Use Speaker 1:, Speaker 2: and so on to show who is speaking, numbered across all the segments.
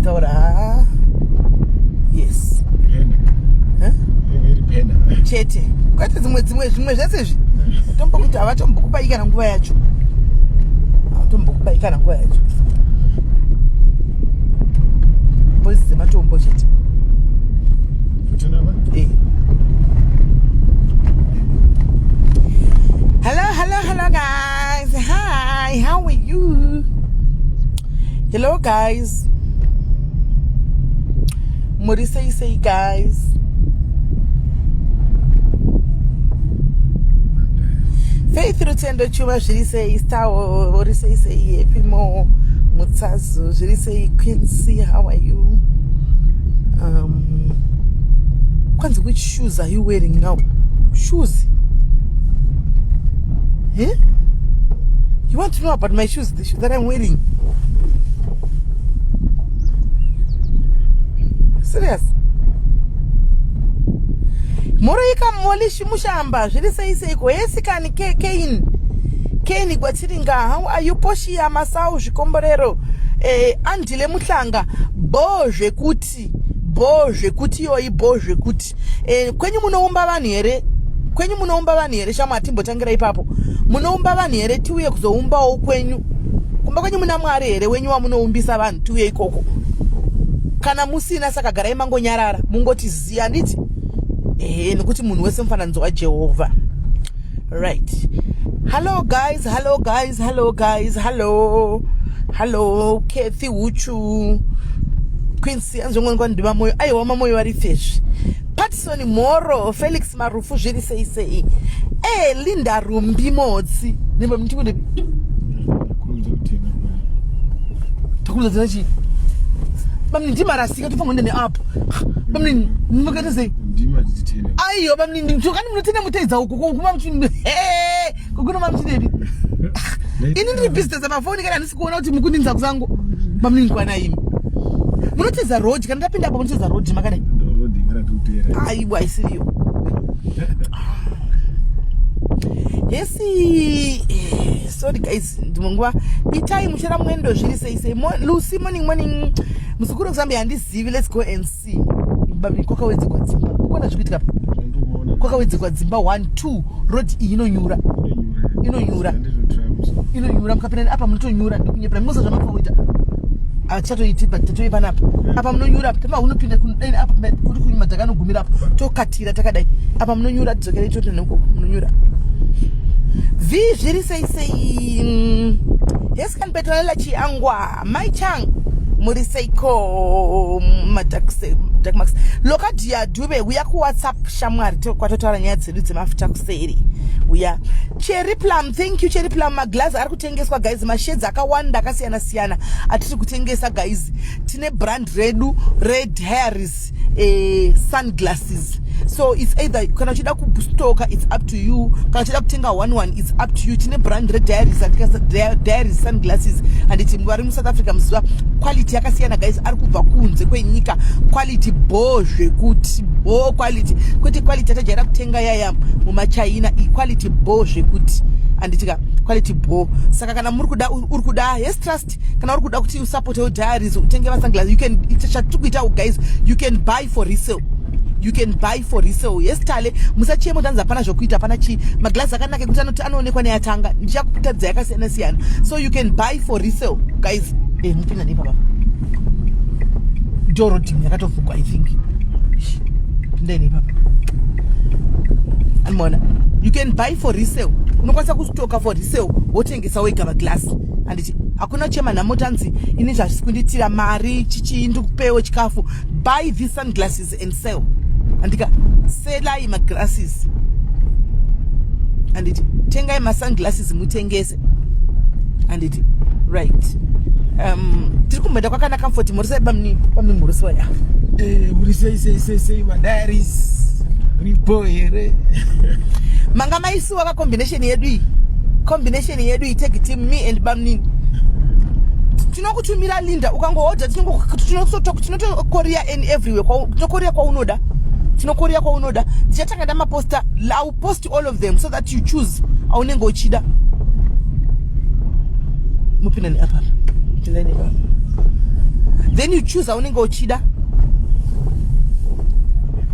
Speaker 1: ndichitaura haa yes chete kwete dzimwe dzimwe zvimwe zvese izvi tombokuti havatombokupai kana nguva yacho havatombokupai kana nguva yacho boys dzematombo chete eh. Hello, hello, hello guys. Hi, how are you? Hello guys. Muri sei sei guys. Faith Rutendo Chuma zviri sei star uri sei sei happy mo mutsazu zviri sei Quincy how are you? Um kwanzi which shoes are you wearing now? Shoes. Eh? You want to know about my shoes, the shoes that I'm wearing? Serious? Moroika Molishi Mushamba, zviri sei seiko? Hesi kani Kane. Kane Gwatiringa, how are you? Poshia Masau zvikomborero. Eh, Andile Muhlanga, bo zvekuti, bo zvekuti yoyi bo zvekuti. Eh, kwenyu munoumba vanhu here? Kwenyu munoumba vanhu here shamwa timbotangira ipapo. Munoumba vanhu here tiuye kuzoumbawo kwenyu? Kumba kwenyu muna Mwari here wenyu wamunoumbisa vanhu tiuye ikoko? Kana musina saka garai mangonyarara mungoti ziya handiti? Ehe, nekuti munhu wese mufananidzo waJehovha. Right. Hello guys, hello guys, hello guys, hello. Hello Kathy Huchu. Quincy anzvongoni kwandiva moyo. Aiwa mamoyo vari fezvi. Patson Moro, Felix Marufu zviri sei sei. Eh Linda Rumbi Motsi. Nemba mtikunde. Takurudza tena chii? Bamni ndimarasika tofanira kuenda neapo. Bamni makaita sei? Aiyo bamni ndikani munotenda muteedza uku kuma kuno mamuchidepi. Ini ndiri busy tedza mafoni kana handisi kuona kuti mukundinza kusango. Bamni kwana imi. Munotedza road kana ndapinda apo munotedza road makadai. Aiwa isiriyo. Hesi eh, sorry guys ndimwe nguva itai muchera mwendo zviri sei sei Lucy morning morning muzukuru wekuzambia handizivi let's go and see kwakawedzegwa dzimba kukona zvikuitika kwakawedzegwa dzimba 1 2 road iyi inonyura inonyura inonyura mukapinda apa munotonyura ndikunyepera munoza zvamakaita hatichatoiti but tatove panapa apa munonyura apa tama unopinda kudai apa kuri kunyuma takanogumira apa tokatira takadai apa munonyura tidzokerei toti nekoko munonyura v zviri sei sei mm. yes kan petronella chiangwa mai chang muri seiko madarkmax lokadhiya dube uya kuwhatsapp shamwari kwatotaura nyaya dzedu dzemafuta kuseri uya cherry plum thank you cherry plum maglass ari kutengeswa guys masheds akawanda akasiyana siyana atiri kutengesa guys tine brand redu red hairs eh, sunglasses so it's either kana uchida kustoka it's up to you kana uchida kutenga one one it's up to you tine brand rediaries diaries sunglasses handiti vari musouth africa muziva quality yakasiyana guys ari kubva kunze kwenyika quality bo zvekuti bo quality kwete quality yatajaira kutenga yaya mumachina equality bo zvekuti handitika quality bo saka kana muri kuda uri kuda yes trust kana uri kuda kuti usapotewo diaries utenge masunglass you can chatiri kuita guys you can buy for resale you can buy for resale yes tale musachema kuti hanzi hapana zvokuita hapana chii maglass akanaka ekuti anoti anoonekwa neatanga ndichakutadza yakasiyana siyana so you can buy for resale guys eh, mupinda neipapa dorodim yakatovhugwa i think pindai neipapa andimaona you can buy for resale unokwanisa kustoka for resale wotengesa wega maglass handiti hakuna chema nhamo tanzi ini zvazvisi kunditira mari chichii ndikupewo chikafu buy these sunglasses and sell andika selai maglasses anditi tengai masunglasses mutengese anditi right um tiri kumboenda kwakanaka mfoti murisai bamni bamni murisi waya
Speaker 2: eh, muri sei sei sei sei madiaries ripo here
Speaker 1: manga maisiwa ka combination yedu iyi combination yedu iyi tag team me and bamnini tinokutumira linda ukangohodha tinotokoria and everywhere tinokoria kwaunoda tinokoria kwaunoda ndichatanga ndamaposta ill post all of them so that you choose aunenge uchida mupinda neapa pindai neapa Then you choose aunenge uchida.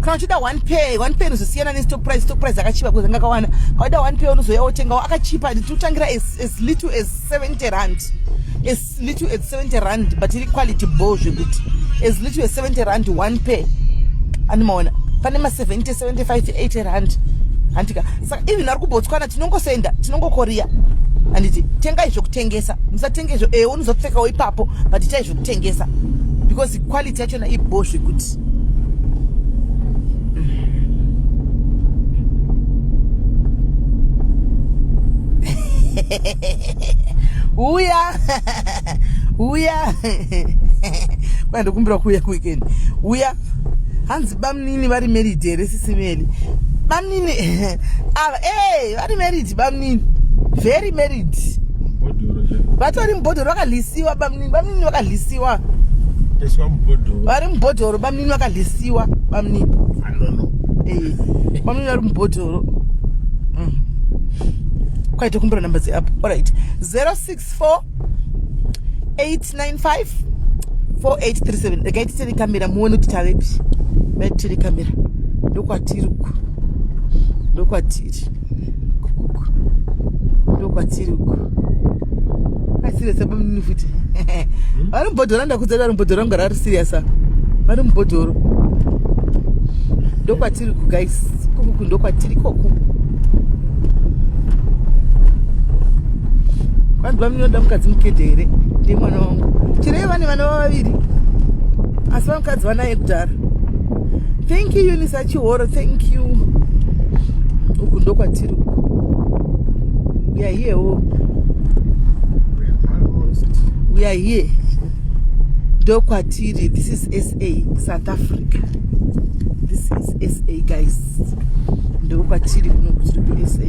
Speaker 1: Kana uchida one pair, one pair inozosiyana nestock price. Stock price akachipa because anga akawana. Kana one pair unozouya wotengawo akachipa, tinotangira as little as 70 rand. As little as 70 rand, but iri quality bho zvekuti as little as 70 rand one pair. Animaona pane ma 70, 75, 80 rand. Handika saka even ari kuBotswana tinongosenda, tinongokoriya, handiti? Tengai zvokutengesa, musatenge izvo e unozopfekawo ipapo, but itai zvokutengesa because quality yachona ibho zvekuti. Uya, uya kwai, ndokumbira kuuya kuweekend, uya. Hanzi bamnini vari married here, Sisi Melly? Bamnini ava e vari married, bamnini very married. Vatori mubhodhoro, vakalisiwa bamnini. Bamnini vakalisiwa, vari mubhodhoro. Bamnini vakalisiwa, bamnini, bamnini vari mubhodhoro. Kwaite kumbira namba dzeapp. Alright, 064 895 4837. Regai titere kamera muone kuti tavepi. Dai titere kamera, ndokwatiri uku, ndokwatiri kuku, ndokwatiri uku. Asirious bamnini futi vari mubhodhoro. Ndakudza vari mubhodhoro, vangara vari serious, vari mubhodhoro. Ndokwatiri ku guys, kukuku ndokwatiri koku. Kwanzi bamnini vanoda mukadzi mukede here? Ndemwana wangu chirei, vane vana vavaviri, asi vamukadzi vanaye kudhara. Thank you, Unisa Chihoro, thank you. Uku ndokwatiri uku. We are here, oh. We are here, ndokwatiri. This is SA, South Africa. This is SA, guys, ndokwatiri kuno, tiri kuSA.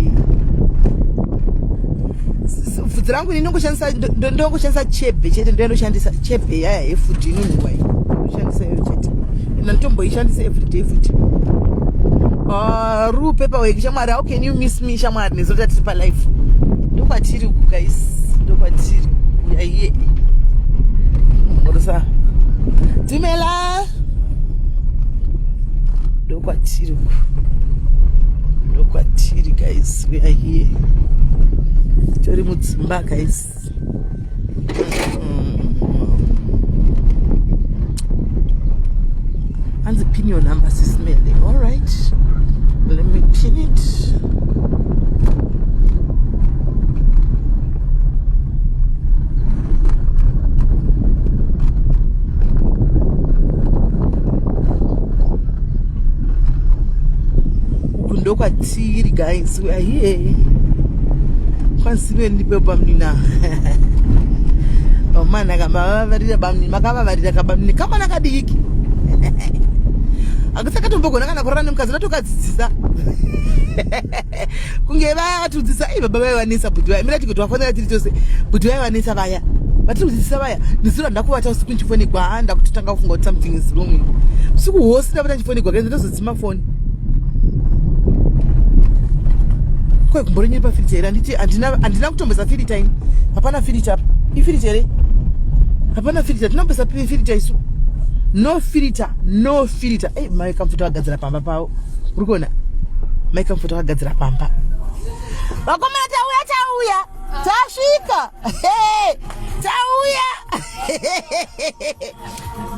Speaker 1: Bvudzi rangu ini ndongoshandisa chebe chete, ndoyandoshandisa chebe yaya yefuti inonhuwa iyi, ndoshandisa iyo chete, ina nditomboishandisa everyday futi. Ru paperwork, shamwari, how can you miss me, shamwari? Nezota tiri palife. Ndokwatiri uku guys, ndokwatiri yaiye ngorosa dumela, ndokwatiri uku, ndokwatiri guys. We are here, tori mudzimba guys. Hanzi pin your number, Sis Melly. All right, let me pin it. Uku ndokwatiri guys, we are here. Kwanzi ndipe bamnina omana kamavavarira bamnini, makavavarira kabamnini kamwana kadiki akusakatombogona kana kurara nemukadzi, ndatokadzidzisa kunge vaya vatiudzisa. Ei baba vaivanetsa bhuti vaya, mira tikoti vafonera tiri tose, bhuti vaivanetsa vaya vatiri kudzidzisa vaya. Ndiziro ndakuvata usiku ndichifonegwa, ha, ndakutotanga kufunga kuti something is wrong. Usiku hwose ndavata ndichifonegwa kenzi ndozodzima foni. Kwe kumborenyeri pafiriji here? Handiti handina kutombesa filter ini. Hapana filter apa, ifilter here? Hapana filter, tinombesa filter isu. No filter, no filter. Ei, Mai Comfort vagadzira pamba pavo, uri kuona Mai Comfort vagadzira pamba. Vakomana, tauya, tauya, tasvika. Hey, tauya,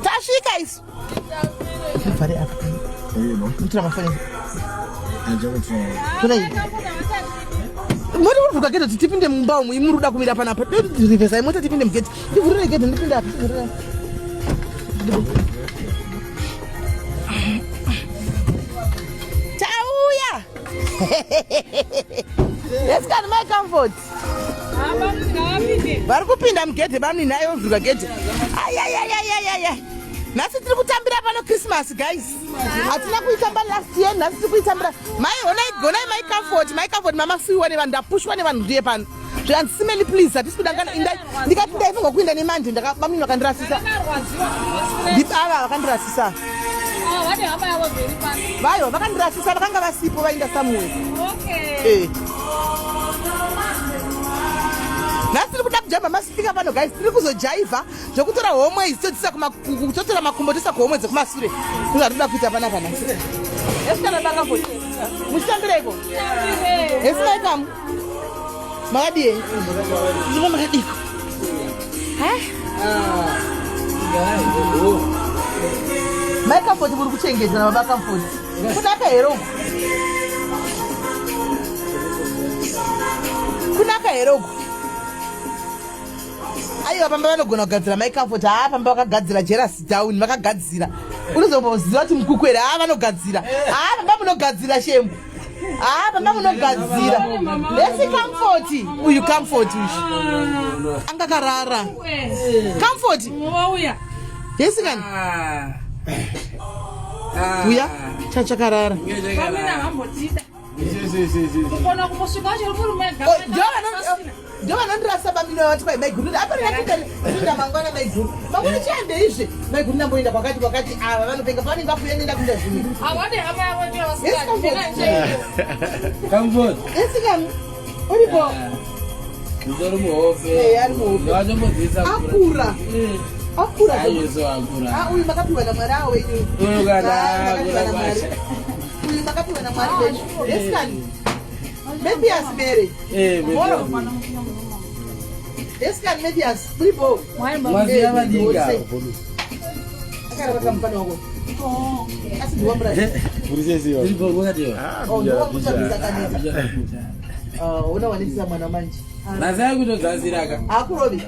Speaker 1: tasvika isu. Vhare apa, mutora mafoni. Torai moti kuvhurwa gedhe kuti tipinde mumba umu. Imuri kuda kumira panapa, rivhesai mota tipinde mugedhe. Ndivhurire gedhe ndipinde apa, ndivhurire. Tauya. Yes, kan Mai Comfort vari kupinda mugedhe. Bamnini ayovhurwa gedhe. Ayayayayaya, nhasi tiri kutambira pano Christmas guys, hatina kuitamba last year, nhasi tiri kuitambira. Mai, honai, gonai Mai Comfort, Mai Comfort, mamasiyiwa nevanhu, ndapushwa nevanhu ndiye pano. Zvikanzi Sis Melly please, hatisi kudangana, indai. Ndikati ndaifunga kuinda nemanje, bamnini vakandirasisa, ndibava vakandirasisa. Vayo vakandirasisa, vakanga vasipo, vainda somewhere. Eh. Nhasi tiri kuda kujamba masipika pano guys, tiri kuzojaivha zvekutora homwe idzi todzisa totora makumbo toisa kuhomwe dzekumasure. Ndozvatinoda kuita panapa nhasi. Hesi kana baka futi. Muchitambireiko? Hesi mai kamu. Makadii? Ndimo makadiko. Ha? Mai Comfort muri kuchengetwa nababa Comfort. Kunaka here uku? Kunaka here uku? Aiwa pamba vanogona kugadzira mai Comfort. Haa pamba vakagadzira jealous down vakagadzira. Unozoziva kuti mukuku here? Haa vanogadzira. Haa pamba munogadzira shemu. Haa pamba munogadzira. Lesi Comfort. Uyu Comfort uyu. Anga karara. Comfort. Yesi kani? Uya chachakarara. Ndovanondirasa bamino vati kwai maiguru apana mangwana maiguru mangwana chiandeizve maiguru ndamboenda kwakati kwakati ava vanopenga pavanenge vakuya nenda kuita zvinhu esikam uripo akura akura uyu makapiwa namwari awo wenyu makapiwa namwari uyu makapiwa namwari wenyu esikani Mathias Bere.
Speaker 2: Eh,
Speaker 1: Moro. Esikani Mathias, uripo?
Speaker 2: Mwaziya vadinga.
Speaker 1: Akarara kamupana wako. Asi ndiwa murari.
Speaker 2: Uripo wakatiwa.
Speaker 1: Oh, ndiwa muchabisa kaneta. Ah, una wanetisa mwana manje.
Speaker 2: Nazai kutodzasira ka.
Speaker 1: Hakurovi.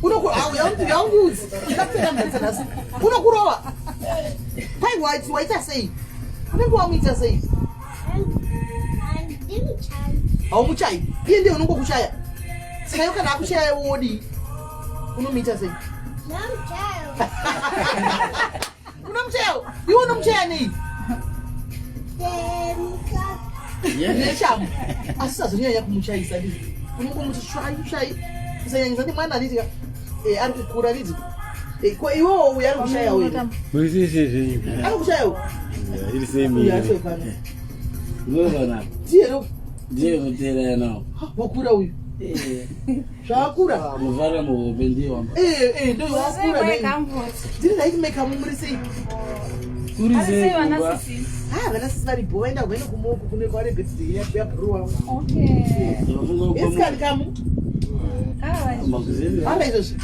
Speaker 1: Unoku au yaungu yaunguudzi. Ndakupera mhanza nhasi. Unokurova. Pai waiti waita sei? Unenge wamuita sei? Haumuchayi. Iye ndiye unongokuchaya. Saka iwe kana akuchaya wodii? Unomuita sei? Unomuchaya? Iwe unomuchaya nei? Neshamu. Asi usazonyanya kumuchayisa ndizvo. Unongomuti shwai shwai. Usanyanyisa ndi mwana anditi ka eh, ari kukura nditi. Eh, ko iwewo uyu ari kushaya uyu. Ari kushaya uyu. Uyu acho pano.
Speaker 2: Unoona.
Speaker 1: Ndiye ro.
Speaker 2: Ndiye mutera nawo.
Speaker 1: Wakura uyu. Zvakura.
Speaker 2: Muvara muhope ndiye wamba.
Speaker 1: Eh eh ndo wakura
Speaker 3: Sei
Speaker 1: dai.
Speaker 3: Comfort?
Speaker 1: Ndiri ndaiti make up muri sei?
Speaker 2: Kuri
Speaker 3: Ari sei
Speaker 2: sei
Speaker 3: vana
Speaker 2: kumba?
Speaker 3: sisi?
Speaker 1: Ah vana sisi vari bho vaenda kuenda kumoko kune kware birthday ya ya bro wavo.
Speaker 3: Okay.
Speaker 2: Ndafunga
Speaker 1: Yes kani kamu.
Speaker 3: Ah,
Speaker 2: Makuzeni.
Speaker 1: Hamba izvozvi.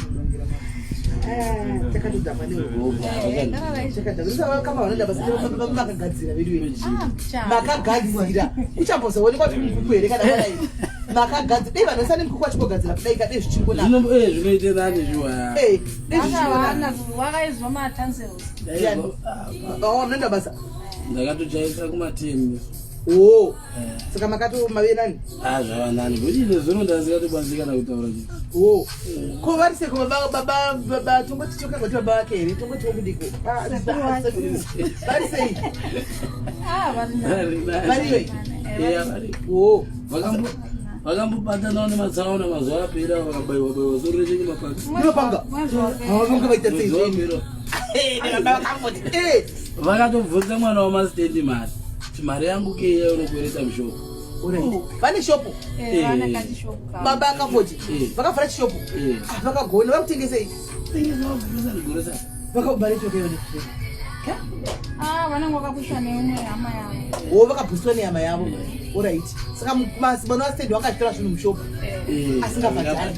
Speaker 1: Ah takatodhakwa newe. Takadhakwa. Kama vanoda basa makagadzira vedu vedu.
Speaker 3: ah,
Speaker 1: Makagadzira. Kuchambozoonekwa kuti mukuku here kana kwadai. Makagadzira. Dei vanhu vasane mukuku vachingogadzira kudai kadei zvichingonaka.
Speaker 2: Zvino eh zvinoite nani zviwa.
Speaker 1: Eh dei zvichingonaka.
Speaker 3: Vana vakaizwa matonsils.
Speaker 1: Ndiani? Oh munoenda basa.
Speaker 2: Ndakatochaisa kumatemi.
Speaker 1: Oh. Saka makato mave nani?
Speaker 2: Ah zvava nani. Kuti nezuro ndasingatobatsirikana kutaura chii.
Speaker 1: Oh. Ko vari seko baba baba baba tongoti toka kuti baba vake here tongoti wokudiko. Ah sekuru. Vari sei?
Speaker 3: Ah, vari nani.
Speaker 1: Variyo.
Speaker 2: Yeah, vari.
Speaker 1: Oh.
Speaker 2: Vakambo vakambobatanawo nematsaona mazuva apera vakabaiwa baiwa soro reshe nemapanga.
Speaker 1: Munopanga.
Speaker 3: Mwezi wapera.
Speaker 1: Ah, vange vaita sei
Speaker 2: Mwedzi
Speaker 1: zvenyu?
Speaker 2: wapera.
Speaker 1: Eh, baba vakangoti. Eh.
Speaker 2: Vakatobvunza mwana wamastendi mari. Kuti mari yangu ke unokwereta mushopo.
Speaker 1: Alright. Vane shopo.
Speaker 3: Eh, vana kachishopu kavo.
Speaker 1: Baba akangoti.
Speaker 2: Eh.
Speaker 1: Vakavhura chishopo.
Speaker 2: Eh.
Speaker 1: Ah, vakagona vakutengesei. Vakabara choke yone.
Speaker 3: Ah, vanenge vakapushwa neumwe hama yavo.
Speaker 1: Oh, vakabhuswa nehama yavo. Alright. Saka mwana wastendi wakatora zvinhu mushopo. Asingabhadhari.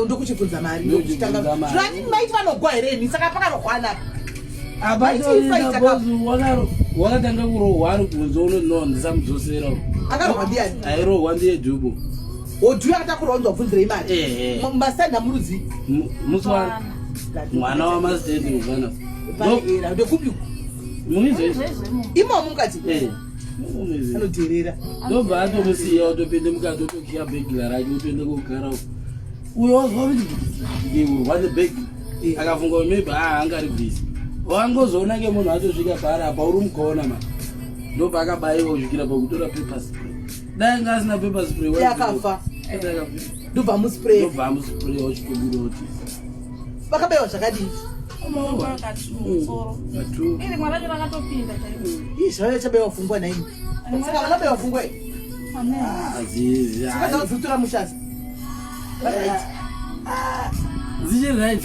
Speaker 1: Ndokuchibvunza mari.
Speaker 2: Ndokuchibvunza
Speaker 1: Ndokuchitanga.
Speaker 2: mari.
Speaker 1: Zvati maiti vanogwa here imi saka pakarogwana.
Speaker 2: Wakatanga kurohwa ari kunze uno ndisamudzosera.
Speaker 1: Akarohwa ndiani?
Speaker 2: Airohwa ndiye Dhubo.
Speaker 1: Odhuya akatakurwa unzi wabvunzirei mari.
Speaker 2: Ehe.
Speaker 1: Masanda murudzi.
Speaker 2: Muswana. Mwana wamastendi mufana.
Speaker 1: Vaera ndekupi?
Speaker 2: Munizwe.
Speaker 1: Imomo mukati.
Speaker 2: Eh. Munizwe.
Speaker 1: Anodherera.
Speaker 2: Ndobva atomusiya otopinde mukati otokiya bhegila rake otoenda kogara uko. Uyo wazwa kuti wane bhegi akafunga kuti maybe ah angaribvisi. Wangozoona ke munhu atosvika paari apa uri mukona ma. Ndobva akabaiwa kusvikira pakutora paper spray. Dai anga asina paper spray
Speaker 1: Dai akafa.
Speaker 2: Dai akafa.
Speaker 1: Ndobva muspray.
Speaker 2: Ndobva amuspray wachitobuda kuti.
Speaker 1: Vakabaiwa zvakadii?
Speaker 3: Vakati musoro.
Speaker 2: Katu.
Speaker 3: Iri mwana racho rakatopinda chaiko.
Speaker 1: Ii zvaiva chabaiwa pfungwa nhaimi. Saka vanobaiwa pfungwa iyi.
Speaker 2: Azizi.
Speaker 1: Saka dzikutora mushazi. Right.
Speaker 2: Dzichiri right.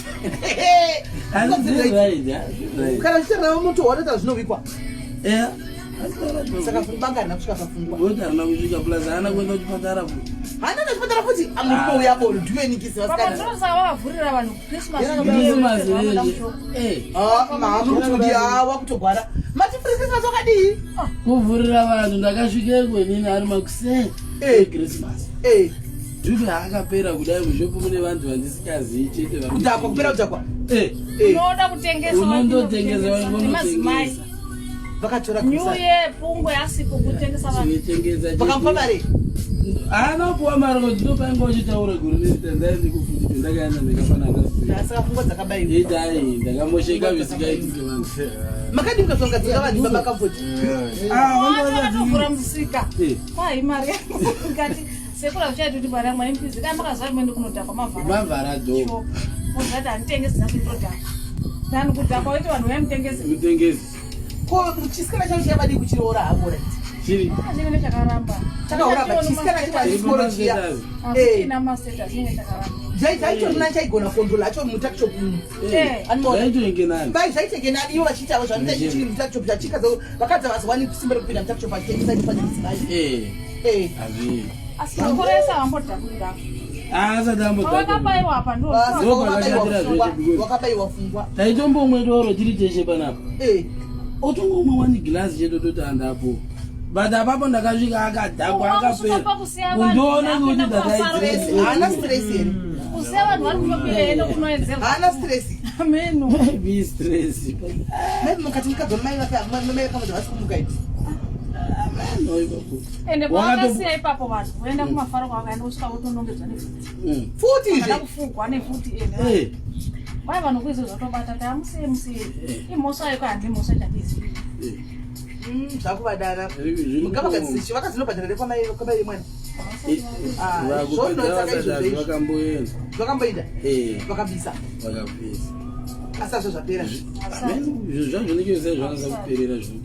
Speaker 2: Asi dziri right, ah, dziri right.
Speaker 1: Kana zvichireva muto watoita zvinovigwa.
Speaker 2: Eh.
Speaker 1: Saka banga harina kusvika pafungwa.
Speaker 2: Bota harina kusvika plus haana kuenda kuchipatara futi.
Speaker 1: Haana kuchipatara futi amurume uya bodo ndiwenikisi
Speaker 3: Papa
Speaker 1: vasikana.
Speaker 3: ndosaka vakavhurira vanhu Christmas.
Speaker 2: Christmas eh.
Speaker 1: Ah, mahamuri wakutogwara. Mati free Christmas wakadii?
Speaker 2: Kuvhurira vanhu ndakasvikeko inini ari makuseni.
Speaker 1: Eh.
Speaker 2: Christmas.
Speaker 1: Eh,
Speaker 2: Dhupe akapera kudai mushopu mune vanhu vandisingazii chete vari
Speaker 1: kudhakwa kupera kudhakwa.
Speaker 2: Eh.
Speaker 1: Eh,
Speaker 3: Unoda kutengesa
Speaker 2: Unondotengesa
Speaker 3: nemadzimai.
Speaker 2: unotengesa.
Speaker 1: vakatora
Speaker 3: New
Speaker 1: Christmas.
Speaker 3: Year pungwe asipo kutengesa vanhu.
Speaker 2: Tinotengesa.
Speaker 1: Vakamupa mari.
Speaker 2: Haana kupuwa mari kuti ndopainga uchitaura guru nerita ndikufuti ndakaenda ndikafanana.
Speaker 1: Saka pfungwa dzakabaiwa.
Speaker 2: Idai ndakamosheka zvisingaitike vanhu.
Speaker 1: Makadii mukazonga dzinga vanhu baba Comfort?
Speaker 2: Ah,
Speaker 3: Vanhu
Speaker 2: vanga
Speaker 3: vakatovhura musika.
Speaker 2: Eh.
Speaker 3: Kwai mari yangu ngati sekura kuchaiti kuti mari yangu maimbizi kai makazva muende kunodhakwa mavhara.
Speaker 2: Mavhara do.
Speaker 3: Mozvati handitengesi nhasi ndodhakwa. Than kudhakwa waiti vanhu vaimutengesi.
Speaker 2: Mutengesi.
Speaker 1: Ko chisikana chacho chavadii kuchiroora havo right?
Speaker 2: Chiri.
Speaker 3: Chinenge chakaramba.
Speaker 1: Chakauramba chisikana chepachikoro chiya. Eh.
Speaker 3: China mastatus chinenge chakaramba.
Speaker 1: Zvaitorina chaigona control acho mutakishop umu.
Speaker 3: Eh.
Speaker 1: Animoona.
Speaker 2: Zvaitoinge nani.
Speaker 1: Vai zvaitenge nani ivo vachiita zvanoita chichiri mutakishop chachikadza vakadzi havazowani simba rekupinda mutakishop vachitengesa inofanira mudzimai.
Speaker 2: Eh.
Speaker 1: Eh.
Speaker 2: Azvi.
Speaker 3: Asi makore ese havambodhakwa.
Speaker 2: Ah, asati ambodhakwa.
Speaker 3: Pavakabaiwa apa ndo.
Speaker 1: Ah, saka
Speaker 2: Ndo
Speaker 1: wakabaiwa
Speaker 2: pakashatira
Speaker 1: pfungwa,
Speaker 2: zveshe because-
Speaker 1: wakabaiwa pfungwa.
Speaker 2: Taitombomwe doro tiri teshe panapa.
Speaker 1: Eh.
Speaker 2: Otongomwa wani gilasi chete toti andapo. But apapo ndakasvika akadhakwa
Speaker 3: Kusvika
Speaker 2: akapera.
Speaker 3: pakusiya vanhu,
Speaker 2: Undoona kuti
Speaker 3: akuenda
Speaker 1: Stress.
Speaker 2: ndakaita.
Speaker 1: Haana stress here.
Speaker 3: Kusiya vanhu vari kutokuenda kunoedzerwa.
Speaker 1: Haana stress.
Speaker 3: Ameno.
Speaker 2: Maybe stress.
Speaker 1: Maybe mukati mukadzi wamai vake mai vake havasi kumuka idzi.
Speaker 2: No ipapo.
Speaker 3: Ende
Speaker 2: Wakato-
Speaker 3: pavakasiya ipapo vanhu voenda kumafaro kwavakaenda kusvika votonongedzwa nepfuti.
Speaker 2: Mm.
Speaker 1: Futi
Speaker 3: Kana
Speaker 1: izve.
Speaker 3: kufugwa nepfuti ende.
Speaker 2: Eh.
Speaker 3: Kwai vanhu kuizvo zvotobata tamusiye musiye.
Speaker 2: Eh.
Speaker 3: Imhosva yeko handi mhosva chandizivi.
Speaker 2: Eh.
Speaker 1: Zvakuvadara.
Speaker 2: Zviri
Speaker 1: Ngavagadzise vakadzinobhadhara rekwamai kwamai vemwana.
Speaker 2: Eh,
Speaker 1: Ah,
Speaker 2: vakupedza
Speaker 1: zvonetsa
Speaker 2: vasati
Speaker 1: izvozvo izvi.
Speaker 2: vakamboenda.
Speaker 1: Vakamboida
Speaker 2: Eh,
Speaker 1: vakabisa.
Speaker 2: vakabvisa.
Speaker 1: Asi azvo zvapera.
Speaker 2: Amen, zvinhu zvacho zvinenge zvisati zvanasa kuperera zvino.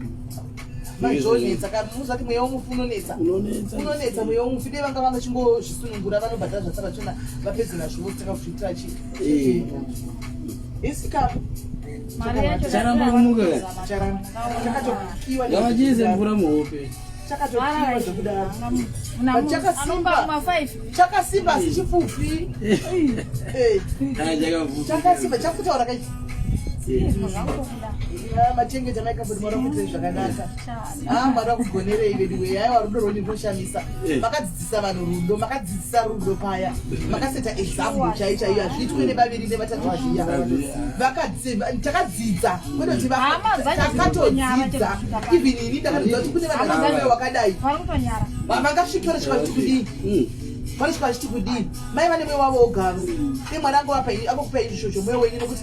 Speaker 1: Maizvonetsa ka muzati mweya womufi unonetsa.
Speaker 2: Unonetsa.
Speaker 1: Unonetsa mweya womufi dei vanga vangachingozvisunungura vanobhadhara zvatsara tsvena vapedze nazvo votanga kuzviitira chi.
Speaker 2: Eh.
Speaker 1: Isika
Speaker 3: Mari yacho
Speaker 2: Charamba kumuka.
Speaker 1: charamba. Chakatokiwa
Speaker 2: Ngavachiise mvura muhope.
Speaker 1: Chakatokiwa zvekudaro. But chakasimba.
Speaker 3: Anopa kuma 5.
Speaker 1: Chakasimba asi chipfupi. Eh.
Speaker 2: Ah, chakavhuka.
Speaker 1: Chakasimba chakutaura kaichi.
Speaker 2: Eh.
Speaker 3: Zvakutobuda.
Speaker 1: Machengeta maikamboti mwari wakuitire zvakanaka. Ah, mwari wakugonerei vedu wee aiwa rudo rwenyu runoshamisa.
Speaker 2: Eh.
Speaker 1: Makadzidzisa vanhu rudo, makadzidzisa rudo paya. Makaseta example chai chaiyo hazviitwe nevaviri nevatatu zviya. Takadzidza kwete kuti
Speaker 3: Hama dzacho dzinotonyara
Speaker 1: takatodzidza.
Speaker 3: chero kusvika
Speaker 1: Even ini ndakatodzidza kuti kune vanhu vane mwoyo wakadai.
Speaker 3: Vari kutonyara.
Speaker 1: Vangasvika vanosvika vachiti kudii? Vanosvika vachiti kudii? Mai vane mwoyo wavo wogaro. Dei mwana angovapa angokupa izvozvo mwoyo wenyu nokuti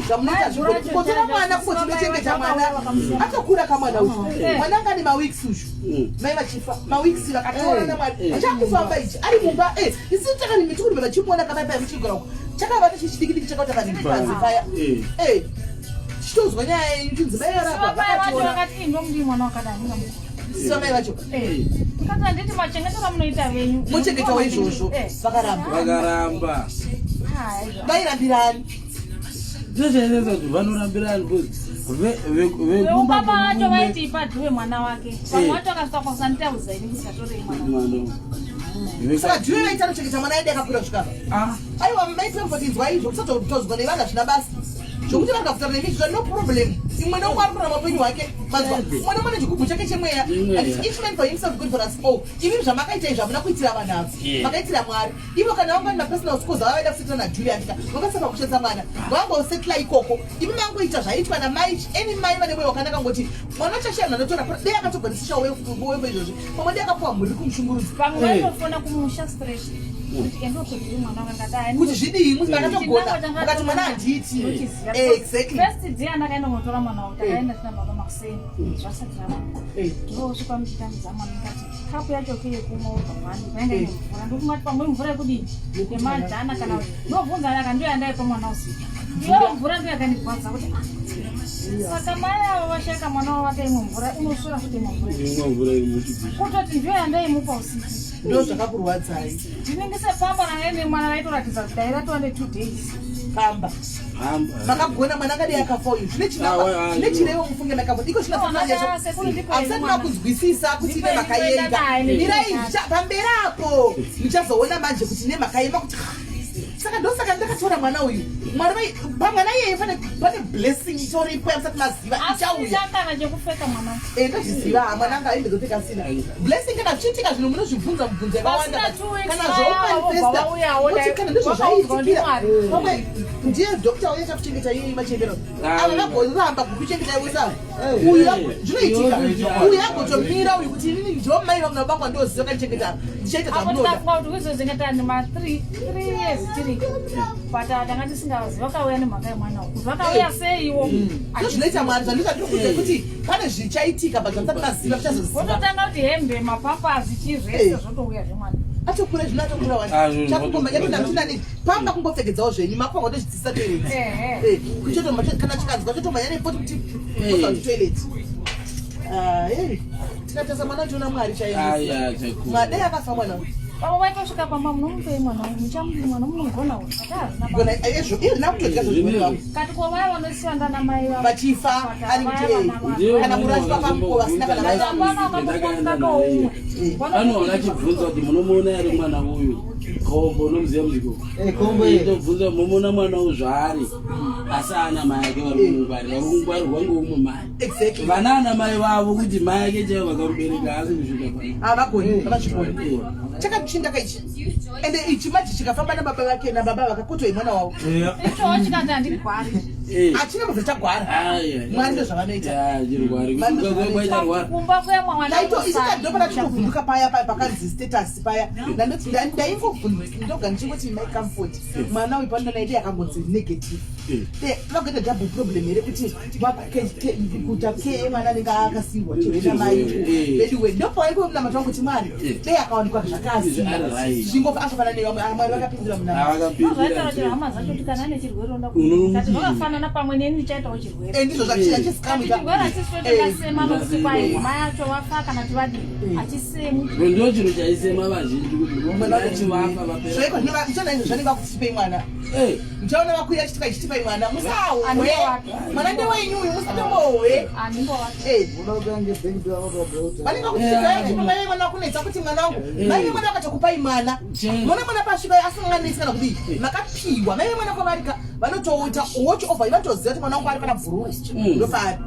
Speaker 1: zvamunoita
Speaker 3: Mai
Speaker 1: zvigoni.
Speaker 3: Jura
Speaker 1: Kungotora mwana kungoti ndochengeta mwana. Atokura kamwana uyu. Mwana anga ane maweeks uyu. Mai vachifa maweeks vakatora namwari. Chakufamba ichi ari mumba. Eh, isu takanimitikurumba vachimuona kamai paya muchigara uko. Chakavata chichidikidiki chakaita panhindi panze paya.
Speaker 2: Eh.
Speaker 1: Eh. Chitonzwa nyaya yenyu chinzi mai varapa
Speaker 3: Mai vacho
Speaker 1: vakatora.
Speaker 3: vakati ndomudii mwana wakadai ndingamutora.
Speaker 1: Sisi mai vacho.
Speaker 3: Eh. Ndikati handiti machengetero amunoita venyu.
Speaker 1: Muchengetawo izvozvo.
Speaker 3: Eh.
Speaker 1: Vakaramba.
Speaker 2: Vakaramba.
Speaker 3: Ah, izvo.
Speaker 1: Vairambirani.
Speaker 2: Zvezvainetsa kuti vanorambirani because vekumba
Speaker 3: Veubaba vacho
Speaker 2: kwemurume-
Speaker 3: vaiti ipa dhuwe mwana wake. Vamwe
Speaker 2: Eh.
Speaker 3: vacho vakasvika kwasanditauza ini musikatorei mwana.
Speaker 2: Mwana.
Speaker 1: Saka dhuwe vaita anochengeta mwana aidi akakura kusvika apa.
Speaker 2: Ah,
Speaker 1: Aiwa maitira izvo kusatotozwa nevanhu hazvina basa. Zvokuti vanhu vakutaura nemi izvo no problem. Imwe neumwe ari kurarama upenyu hwake. Manzwa. Umwe neumwe nechigubhu chake chemweya.
Speaker 2: Chemweya.
Speaker 1: And each man for himself good for us all. Imi zvamakaita izvi hamuna kuitira vanhu ava.
Speaker 2: Yeah.
Speaker 1: Makaitira Mwari. Ivo kana vanga vane mapersonal schools ava vaida kusetla naJulia andika. Vakasaka kushandisa mwana. Vangosetla ikoko. Imi mangoita zvaiitwa namai any mai vane mwoyo wakanaka ngoti mwana wachashaya munhu anotora dei akatogonesesha wepo izvozvi. Pamwe dei akapuwa mhuri kumushungurudza.
Speaker 3: Vamwe
Speaker 2: Eh.
Speaker 3: vaitofona kumusha straight. Kuti enda utsvagire mwana wakadai.
Speaker 1: Kuti zvidii musi makatogona mukati mwana handiiti. Exactly.
Speaker 3: First day andakaenda kunotora mwana wangu takaenda tina baba makuseni zvasati zvava.
Speaker 1: Eh.
Speaker 3: Ndosvika muchitambidza mwana ndikati kapu yacho keyekumwa wobva mhani vaenda nemvura ndokungati pamwe mvura yekudii yemadhana kana ndobvunza aka ndiyo yandaipa mwana usiku. Iyo mvura ndiyo yakandigwadza kuti ah, saka mai avo vashaka mwana wavo vakaimwa mvura unosvora futi imwa mvura.
Speaker 2: Imwa mvura yemuchibhisi.
Speaker 3: Kutoti ndiyo yandaimupa usiku.
Speaker 1: Ndo zvakakurwadzai.
Speaker 3: Ndinenge sepamba ranga ine mwana raitoratidza kuti dai ratova ne 2 days.
Speaker 1: Pamba.
Speaker 2: Hamba.
Speaker 1: Makagona mwana akadai akafa uyu. Zvine chinangwa,
Speaker 2: Ah, ah,
Speaker 1: zvine chirevo mufunge makafa. Iko zvino
Speaker 3: Ona,
Speaker 1: saka
Speaker 3: sekuru ndipo
Speaker 1: hamusati
Speaker 3: mwana.
Speaker 1: makunzwisisa kuti
Speaker 3: Ndipo
Speaker 1: nemhaka
Speaker 3: ine
Speaker 1: yenga.
Speaker 3: naye, ne-
Speaker 1: Mirai pamberi apo muchazoona manje kuti nemhaka yema kuti saka ndosaka ndakatora mwana uyu. Mwari vai pamwana iyeye pane blessing itoripo yamusati maziva ichauya.
Speaker 3: Asina kana chekupfeka mwana.
Speaker 1: Eh, ndozviziva ha mwana anga aende zopfeka asina blessing kana zvichiitika zvinhu munozvibvunza mubvunzo yakawanda
Speaker 3: Pasina 2 weeks
Speaker 1: kana
Speaker 3: vaya
Speaker 1: zvomanifesta
Speaker 3: vobva vauyawo,
Speaker 1: kuti kana ndizvo
Speaker 3: vakaudzwa
Speaker 1: zvaiitikira
Speaker 3: ndiMwari.
Speaker 1: pamwe ndiye doctor uye chakuchengeta iye machembero
Speaker 2: Ah,
Speaker 1: ava vagoramba kukuchengeta iwe sa uyu zvinoitika uyu agotomira uyu kuti inini ndiwo mai vangu nabangu andoziva kandichengeta ndichaita
Speaker 3: Apo
Speaker 1: zvamunoda
Speaker 3: tikafunga kuti kuzochengeta ma 3 years tiri but tanga tisingazivi vakauya nemhaka yemwana uyu. Kuti vakauya seiwo.
Speaker 1: Ndo zvinoita Mwari zvandinoita ndinokuudza kuti pane zvichaitika but zvamusati maziva muchazoziva.
Speaker 3: Vototanga kuti hembe mapampers chii zvese zvotouya zvemwana.
Speaker 1: Atokura zvino atokura
Speaker 2: Ah,
Speaker 1: wani
Speaker 2: zvinhu
Speaker 1: chakungomanya
Speaker 2: zvatokura.
Speaker 1: kuti hamuna nei pamba kungopfekedzawo zvenyu makufanwa kutozvidzidzisa toilet.
Speaker 3: Ehe.
Speaker 1: Eh, kuchotoma kana chikanzwa chotomhanya nepoti kuti
Speaker 2: Eh.
Speaker 1: kuza toilet. Ah, eh, tikatarisa mwana tiona Mwari chaiye.
Speaker 2: Aya, chakura.
Speaker 1: Mwadei akafa mwana uyu.
Speaker 3: Baba vaitosvika pamba munomupei mwana uyu muchamudii mwana munogona uyu kati hazvina basa.
Speaker 1: Gona ezvo iye ndina kutodya zvo
Speaker 2: Zvinezvi.
Speaker 3: Kati ko vaya vanosiwa ndana mai vavo.
Speaker 1: Vachifa ari
Speaker 3: Vaya
Speaker 1: kuti
Speaker 3: vana vavo.
Speaker 2: Ndiyo
Speaker 1: kana kurashwa pamukova vasina kana mai vavo.
Speaker 3: Hapana
Speaker 2: Ndakaenda
Speaker 3: wakambomuka
Speaker 2: naye.
Speaker 3: umwe.
Speaker 2: Vano vakachibvunza kuti munomuona here mwana uyu kombo unomuziva muziko
Speaker 4: Kombo eh.
Speaker 2: itobvunza munomuona mwana uyu zvaari asi ana mai ake vari kumungwarira vari kungwarirwa ngeumwe mai
Speaker 1: Exactly.
Speaker 2: vana ana mai vavo kuti mai ake chaivo vakamubereka asi kusvika pano
Speaker 1: Havagoni, havazvigoni. Chakachinda kaichi. Ende ichi manje chikafamba nababa vake nababa vakakotoi mwana wavo.
Speaker 3: Ichowo chikati handigwari.
Speaker 2: Eh.
Speaker 1: Hachina kubva chagwara.
Speaker 2: Aya.
Speaker 1: Mwari ndozvavanoita.
Speaker 2: Ya, chirwari.
Speaker 1: Mwari ndozvavanoita.
Speaker 2: Charwara.
Speaker 3: Kumba kuya mwana
Speaker 1: Ndaito isika ndopana titovhunduka paya paya pakanzi status paya. Ndandoti ndaingovhunduka ndoga ndichingoti my comfort. Mwana uyu panoda naide yakangonzi negative. Vakuita double problem here kuti kuita ke mwana anenge akasiiwa chirwere namai veduwe ndopawaikuve munamato wangu kuti Mwari dei akawanikwa zvakasina
Speaker 2: Ari right.
Speaker 1: zvingofa asofanana nevamwe. Ah, Mwari vakapindura munamato.
Speaker 3: Zvazvaitaura chero
Speaker 2: Vakapindira.
Speaker 3: hama dzacho kuti kana ane chirwere unoda
Speaker 2: Unomuti.
Speaker 3: kati zvakafanana pamwe neni ndichaitawo chirwere.
Speaker 1: Eh, ndizvo
Speaker 3: Kati chirwere hachisi tototasema nokuti kwai mai acho vafa kana kuti vadii hachisemi.
Speaker 2: Ndo chiro chaisema vazhinji kuti vachi vafa vapera.
Speaker 1: Zvaiko zvino izvo zvanenge vakutipei mwana.
Speaker 2: Eh,
Speaker 1: Muchaona vakuya chitipa ichitipai mwana musawe
Speaker 3: Andingowati.
Speaker 1: mwana ndewenyu uyu musatombowe.
Speaker 3: Handingowati.
Speaker 1: Eh,
Speaker 4: Unoda kutange bhengi
Speaker 1: vanenge
Speaker 4: vanoda
Speaker 1: vakuchipai mai mwana wakunetsa kuti mwana wangu mai vemwana vakatokupai mwana
Speaker 2: Che.
Speaker 1: mwana mwana pasvika asinganetsi kana kudii makapiwa mai vemwana kwavarika vanotoita watch over vanotoziva kuti mwana wangu ari pana bhururu ndopaari.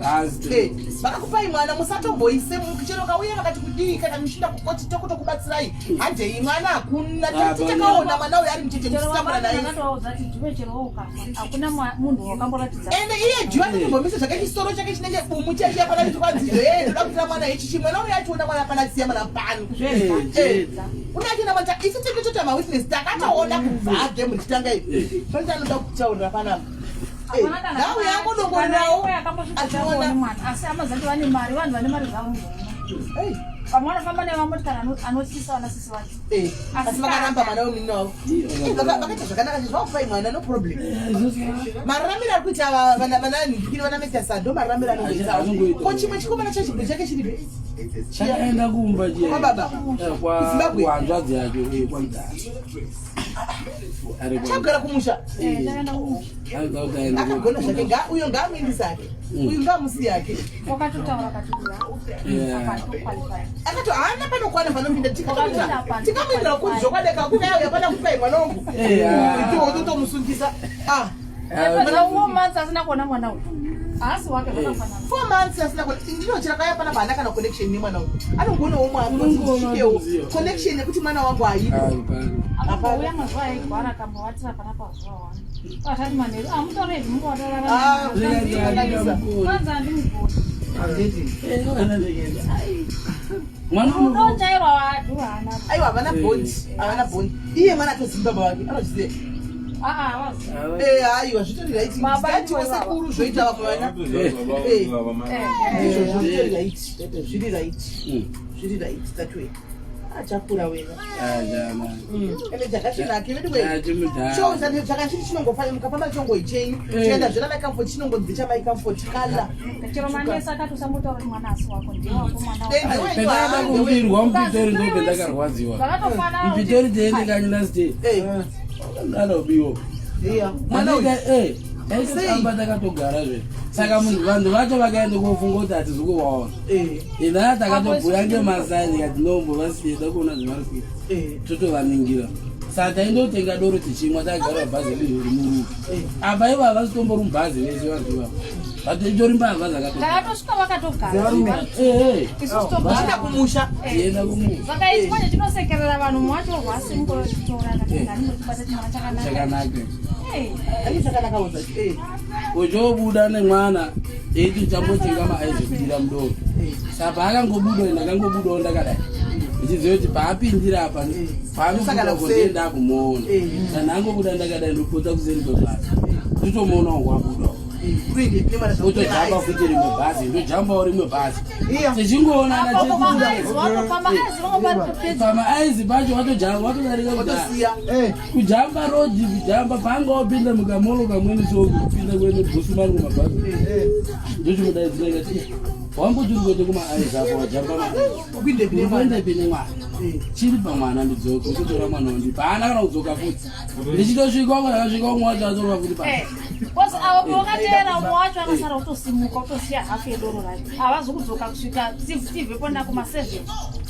Speaker 2: Asi.
Speaker 1: Eh, vakakupai mwana musatomboise chero kauya vakati kudii kana muchinda kukoti tokutokubatsirai handei mwana hakuna
Speaker 2: Ah,
Speaker 1: takaona mwana uyu ari mucheche
Speaker 3: Chero
Speaker 1: muchisitambura
Speaker 3: vamwana
Speaker 1: naye.
Speaker 3: ndakatovaudza kuti ndiwe chero ukafa hakuna munhu wakamboratidza.
Speaker 1: Ende iye jiwa totombomisa zvake chisoro chake chinenge bumu chechiya pana kuti kwanzi zve ndoda kutora mwana ichi mwana uyu achiona mwana pana siya mwana pano.
Speaker 3: Zvega.
Speaker 1: Eh, unachiona mwana isu tiri toita mawitness takatoona kubva game richitanga iri pane anoda kutaurira panapa. Eh,
Speaker 3: Hapana kana
Speaker 1: nhau yangodongorerawo
Speaker 3: kana akambosvika
Speaker 1: achiona
Speaker 3: kuona mwana asi hama dzacho vane mari vanhu vane mari dzavo ndoona.
Speaker 1: Eh,
Speaker 3: Vamwe vanofamba nevamotokari anotyisa vana sisi vacho.
Speaker 1: eh, asi vakaramba mwana wemunini wavo. Eh, vakaita zvakanaka zvakupai mwana no problem. Mararamiro ari kuita vana vana Mesias ndo mararamiro anongoitawo.
Speaker 2: Anongoita.
Speaker 1: Ko chimwe chikomana chechibwe chake chiripi?
Speaker 2: Chakaenda kumba chiya.
Speaker 1: Kwababa?
Speaker 2: Eh,
Speaker 1: Kuzimbabwe?
Speaker 2: Kuhanzvadzi yake eh, kwamudhara. Ari kwa-
Speaker 1: Chagara kumusha.
Speaker 3: Eh, takaenda kumusha.
Speaker 2: Anoda kuti aende
Speaker 1: Akagona zvake uyo ngaamuendise hake uyu ngaamusiye hake.
Speaker 3: Wakatotaura kati
Speaker 2: Yeah.
Speaker 3: apa ndinoqualify.
Speaker 1: Akati haana panokwana panopinda tikamuindira kuti zvokwadeka kukauya pana kupai mwana wangu totomusungisa. Ah,
Speaker 3: Apedza 4 months asina kuona mwana uyu. Haasi wake zvakafanana.
Speaker 1: 4 months asina ndinochera kaya pana haana kana connection nemwana uyu anongoonawo mwana
Speaker 2: Unongoona
Speaker 1: tisvikewo
Speaker 2: kuziva.
Speaker 1: connection yekuti mwana wangu haipo.
Speaker 2: Ah, pano.
Speaker 3: Akambouya mazuva aigwara akambovatira pana pazuva wani. Akati manheru amutorezvi
Speaker 1: Ah,
Speaker 3: mungovatorara. Kwanza handimugoni.
Speaker 2: Eh, vana ndakaenda. Ai. Mwana uno-
Speaker 3: Unochairwa wadu haana.
Speaker 1: Aiwa havana bond havana bond iye mwana atoziva baba vake anoziva.
Speaker 3: Ah ah wazi.
Speaker 1: Eh, aiwa zvitori right
Speaker 3: Baba
Speaker 1: zatiwo
Speaker 3: ndivo baba.
Speaker 1: sekuru zvoita vamwe vana.
Speaker 4: Baba.
Speaker 1: Ndizvo zvitori right zviri right
Speaker 2: Mm.
Speaker 1: zviri right that way. Achakura wena. Ende chakachinake veduwe. Cho chakachiti chinongofana mukafamba chongoichenyu. Chienda zvena mai Comfort chinongonzi chamai Comfort kala.
Speaker 3: Chero manesi akati usambotaura kuti mwana asi wako ndiye wako mwana wako.
Speaker 2: Pendakada kubirwa muPitori ndo pendakarwadziwa.
Speaker 3: Zvakatofanana.
Speaker 2: MuPitori tiende kanyi last day. Ndanobiwa.
Speaker 1: Iya. Mwana uyu.
Speaker 2: Eh. Taitotamba takatogara zve. Saka munhu vanhu vacho vakaenda kofunga kuti hatizi kuvaona. Ina takatobhuya ngemasai ndikati nombo vasiye takuona zvavari kuita. Totovaningira. Saka taindotenga doro tichimwa takagara bhazi riri murufu. Apa ivo havasitombori mubhazi vese vanhu ivavo. But itori mbavha dzakatogara.
Speaker 3: Takatosvika vakatogara. Isusu togara.
Speaker 1: Vachienda kumusha.
Speaker 2: Tienda kumusha.
Speaker 3: Saka ichi manje chinosekerera vanhu mwacho rwasi mukotora katingaringochibata chimwana chakanaka.
Speaker 2: Chakanaka.
Speaker 3: Eh.
Speaker 1: Ani chakanaka woza.
Speaker 2: Uchobuda nemwana eiti chambotenga maaizi kudira mudoro. Saka paakangobuda ndakangobudawo ndakadai. Ndichiziva kuti paapindira apa paanobuda ko ndiye ndakumuona. Saka ndangobuda ndakadai ndopotsa kuseri kwebhazi. Ndotomuona wangu wabudawo. Otojamba futi rimwe bhazi, ndojambawo rimwe bhazi. Tichingoonana
Speaker 3: Apo
Speaker 2: chete.
Speaker 3: pamaaizi wato pamaaizi vanga vari kupedza.
Speaker 2: Pamaaizi pacho watojamba watodarika kudhara. Kujamba rodhi kujamba panga wapinda mukamolo kamweni so kupinda kuende bhusu mari kumabhazi. Ndochimudaidzira ikati wamboti uri kuende kumaaizi apo wajamba maaizi. Ukuenda pine mwana. Chiri pamwana ndidzoke utotora mwana wandipa. Haana kana kudzoka futi. Ndichitosvika uko ndakasvika umwe wacho atorwa futi pa.
Speaker 3: Kozi avo pavakateera umwe wacho akasara kutosimuka kutosiya hafu yedoro racho. Havazi kudzoka kusvika tibvepo nakuma 7.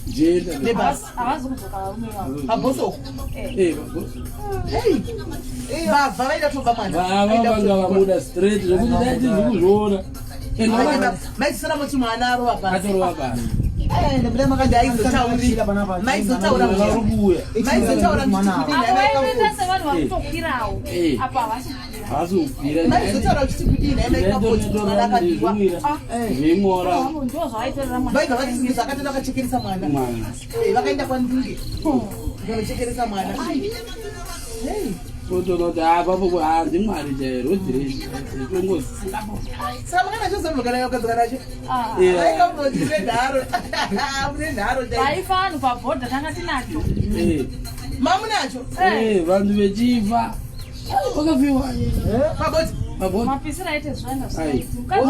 Speaker 2: Jenda.
Speaker 3: Havazi kudzoka varume vavo.
Speaker 1: Pabhoso.
Speaker 2: Eh, boss.
Speaker 1: Bava vaida kutoba mwana.
Speaker 2: Vava vanga vabuda straight zvekuti dai tizi kuzviona. Ende
Speaker 1: Maisara muti mwana arova pasi.
Speaker 2: atorwa pasi.
Speaker 1: Maizotaura
Speaker 2: Vari kuuya.
Speaker 1: maizotaura
Speaker 3: Apo vaitoita sevanhu vari kutokwirawo.
Speaker 2: Eh.
Speaker 3: Apo havasi kukwira.
Speaker 2: Haasi kukwira.
Speaker 1: Maizotaura uchiti kudini nhai mai Comfort kuti mwana akabiwa.
Speaker 2: Zvimora
Speaker 3: Ndizvo zvavaitorera mwana.
Speaker 1: Vaibva vati zvinhu zvakatenda vakachekeresa mwana.
Speaker 2: mwana.
Speaker 1: Vakaenda kwaNdunge. Vanochekeresa mwana. Hey.
Speaker 2: Totoona kuti apapo handimwari chaiyo rodhi rechi. Tongosiya.
Speaker 1: Saka makana chozomukana yakadzokana nacho.
Speaker 3: Ah.
Speaker 1: Mai Comfort mune nharo. Mune nharo chaiyo.
Speaker 3: Vaifa vanhu pabhodha tanga tinacho.
Speaker 2: Eh.
Speaker 1: Mamunacho.
Speaker 2: Eh, vanhu vechifa. Vakafiwa.
Speaker 1: Paboti.
Speaker 2: Pabhodha.
Speaker 3: Mapisiro aite zvaenda
Speaker 2: Ai.
Speaker 1: Vanhu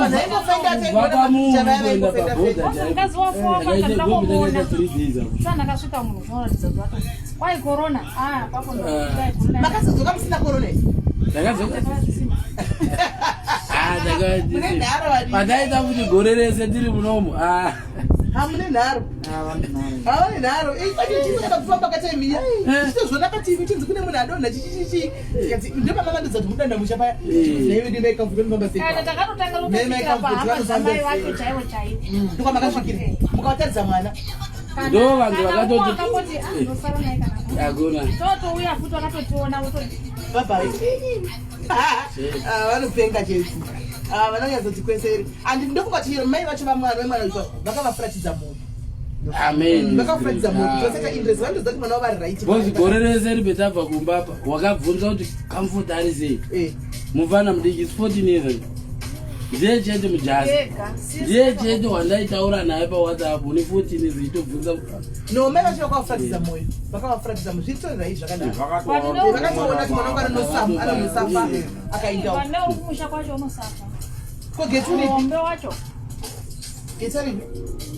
Speaker 2: Vakamuenda pabhodha
Speaker 3: Kozi
Speaker 2: chaipo.
Speaker 3: mukadzi wafowa
Speaker 2: Ndakaita
Speaker 3: pakati
Speaker 2: gombi
Speaker 3: ndakomuona.
Speaker 2: ndakaita 3 days apo.
Speaker 3: Sana ndakasvika munhu zvinoratidza kuti vato. Kwai corona. Ah, papo ndo. Kwai corona.
Speaker 1: Makazodzoka musina korona here?
Speaker 2: Ndakadzoka. Ah,
Speaker 1: Mune nharo vadii?
Speaker 2: Pataita kuti gore rese tiri munomu. Ah.
Speaker 1: Hamune nharo. Havane nharo. Chii kufamba kataimiya. Chitozviona paTV chinzi kune munhu adonha chichichichi. Tikati ndopamavandudza kuti mudanda musha paya. Naive ndimai Comfort vanofamba sei?
Speaker 3: Kana takatotanga
Speaker 1: Mai
Speaker 3: kutosvikira
Speaker 1: Comfort
Speaker 3: pahama
Speaker 1: vanofamba
Speaker 3: dzamai
Speaker 1: sei?
Speaker 3: vacho chaivo chaivo.
Speaker 1: Ndokwamakasvikira. Mukavataridza mwana.
Speaker 2: Ndo vanhu vakatoti-
Speaker 3: Vakamboti ah ndosara naye kana.
Speaker 2: Hakuna.
Speaker 3: Totouya futi vakatotiona vototi
Speaker 1: Bye bye. Ah, vanopenga chezi. Ah, vanonyatsoti kwese. Andi ndofunga kuti mai vacho vamwana vemwana uyu vakavafuratidza moyo.
Speaker 2: Amen.
Speaker 1: Vakafuratidza moyo kuti vasaita interest. Vanotoziva kuti mwana wavo ari right.
Speaker 2: Because gore rese ribve tabva kumba apa wakabvunza kuti Comfort ari sei. Mufana mudiki is 14 years. Ndiye chete mujasi.
Speaker 3: ega.
Speaker 2: Ndiye chete wandaitaura naye paWhatsApp une 14 years itobvunza.
Speaker 1: No, mai vacho vakavafuratidza moyo. Vakavafuratidza moyo. Zviri right zvakadaro. Vakatoona kuti mwana wangu anonosafa akaenda uko.
Speaker 3: Vane uri kumusha kwacho unosafa.
Speaker 1: Ko geti uripi?
Speaker 3: Muombe wacho.
Speaker 1: Geti aripi?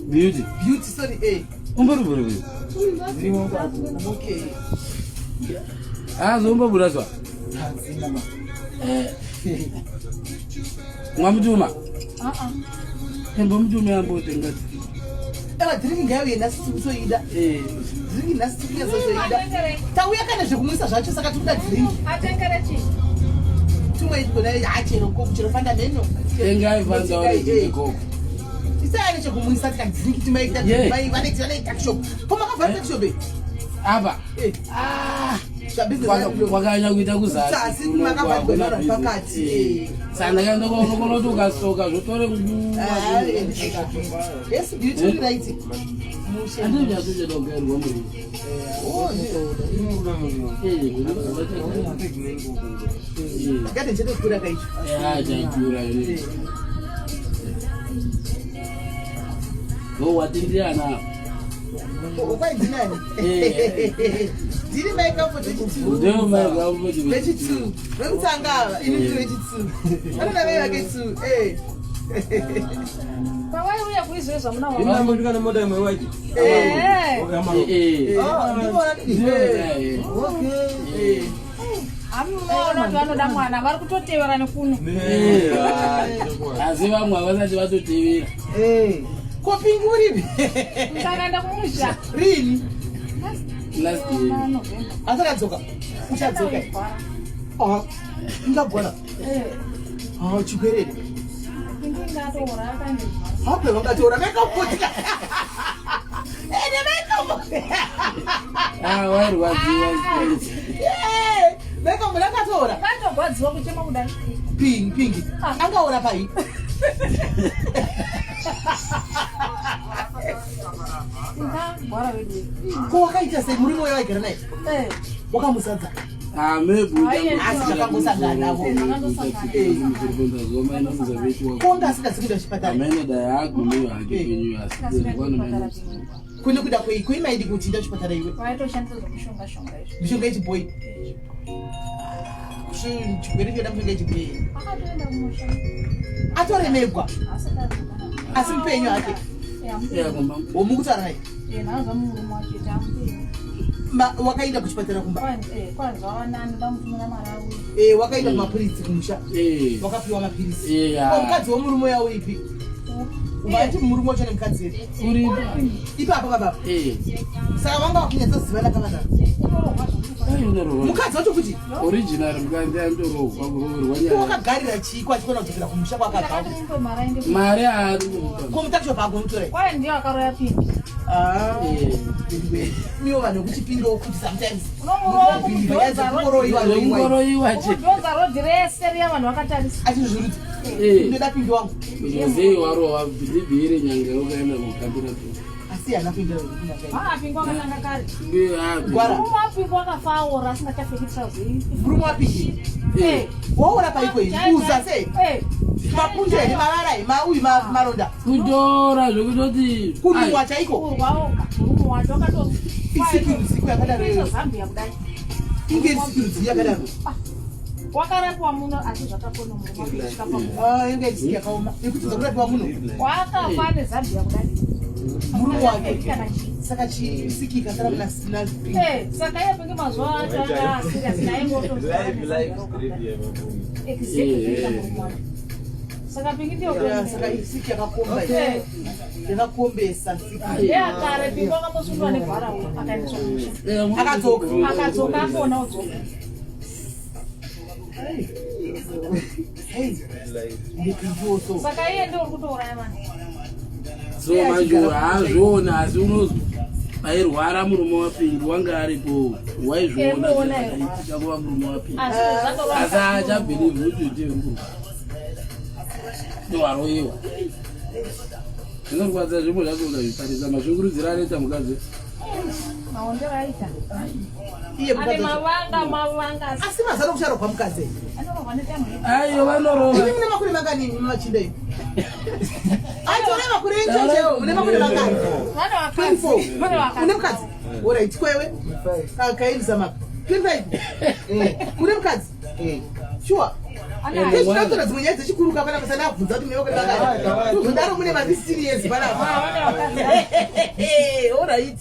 Speaker 2: Beauty.
Speaker 1: Beauty, sorry, eh.
Speaker 2: Umbori buri.
Speaker 1: Okay.
Speaker 2: Ah, zomba bura zwa. Mwamutuma.
Speaker 3: Ah ah.
Speaker 2: Embo mutume ambotenga.
Speaker 1: Ewa drink ngaiuye nhasi tikutoida. Drink nhasi tikunyatsotoida. Tauya kana zvekumwisa zvacho saka tikuda drink.
Speaker 3: Atengere chii?
Speaker 1: Tumwe kona chero coke chero fanta meno.
Speaker 2: Tengai fanta uri coke.
Speaker 1: Isaya nechekumwisa tika drink timaita
Speaker 2: Yeah.
Speaker 1: mai vaneti vane tuck shop. Ko makavhara tuck shop eh?
Speaker 2: Apa.
Speaker 1: Eh.
Speaker 2: Ah.
Speaker 1: Zvabusiness yacho.
Speaker 2: Kwakanyanya kuita kuzasi.
Speaker 1: Kuzasi, makavharwa pakati, eh.
Speaker 2: Saka ndakaenda kwaunokona kuti ukasoka zvotore nguva.
Speaker 1: Ah, Yes, beauty uri right. Mushe.
Speaker 2: Handiti chatochada kugairwa muriwo.
Speaker 1: Oh, Garden chatokura kaicho.
Speaker 2: Chakura. Ndo watindiyana.
Speaker 1: Kwai ndinani? Ndiri mai Comfort vechitu.
Speaker 2: Ndiyo mai Comfort
Speaker 1: vechitu. Vekutanga ava, ini ndiri vechitu. Vanoda mai vake tu. Eh.
Speaker 3: Pawaiuya kuizwe zvamuna
Speaker 4: Imi ambotika nemota imwe white.
Speaker 3: Eh.
Speaker 2: Eh.
Speaker 4: Oh,
Speaker 1: Ndivona
Speaker 2: Ndiyo, eh.
Speaker 4: Okay.
Speaker 1: Eh.
Speaker 3: Hamunoona kuti vanoda mwana vari kutotevera nekuno.
Speaker 2: Eh. Asi vamwe havasati vatotevera.
Speaker 1: Eh. Ko Pingi uripi?
Speaker 3: Ndakaenda kumusha.
Speaker 1: Rini?
Speaker 2: Last year.
Speaker 3: November.
Speaker 1: Asakadzoka. Uchadzoka. Ah. Ingagona.
Speaker 3: Eh.
Speaker 1: Ah, chikwerere.
Speaker 3: Pingi ngatora akaenda.
Speaker 1: Hape vangatora mekaputika. Ene mekapu.
Speaker 2: Ah, wairwadziwa.
Speaker 1: Eh, mekapu rakatora.
Speaker 3: Katogwadziwa kuchema kudai.
Speaker 1: Pingi, pingi. Angaora pai.
Speaker 3: Ndagwara wedu.
Speaker 1: Ko wakaita sei murume uyo waigara naye?
Speaker 3: Eh.
Speaker 1: Wakamuzadza.
Speaker 2: Ah, maybe
Speaker 1: Asi zvakangosangana navo. Ko anga asingazi kuenda kuchipatara.
Speaker 2: Amene dai agumiwa hake kwenyu asi kwana
Speaker 1: Kune kuda kwei? Kwei maidi kuti enda kuchipatara iwe?
Speaker 3: Vaitoshandisa zvokushonga shonga izvo.
Speaker 1: Mishonga yechibhoyi. Chirwere choda mishonga yechibhoyi.
Speaker 3: Akatoenda kumusha.
Speaker 1: Atoremegwa.
Speaker 3: Asati adzoka.
Speaker 1: Asi mupenyu hake.
Speaker 3: Eh, amupenyu.
Speaker 1: Womukutaura naye.
Speaker 3: Eh, nhazwa murume wacho kuti amupenyu.
Speaker 1: Wakaenda kuchipatara kumba.
Speaker 3: Kwanzi wawanani ndamutumira mari auye.
Speaker 1: Eh, wakaenda kumapiritsi kumusha. Wakapiwa mapiritsi. Ko mukadzi womurume uya uripi? Ubati murume wacho nemukadzi here?
Speaker 2: Uripo.
Speaker 1: Ipapo baba. Saka vanga vakunyatsozivana kavana. Mukadzi wacho kuti
Speaker 2: Original mukadzi andorohwa kuroorwa
Speaker 1: ko
Speaker 2: nyaya.
Speaker 1: wakagarira chii kwachikona kudzokera kumusha kwakabva.
Speaker 3: Ndakati mari aende
Speaker 2: Mari haari kumupa.
Speaker 1: Ko mutakishopa agomutora.
Speaker 3: Kwai ndiyo akaroya Pingi.
Speaker 1: Ah.
Speaker 2: Eh.
Speaker 1: Miwo vanhu vekuchipindawo kuti sometimes.
Speaker 3: Unomurova kumudhonza
Speaker 1: Kungoroiwa roiwa.
Speaker 2: Zvekungoroiwa che.
Speaker 3: Kumudhonza rodhi rese riya vanhu vakatarisa.
Speaker 1: Achizvirudza.
Speaker 2: Eh.
Speaker 1: Ndoda Pingi wangu.
Speaker 2: Sei warohwa bhidhibhiri nyange ukaenda kukambira tu.
Speaker 1: Asi haana kuenda kunanga.
Speaker 3: Ah, Pingi wakatanga kare.
Speaker 1: Gwara.
Speaker 3: Murume waPingi wakafa aora asingachapfeki trouser.
Speaker 1: Murume waPingi.
Speaker 3: Eh.
Speaker 1: Waora paiko iyi? Uza sei?
Speaker 3: Eh.
Speaker 1: Mapundu here mavara here mauyu maronda.
Speaker 2: Kutora zvekutoti
Speaker 1: Kunhuwa chaiko.
Speaker 3: Kurwa oga. Murume wacho wakato
Speaker 1: Isikiruzi yakadaro.
Speaker 3: Kuisa Zambia kudai.
Speaker 1: Inge isikiruzi yakadaro.
Speaker 3: Wakarapiwa muno asi zvakakona murume wake kusvika pakufa.
Speaker 1: Ah, inge isiki yakaoma. Yekuti dzakurapiwa muno.
Speaker 3: Wakafa neZambia kudai.
Speaker 1: Murume wake.
Speaker 3: Kana chii.
Speaker 1: Saka chisiki ikasara muna sina Pingi.
Speaker 3: Eh, saka iye Pingi mazuva acho anga serious naye moto. Exactly. Saka Pingi ndiyo
Speaker 1: Yeah, saka isiki yakakomba iyi.
Speaker 3: Eh.
Speaker 1: Yakakombesa siki.
Speaker 3: Ndeyakare Pingi wakambosundwa negwara akaendeswa kumusha.
Speaker 1: Akadzoka.
Speaker 3: Akadzoka apona odzoka.
Speaker 1: Hey. Ndipindiwo so.
Speaker 3: Saka iye ndiye uri kutouraya vanhu.
Speaker 2: So manje haazviona asi unozwa pairwara murume waPingi wanga aripo waizviona
Speaker 3: Emuona airwara.
Speaker 2: zvakaitika kuva murume waPingi.
Speaker 3: Asi zvakava
Speaker 2: Asi achabhilivhi kuti ndiye mukuru. Ndowaroyiwa. Zvinorwadza zvimwe zvacho ukazvitarisa mashungurudziro anoita mukadzi.
Speaker 3: Maondero aita.
Speaker 1: Iye
Speaker 3: Ane
Speaker 1: mukadzi wacho.
Speaker 3: mavanga mavanga asi
Speaker 1: Asi mazano kucharogwa mukadzi. here?
Speaker 3: anorohwa netambo.
Speaker 2: Aiyo vanorova.
Speaker 1: Imi mune makore mangani imi machinda imi? Aitore makore enyu chaiwo mune makore mangani?
Speaker 3: Vane vakadzi.
Speaker 1: 24.
Speaker 3: Vane vakadzi.
Speaker 1: Une mukadzi? Alright, kwewe? Kaendisa mapa. 25. Une mukadzi? Sure.
Speaker 3: Anaye.
Speaker 1: Tinotora dzimwe nyaya dzechikuru ka panapa sani abvunza kuti mune makore mangani. Tozodaro mune ma 16 years panapa.
Speaker 3: Ah, vane vakadzi.
Speaker 1: Alright.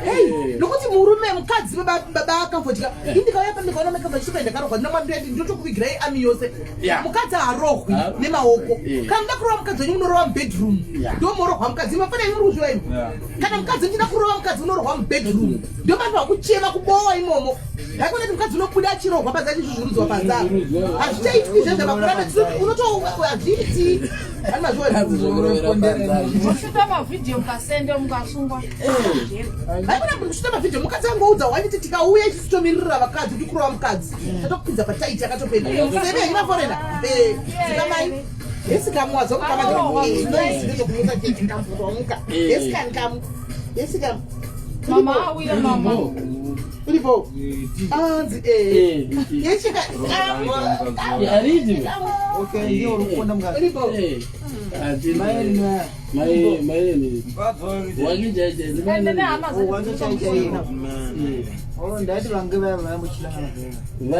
Speaker 1: Hey, nokuti murume mukadzi baba akafodya ini ndikauya pa ndikaona makafodya ndakarohwa ndinamwandoyati ndotokuvigirai ami yose
Speaker 2: Yeah.
Speaker 1: mukadzi harohwi
Speaker 2: Ah.
Speaker 1: nemaoko
Speaker 2: Yeah.
Speaker 1: kana muda kurova mukadzi wenyu munorova mubedroom
Speaker 2: Yeah.
Speaker 1: ndomorohwa mukadzi mafana imi muri kuzviva imi kana mukadzi ndida kurova mukadzi unorohwa mubedroom ndopanhu vakuchema kubowa imomo haikona kuti mukadzi unobuda achirohwa panze achizvuzvurudzwa panze apa hazvichaitwi zvezvo makurana unoto hazviiti ani mazviwa
Speaker 2: Mukadzi zvekurovera panze.
Speaker 3: Kushuta mavhidhiyo mukasende mukasungwa. Jeri.
Speaker 1: haikona kusvita mavhidhiyo mukadzi angoudza wanyiti tikauya isusu tomiririra vakadzi kuti kurova mukadzi tatokupinza pataiti akatopenda seve henyu maforena dzikamai hesikamuwadzo mukamaaomuka hesikanikamu hesikamu
Speaker 3: Mama awira mama.
Speaker 1: uripo anzi
Speaker 2: Eh.
Speaker 1: yechika
Speaker 2: Haridi.
Speaker 4: Okay, ndiye uri kuponda mukadzi.
Speaker 1: uripo
Speaker 2: Eh. Hatina. Mai mai ni. Wake chaiye.
Speaker 3: Ende nehama dzake.
Speaker 5: Oh, ndati vange vaya vayambochilangana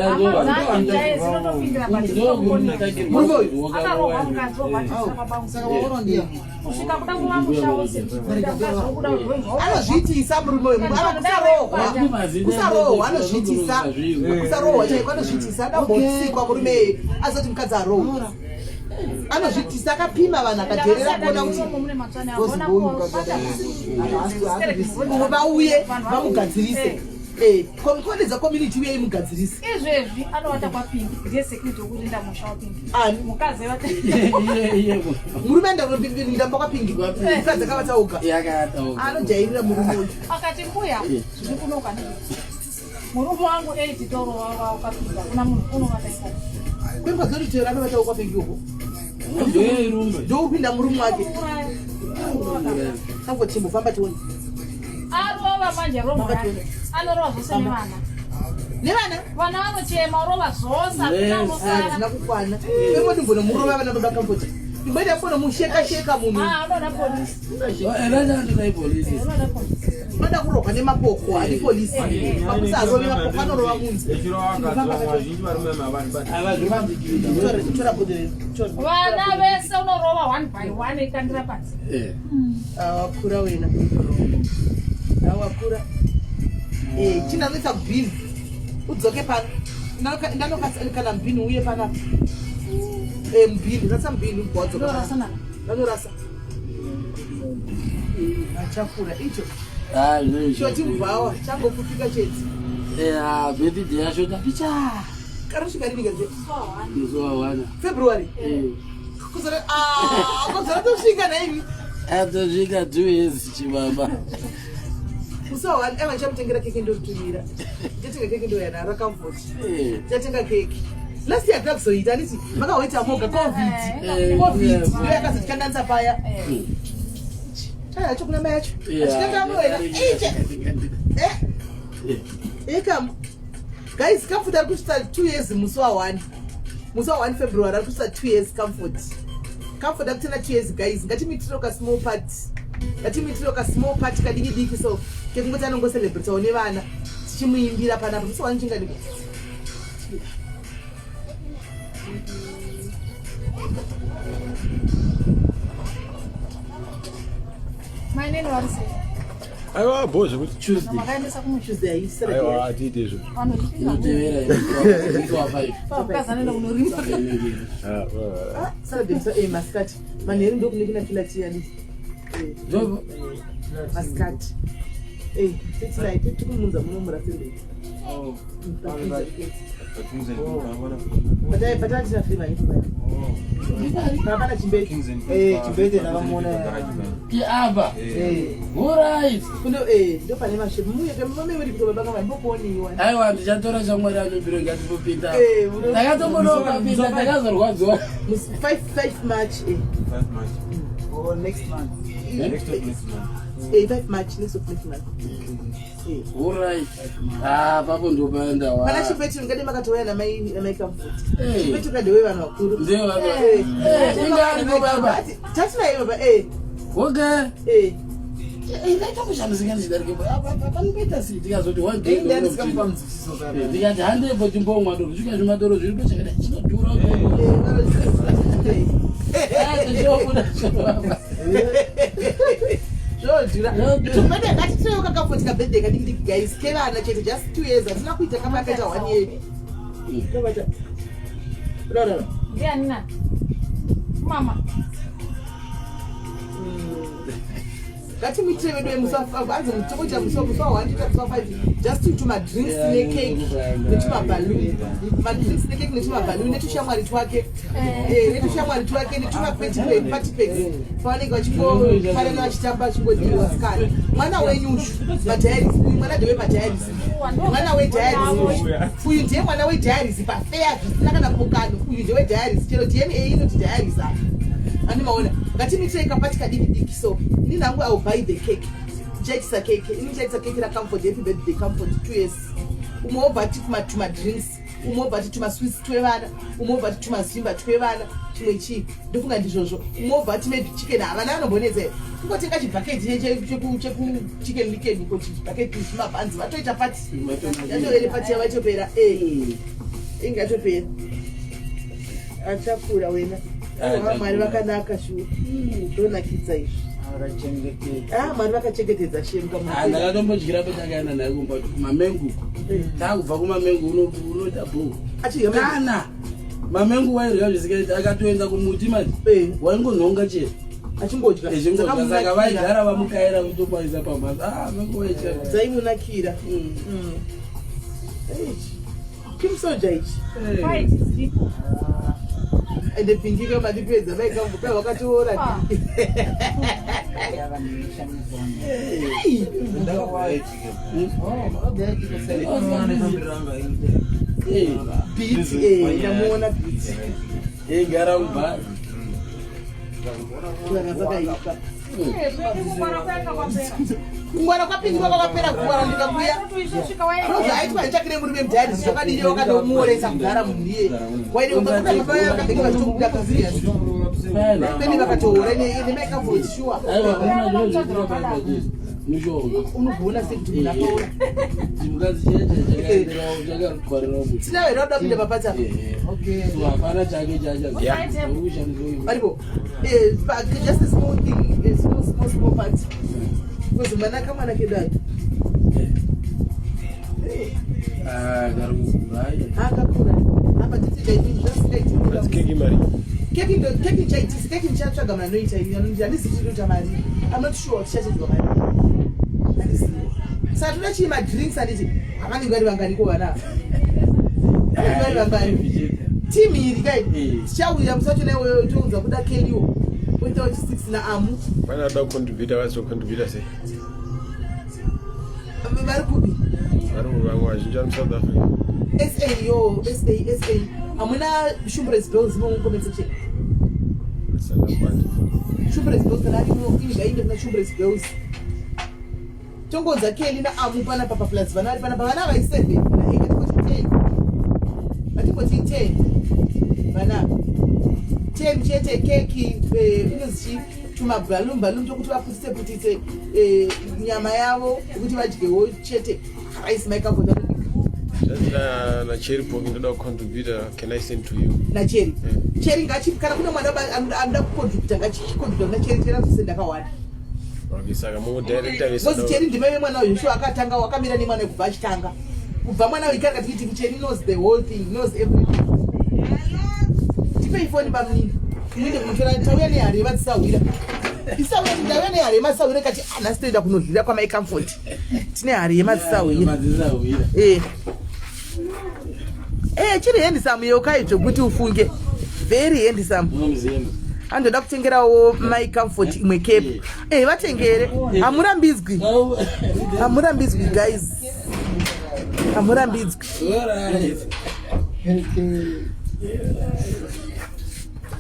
Speaker 3: Hama dzake chaiye dzinotopindira but dzinomukonesa. Akarohwa mukadzi wobva baba
Speaker 5: saka waona ndiye
Speaker 3: kusvika kuda kuva musha wose mukadzi wokuda
Speaker 1: Anozviitisa murume uyu. Kusarohwa. Kusarohwa anozviitisa. Kusarohwa chaiko anozviitisa. Adambotsikwa murume iye azoti mukadzi arohwa. Anozviitisa akapima vanhu akadherera kuona kuti umwe vauye vamugadzirise. Eh, konedza community uye imugadzirise.
Speaker 3: Izvezvi anovata kwapingi, ndiye security wokurinda musha wapingi.
Speaker 1: Ani?
Speaker 3: Mukadzi vata.
Speaker 1: Murume ndamba kwapingi. Mukadzi akavata oga. Anojairira murume uyu.
Speaker 3: Akati mbuya zviri kunoka nezvi murume wangu 8 toro wava ukapinda kuna munhu unovata ikoko.
Speaker 1: Kwemukadzi wototera anovata kwapingi uko. Ndokupinda murume wake.
Speaker 3: Kuuraya.
Speaker 1: Sangotimbo famba tione.
Speaker 3: Arova manje romo yake anorova zvose nevana.
Speaker 1: Nevana?
Speaker 3: Vana vanochema, urova zvose, hakuna unosara.
Speaker 1: Hazvina kukwana. Pemoti mbonomurova vana baba Comfort. Imboita mbonomusheka sheka munhu.
Speaker 3: Ah, unoda polisi. Unoda polisi.
Speaker 1: Unoda kurohwa nemapoko, hadi polisi. Mapolisi arovi mapoko, anorova munhu. Tora, tora bhodhoro iri. Tora.
Speaker 3: Vana vese unorova one by one ikandira pasi.
Speaker 1: Ah, wakura wena. Ah, wakura. Eh, chinanoisa kubhini. Udzoke pano. Ndanoka kana mubhini uye panapa. Eh, mubhini, rasa mubhini ubva wadzoka.
Speaker 3: Ndorasa nana.
Speaker 1: Ndanorasa. Achakura icho. Choti mubhawa changopfupika chete.
Speaker 2: Birthday yashota picha.
Speaker 1: Karosvika rini kaje?
Speaker 2: Musi wa 1.
Speaker 1: February. Kuzora, ah, kuzora tosvika naimi.
Speaker 2: Atosvika 2 years chibaba.
Speaker 1: Musi wa 1 eva ndichamutengera keke ndoritumira. Ndichatenga keke ndouya naro raComfort. Ndichatenga keke. Last year takuzoita handiti makahoita moga COVID. COVID ndiyo yakazotikanganisa paya. Chaya yacho kuna mai yacho. Achikanganwa wena. Iche. Eh. Ekamu. Guys, Comfort ari kusvitsa 2 years musi wa 1. Musi wa 1 February ari kusvitsa 2 years Comfort. Comfort ari kutena 2 years guys. Ngatimuitire ka small party. Ngatimuitire ka small party kadiki diki so kekungoti anongocelebratawo nevana tichimuimbira panapa. Musi wa 1 chingani?
Speaker 3: Mainini vari sei?
Speaker 6: Aiwa, bho zvekuti.
Speaker 2: Tuesday.
Speaker 3: Makaendesa kumusha.
Speaker 1: Tuesday haisira.
Speaker 6: Aiwa, atiite izvo.
Speaker 2: Inotevera musi wa 5.
Speaker 3: Mukadzi anoenda kunorima.
Speaker 6: Ah, ah.
Speaker 1: Ah, Saturday musi masikati. Manheru ndokune kuna filati yani. Masikati. Eh, tetirai tikumunza muno murasembeti. Patai patai tina free mani. Hapana chimbeti.
Speaker 5: Eh, chimbete ndakamuona.
Speaker 2: Apa.
Speaker 5: Eh.
Speaker 2: Alright.
Speaker 1: Kuno ndo pane mashepu. Muye kama muri kutoba baka mbokuoniwa.
Speaker 2: Aiwa, ndichatora shamwari anobiro ngatipopinda.
Speaker 1: Eh,
Speaker 2: Ndakatombonopa ndakazorwadziwa.
Speaker 1: Musi 5 5 March eh.
Speaker 5: Oh, next month.
Speaker 1: Eh, 5 March, next of next month. Eh.
Speaker 2: Alright. Ah, papo ndopaenda wa.
Speaker 1: Pana chimbeti ngade makatouya namai Comfort. Chimbeti kadewe vanhu vakuru.
Speaker 2: Ndiyo baba.
Speaker 1: Eh.
Speaker 2: Eh, inga ariko baba.
Speaker 1: Tatinaye baba eh.
Speaker 2: Okay.
Speaker 1: Eh.
Speaker 2: Ndaita kushamisika ndichidarike apa panoita sei tikazoti one day
Speaker 1: Eh, ndandisikamupa
Speaker 5: mudzidziso kana.
Speaker 2: Ndikati handepo timbomwa doro svika zvimadoro zviripo chakadai chinodhura.
Speaker 1: Eh,
Speaker 2: tichobuda chobaba.
Speaker 1: Zvodhura.
Speaker 2: Zvodhura.
Speaker 1: Tumene ngatitirewo kaComfort kabirthday kadiki diki guys kevana chete, just 2 years, hatina kuita kama akaita one year. Ndobata. Rara.
Speaker 3: Ndiani nani? Mama.
Speaker 1: Ngatimuitire vedu vemusi anzi tokuita musi wa 1 toita musi wa 5, just tumadrinks necake netumaballoon, madrinks necake netumaballoon netushamwari twake. Netushamwari twake netumaparty packs pavanenge vachingofanana vachitamba vachingodyiwa sikana. Mwana wenyu ushu madiaries, uyu mwana ndewe madiaries, mwana wediaries uyu ndiye mwana wediaries pafeya zvisina kana pokano. Uyu ndewe diaries, chero DNA inoti diaries apa andimaona. Ngatimuitirei kaparty kadiki diki. So ini nangu I will buy the cake, ndichaitisa keke ini, ndichaitisa keke raComfort. Happy birthday Comfort, 2 years. Umwe wobva ati kumatuma drinks. Umwe wobva ati tumaswits twevana, umwe wobva ati tumazimba twevana, chimwe chii, ndofunga ndizvozvo. Umwe wobva ati maybe chicken. Havana vanombonetsa here kungotenga chibhaketi chekuchicken Licken uko, chibhaketi zvimabhanzi, vatoita pati yatovere, pati yavaitopera ingatopera. Achakura wena. Ah, Mwari vakanaka shuwa, ndonakidza izvi. Ah, Mwari vakachengetedza shemu.
Speaker 2: Ah, ndakatombodyira petakaenda naye kumba kumamengu. Takubva kumamengu unoita bho kana mamengu wairya zvisikaiti, akatoenda kumuti manje waingonhonga chete.
Speaker 1: Achingodya.
Speaker 2: Echingodya, saka vaigara vamukaira kutopaisa pamhatso. Ah, mengu waicha.
Speaker 1: Dzaimunakira. Chimusoja ichi.
Speaker 3: Fight dziripo.
Speaker 1: Ende pindika mandipedza vaikambuka vakatoora.
Speaker 3: Ah.
Speaker 1: Ei. Beat, ndamuona beat.
Speaker 2: Igara mubhari.
Speaker 1: Vana vakaipa.
Speaker 3: Kungwara kwanga kwapera.
Speaker 1: Kungwara kwapindwa kwakapera, kungwara ndikakuya.
Speaker 3: Isvika waenda.
Speaker 1: Zvaaitwa nechakire murume mudhari zvakadini, wakatomuoresa kugara munhu iye waidebaba vakabenge vachitobuda kasirias peni vakatoora nemaikavoti shuwa.
Speaker 2: Aiwa, una zvinoitika mishonga.
Speaker 1: Unogoona sekuti munhu akaora.
Speaker 2: Chimukadzi cheche chakatwarirawo kuti
Speaker 1: Tina here vanoda kupinda papata?
Speaker 2: So hapana chake chachakushandiswa.
Speaker 1: Varipo. Just a small thing, a small, small, small part, because mwana kamwana kedu aka.
Speaker 2: Kari kukura.
Speaker 1: Akakura apa titidaii zvasingaiti.
Speaker 6: That's keki mari.
Speaker 1: Keki keki chaitisi keki ndichatsvaga munhu anoita ini handisi tinoita mari. I'm not sure kuti tichachedwa mari, handisi. Saka toda chii? Madrinks handiti? Havanenge vari vanganiko vana ava? Vanenge vari vangani? Timu iri kai. Tichauya musi wacho naiweyo toudza kuda keliwo oitawo chi6 naamu.
Speaker 6: Vana vada kucontributa vazocontributa sei?
Speaker 1: Vari kupi?
Speaker 6: Vari vamwe vazhinji vari muSouth Africa.
Speaker 1: Sa yo sa sa hamuna Shumbres Bills imo mucomment section?
Speaker 6: Sandapanda.
Speaker 1: Shumbres Bills kana arimo ini ngainde kuna Shumbres Bills. Tongonza Keli naamu panapa paplus vana vari panapa, vana vai 7 na 8, tingoti 10, vatingoti 10 vana, 10 chete. Keki, inonzi chii, tumabhalum balum tokuti vaputitse putitse, nyama yavo yekuti vadyewo chete, rice maikavota.
Speaker 6: Zvanzi naCherry Poki, ndoda kucontributa, can I send to you?
Speaker 1: NaCheri? Cheri ngachi, kana kune mwana anoda kucontributa ngachicontributa kuna Cheri. Cheri azosenda akawanda.
Speaker 6: Okay, saka mungudirecta.
Speaker 1: Because Cheri ndimai vemwana uyu sure, akatanga wakamira nemwana uyu kubva achitanga, kubva mwana uyu kari katikitiki. Cheri knows the whole thing, knows everything. Tipei foni pamunini muinde kunotora. Tauya nehari yemadzisahwira, isauya, ndauya nehari yemadzisahwira kati nhasi toenda kunodlira kwamai Comfort, tine hari yemadzisahwira.
Speaker 2: Madzisahwira.
Speaker 1: Chiri handsome yeukai zvokuti ufunge, very handsome.
Speaker 2: Unomuzemba.
Speaker 1: Andoda kutengerawo mai Comfort imwe kepu. Vatengere, hamurambidzwi, hamurambidzwi guys, hamurambidzwi.
Speaker 2: Alright.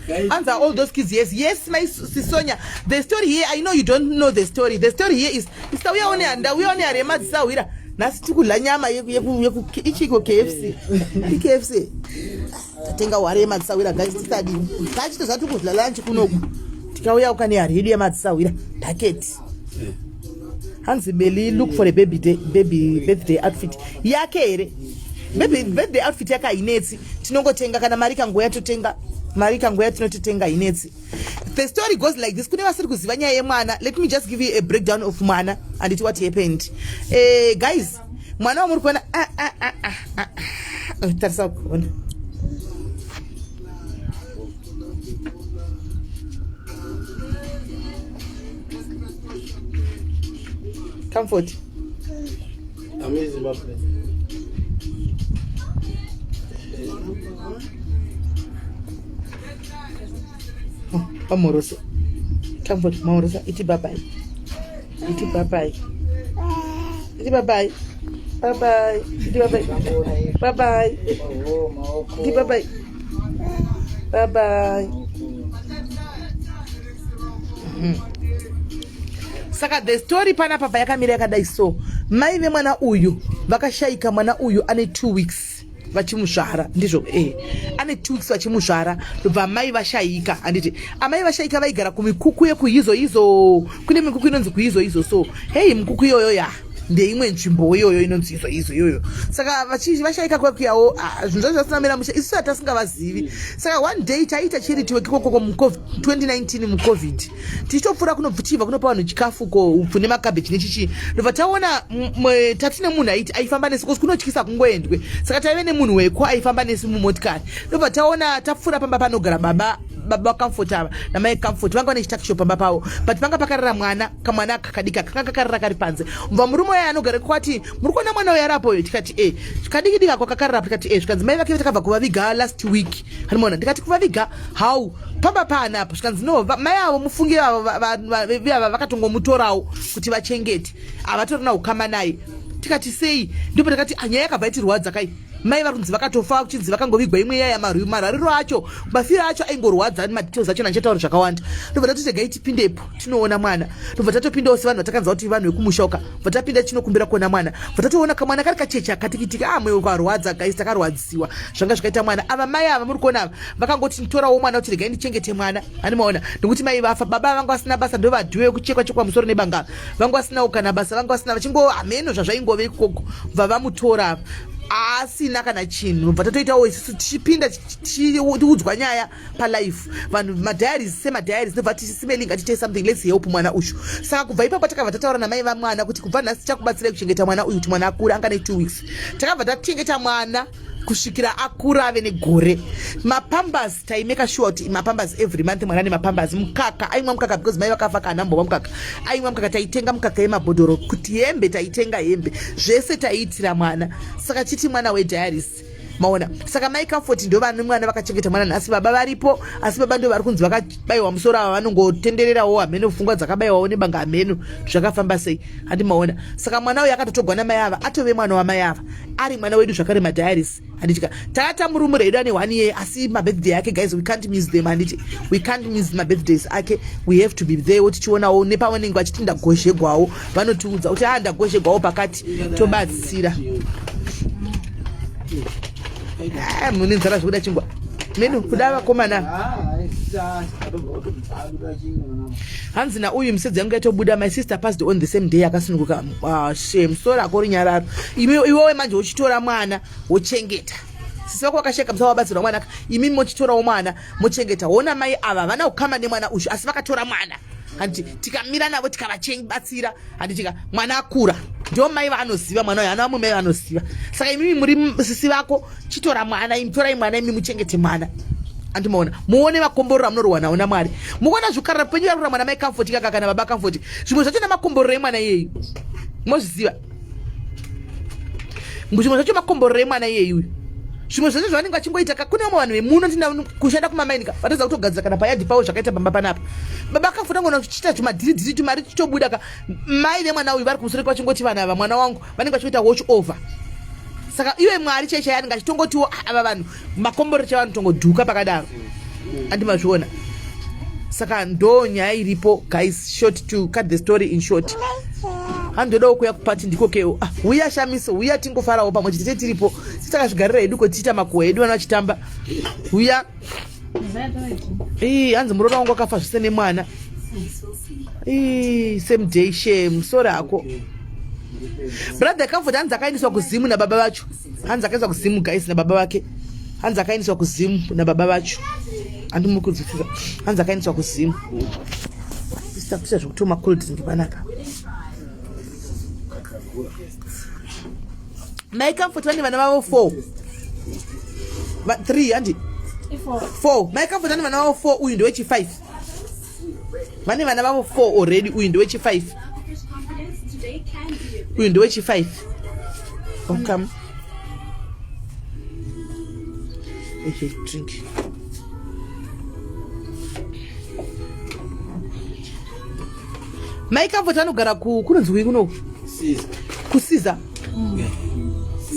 Speaker 2: Guys,
Speaker 1: Answer all those kids. Yes, my Sisonia, the story here, I know you don't know the story. The story here is isauya one, ndauya one hari yemadzisahwira. Nhasi tikudla nyama ichiko KFC, iKFC. Tatenga hari yemadzisahwira guys, tisadini tachito zvati kudla lunch kunoku, tikauya ukane hari yedu yemadzisahwira dhaketi. Hanzi Beli, look for a baby day, baby birthday outfit yake here? Baby birthday outfit yake hainetsi, tinongotenga kana mari kangoya totenga, mari kangoya tinototenga, hainetsi. The story goes like this. Kune vasiri kuziva nyaya yemwana, let me just give you a breakdown of mwana anditi what happened. Guys, mwana wamuri kuona, ah, ah, ah, ah, ah, ah. Tarisa kuona. Comfort.
Speaker 2: I'm in Zimbabwe.
Speaker 1: Pamoroso Comfort, maorosa, iti babai, iti babai, iti babai, babai, iti babai, babai, iti babai, babai. Saka the story panapa payakamira yakadai. So mai vemwana uyu vakashayika mwana uyu ane 2 weeks. vachimuzvara ndizvo e ane two weeks vachimuzvara ndobva amai vashaika handiti amai vashaika vaigara kumikuku yekuhizo izo kune mikuku inonzi kuhizo izo so hei mukuku iyoyo ya ndeimwe nzvimbo iyoyo inonzi izo izo iyoyo saka vashaika kwekuyawo ah, zvinhu zvacho zvasina mira musha isu hatasingavazivi saka one day taiita charity work ikokoko mu 2019 mucovid tichitopfuura kunobva kunopa vanhu chikafu ko upfu nemakabheji nechichi ndobva taona tatine munhu aiti aifamba nesu kosi kunotyisa kungoendwe saka taive nemunhu weko aifamba nesu mumotikari ndobva taona tapfuura pamba panogara baba baba comfort ava namai comfort vanga vane chitakisho pamba pavo but panga pakarara mwana kamwana kakadika kanga kakarara kari panze mva murume uya anogara kwati muri kuona mwana uyo arapo uyo tikati e kadiki dika kwakakarara tikati e zvikanzi mai vake takabva kuvaviga last week hanimona ndikati kuvaviga how pamba paana apo zvikanzi no mai avo mufungi avo ava vakatongomutorawo kuti vachengete havatorina ukama naye tikati sei ndipo takati ah, nyaya yakabva itirwadza kai mai vari kunzi vakatofa kuchinzi vakangovigwa imwe yaya marariro acho mafiro acho aingorwadza madetails acho nandichataura zvakawanda ndobva tati regai tipindepo tinoona mwana ndobva tatopindawo sevanhu vatakanzwa kuti vanhu vekumusha uka bva tapinda tinokumbira kuona mwana bva tatoona kamwana kari kacheche akatikitika ah mwewe kwarwadza guys takarwadziwa zvanga zvakaita mwana ava mai ava muri kuona ava vakangoti nditorawo mwana kuti regai ndichengete mwana ani maona nekuti mai vafa baba vanga vasina basa ndovadhiwe kuchekwa chekwa musoro nebanga vanga vasinawo kana basa vanga vasina vachingo hameno zvazvaingove ikoko bva vamutora ava asina kana chinhu bva tatoitawo isusu tichipinda tichiudzwa nyaya palife vanhu madiaries semadiaries ndobva tichisimeli ngatiite something let's help mwana uyu saka kubva ipapo takabva tataura namai vamwana kuti kubva nhasi tichakubatsirai kuchengeta mwana uyu kuti mwana akura anga ne two weeks takabva tachengeta mwana kusvikira akura ave negore mapambers taimeka sure kuti mapambers every month mwana nemapambers mukaka aimwa mukaka because mai vakafa kana mbova mukaka aimwa mukaka taitenga mukaka yemabhodhoro kuti hembe taitenga hembe zvese taiitira mwana saka chiti mwana wediaries maona saka mai comfort ndo vane mwana vakachengeta mwana nhasi baba varipo asi baba ndo vari kunzi vakabaiwa musoro ava vanongotendererawo hameno pfungwa dzakabaiwawo nebanga hameno zvakafamba sei handi maona saka mwana uyu akatotogwa namai ava atove mwana wamai ava ari mwana wedu zvakare madiaries handitika tata murumure hedu ane one year asi mabirthday ake guys we can't miss them handiti we can't miss mabirthdays ake we have to be there tichionawo nepavanenge vachiti ndagozhegwawo vanotiudza kuti a ah, ndagozhegwawo pakati tobatsira ah, mune nzara zvekuda chingwa menu kuda vakomana hanzi nauyu misedzi yangu yatobuda my sister passed on the same day akasununguka ah, shame sorry ako runyararo iwewe manje uchitora mwana wochengeta sisi vako vakasheka musa wabatsirwa mwana imimi mochitorawo mwana mochengeta hona mai ava vana ukama nemwana uyu asi vakatora mwana handiti tikamira navo tikavabatsira handitika mwana akura ndio mai vaanoziva mwana uyo ana vamwe mai vanoziva saka imimi muri sisi vako chitora mwana imi torai mwana imi muchengete mwana andimaona muone makomborero amunorohwa nawo namwari mukuona zvikarara penyu varura mwana mai comfort kaka kana baba comfort zvimwe zvacho namakomborero emwana iyeyu mozviziva zvimwe zvacho makomborero emwana iyeyu uyu zvimwe zvacho zvavanenge vachingoita ka kune vamwe vanhu vemuno ndina kushanda kumamaini ka vatadza kutogadzira kana payadhi pavo zvakaita pamba panapa baba akafuta ngona kuchiita tumadhiridhiri tumari tutobuda ka mai vemwana uyu vari kumusoro vachingoti vanhu ava mwana wangu vanenge vachingoita watch over saka iwe mwari chai chai anenge achitongotiwo ah, ava vanhu makomborero chavanotongodhuka pakadaro andimazviona saka ndo nyaya iripo guys short to cut the story in short handodawo kuya kupati ndikokewo ah, huya shamiso huya tingofarawo pamwe chete tiripo sitakazvigarira hedu ko tichiita makuhwa edu vana vachitamba huya ii hanzi muroora wangu akafa zvese nemwana ii same day shame sorry hako brother comfort hanzi akaendeswa kuzimu nababa vacho hanzi akaendeswa kuzimu guys nababa vake hanzi akaendeswa kuzimu nababa vacho handimuri kunzwisisa hanzi akaendeswa kuzimu isitakuita zvekutoma cold drink panapa mai comfort vane vana vavo four three handi four mai comfort vane vana vavo four uyu ndewechi five vane vana vavo four already uyu ndewechi five uyu ndewechi five okay. Ehe, drink. Mai Comfort anogara ku kunonzi kuyi kunoku? Kusiza.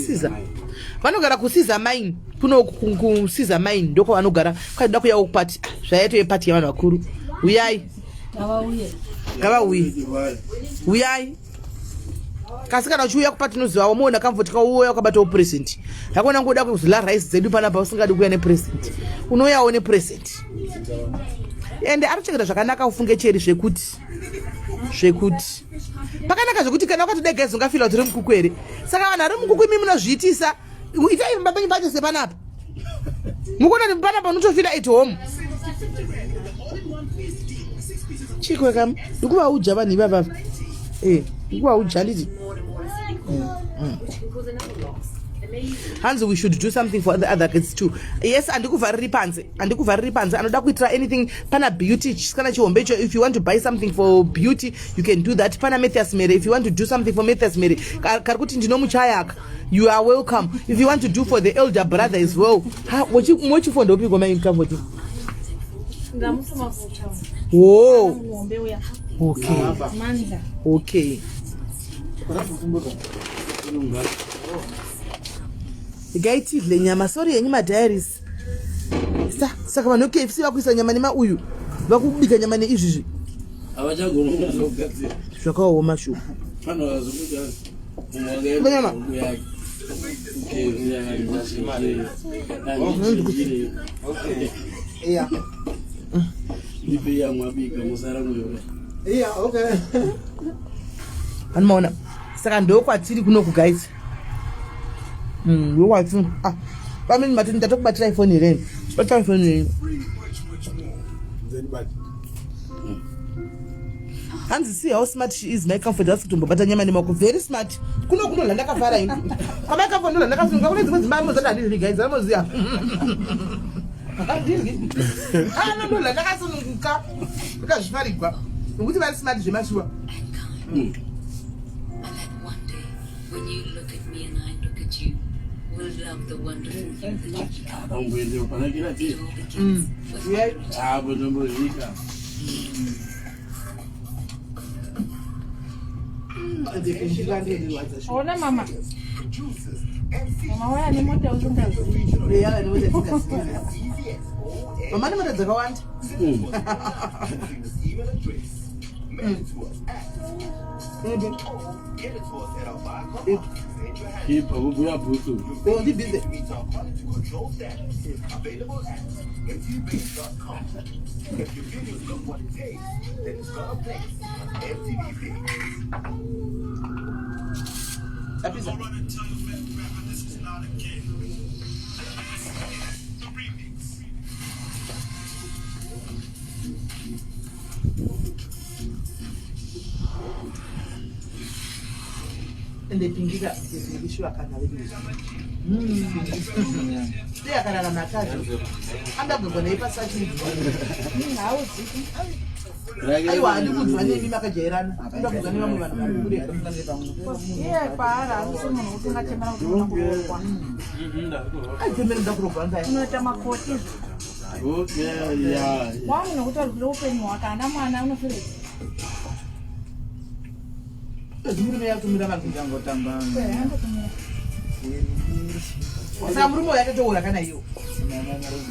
Speaker 1: Siza. Vanogara kusiza mine kunoku kusiza mine ndoko vanogara. Kwaida kuyawo kupati. Zvayaito yepati yevanhu vakuru. Uyai.
Speaker 3: Ngavauye.
Speaker 1: Ngavauye. Uyai. Kasi kana uchiuya kupa tinoziva wamuona Comfort kauya wakabatawo present. Hakuna ngoda kuzila rice dzedu panapa usingadi kuuya nepresent. Unouyawo nepresent. Ende ari kuchengeta zvakanaka ufunge cheri zvekuti zvekuti pakanaka zvekuti kana ukatodai guys ungafila kuti uri mukuku here. Saka vanhu vari mukuku imi munozviitisa. Itai pamba penyu pacho sepanapa. Mukuona kuti panapa unotofila at home. Chiko kam ndikuvaudza vanhu ivava. Eh, ndikuvaudza handiti. Hanzi we should do something for the other kids too. Yes, andikuvhariri panze. Andikuvhariri panze. Anoda kuitira anything pana beauty chisikana chihombe icho if you want to buy something for beauty you can do that. Pana Mathias Mere if you want to do something for Mathias Mere. Kari kuti ndinomuchayaka. You are welcome. If you want to do for the elder brother as well. Ha, mochifonda upiko mai Comfort?
Speaker 3: Ndamutuma kutown.
Speaker 1: Whoa.
Speaker 3: Muombe uya.
Speaker 1: Okay.
Speaker 3: Mandla.
Speaker 1: Okay. Regai tidle nyama. Sorry yenyu madiaries. Sa, saka vanhu veKFC vakuisa nyama nemauyu. Vakubika nyama neizvizvi.
Speaker 2: Havachagoni kuzogadzira.
Speaker 1: Zvakaoma shuwa.
Speaker 2: Vanovazokuita
Speaker 1: Nyama.
Speaker 5: Iya. Iya, okay.
Speaker 1: Anomaona. Saka ndokwatiri kunoku guys. Ndokwatiri. Ah. Pamene mati ndatokubatira iPhone here? Batira iPhone here. Hanzi see how smart she is my Comfort asi kutombobata nyama nemaoko very smart. Kuno kuno ndakafara ini. Kwa my Comfort ndo ndakasunga kune dzimwe dzimba mozati handizvi guys anoziya. Handizvi. Ah no ndo ndakasununguka. Ndakazvifarigwa. Nokuti vari smart zvemashuwa.
Speaker 7: And that one day, when you look at me and I look at you, we'll love the wonderful you that you become. It all begins with
Speaker 1: Yeah.
Speaker 2: Apo tombozvika.
Speaker 3: Ona mama. Mama waya nemota usingazivi.
Speaker 1: Mama nemota dzakawanda.
Speaker 2: Kipa kubuya bhutsu.
Speaker 1: Oh, ndibhize. Tapisa. Ende pingika pingishwa kana vedu. Ndiye akararama akazo. Andagogona ipasa chinhu.
Speaker 3: Hauziki.
Speaker 1: Aiwa handikudzwa nemi makajairana. Ndokudzwa nevamwe vanhu vari kure.
Speaker 3: Iye kwaari harusi munhu kuti ungachemera kuti unoda kuroorwa.
Speaker 1: Aichemera ndoda kuroorwa nzai.
Speaker 3: Unoita makoti.
Speaker 2: Okay, yeah.
Speaker 3: Wamunhu wekuti ari kuda upenyu hwake haana mwana unofira.
Speaker 1: Murume yatumira vanhu.
Speaker 5: Ndangotamba.
Speaker 1: Saka murume uyu akatoora kana iyo.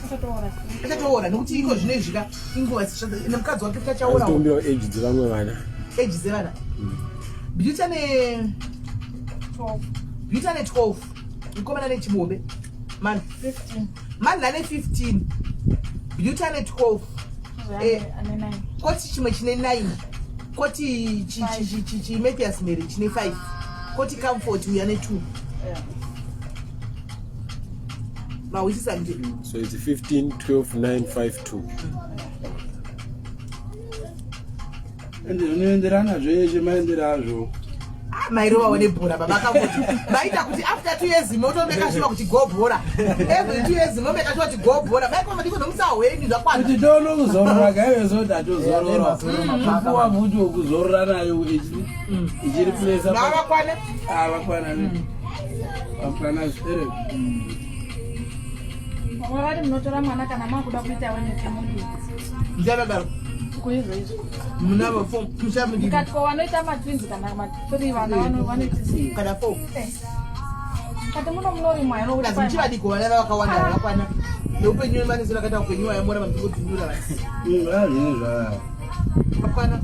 Speaker 3: Kutotora.
Speaker 1: Akatoora nekuti iko zvino izvi ka inguva nemukadzi wake tachaora.
Speaker 6: Kutombirawo age dzevamwe vana.
Speaker 1: Age dzevana. Beauty ane
Speaker 3: 12.
Speaker 1: Beauty ane 12. Mukomana ane chibombe. Man.
Speaker 3: 15.
Speaker 1: Mandla ane 15. Beauty ane 12. Eh.
Speaker 3: Ane 9.
Speaker 1: Koti chimwe chine 9. Koti chi Mathias Mary chine 5. Koti Comfort uyu ane 2. Mahwisisa nje.
Speaker 6: So it's 15, 12, 9, 5, 2.
Speaker 2: Ende zvinoenderana zveshe maendero azvo.
Speaker 1: Mairovawo nebhora baba Comfort. Maita kuti after 2 years motomeka sure kuti go bhora. Every 2 years momeka sure kuti go bhora. Maikoma ndiko nomusahweni zvakwana.
Speaker 2: Kuti tono kuzorora kaive so tatozorora. Kupuwa futi wekuzorora nayo ichiriplesa.
Speaker 1: Ngavakwane.
Speaker 2: Avakwana ne. Vakwana zvipereko.
Speaker 3: Vamwe vati munotora mwana kana makuda kuita wenyu mudiki.
Speaker 1: Ndichadadaro.
Speaker 3: Kuizvo izvo.
Speaker 1: Munavo 4 muchamudii.
Speaker 3: Mukati ko vanoita matwins kana ma3 vana vanoita sei?
Speaker 1: Kana 4.
Speaker 3: Kati muno munorimwa here
Speaker 1: Kazi muchivadiko vana vakawanda vakakwana. Neupenyu vanese vakaita upenyu waimora vanhu kungodhindura vanhu.
Speaker 2: Zvazvine zvaa.
Speaker 1: Vakwana.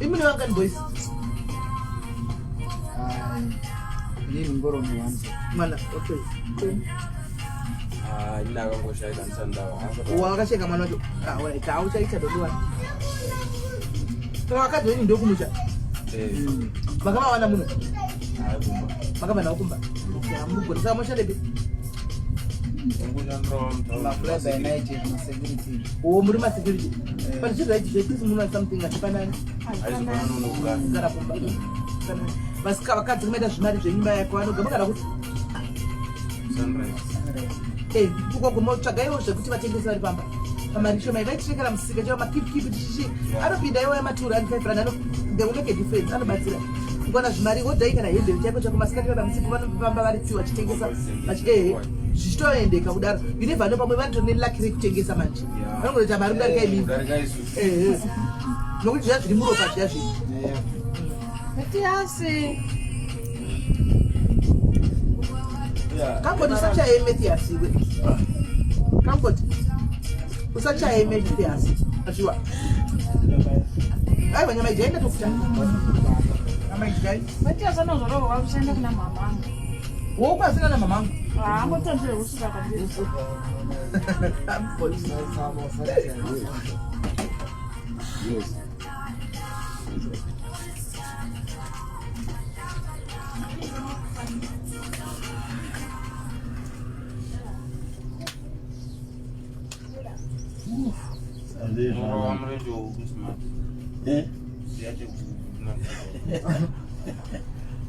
Speaker 1: Imi nevangani boys?
Speaker 5: Inini ngoroni one.
Speaker 1: Mwana, okay.
Speaker 4: Ah, ina akangoshaika ndisandawa.
Speaker 1: Wakasheka mwana wacho. Ah, alright. Hauchaita dodiwa. Saka vakadzi venyu ndokumusha.
Speaker 4: Eh.
Speaker 1: Makavawana muno?
Speaker 4: Hayi kumba.
Speaker 1: Makabva navo kumba. Okay, hamugoni. Saka moshandepi?
Speaker 5: Mafly by night masecurity.
Speaker 1: Oh, muri masecurity. But zviri right zvekuti muno something achifanani. Kugara kumba. Vasika vakadzi kumaita zvimari zvenyu maya kwanoga mugara kuti
Speaker 4: Sunrise.
Speaker 1: ukogoma tsvagaiwo zvekuti vatengesi vari pamba pamari shoma vaitirekera musika chero makipkipi chichichi anopinda iwo yamatura and 5 rand ano they will make a difference, anobatsira kuwana zvimari. Wodhai kana hembe chako chako masikati vapamusipo vanofamba vari tsiwa vachitengesa ehe, zvichitoendeka kudaro. You never know, pamwe vanotori nelucky rekutengesa manje vanongoita mari kudarika imimi.
Speaker 4: Kudarika isu.
Speaker 1: Ehe, nokuti zviya zviri muropa zviya zviri.
Speaker 3: Matiasi.
Speaker 1: Kangoti usachaye Mathias iwe. Kangoti usachaye Mathias achiwa. Aiwa, nyama idyai, ndatofuta nyama idyai.
Speaker 3: Matiasi anozorohwa kushanda kuna mamangu.
Speaker 1: Wokwasina namamangu.
Speaker 3: Haangotondere kusvika kwandiri.
Speaker 1: Kangoti.
Speaker 4: Yes. Murova murenje wokusimata.
Speaker 2: Eh?
Speaker 4: Siyache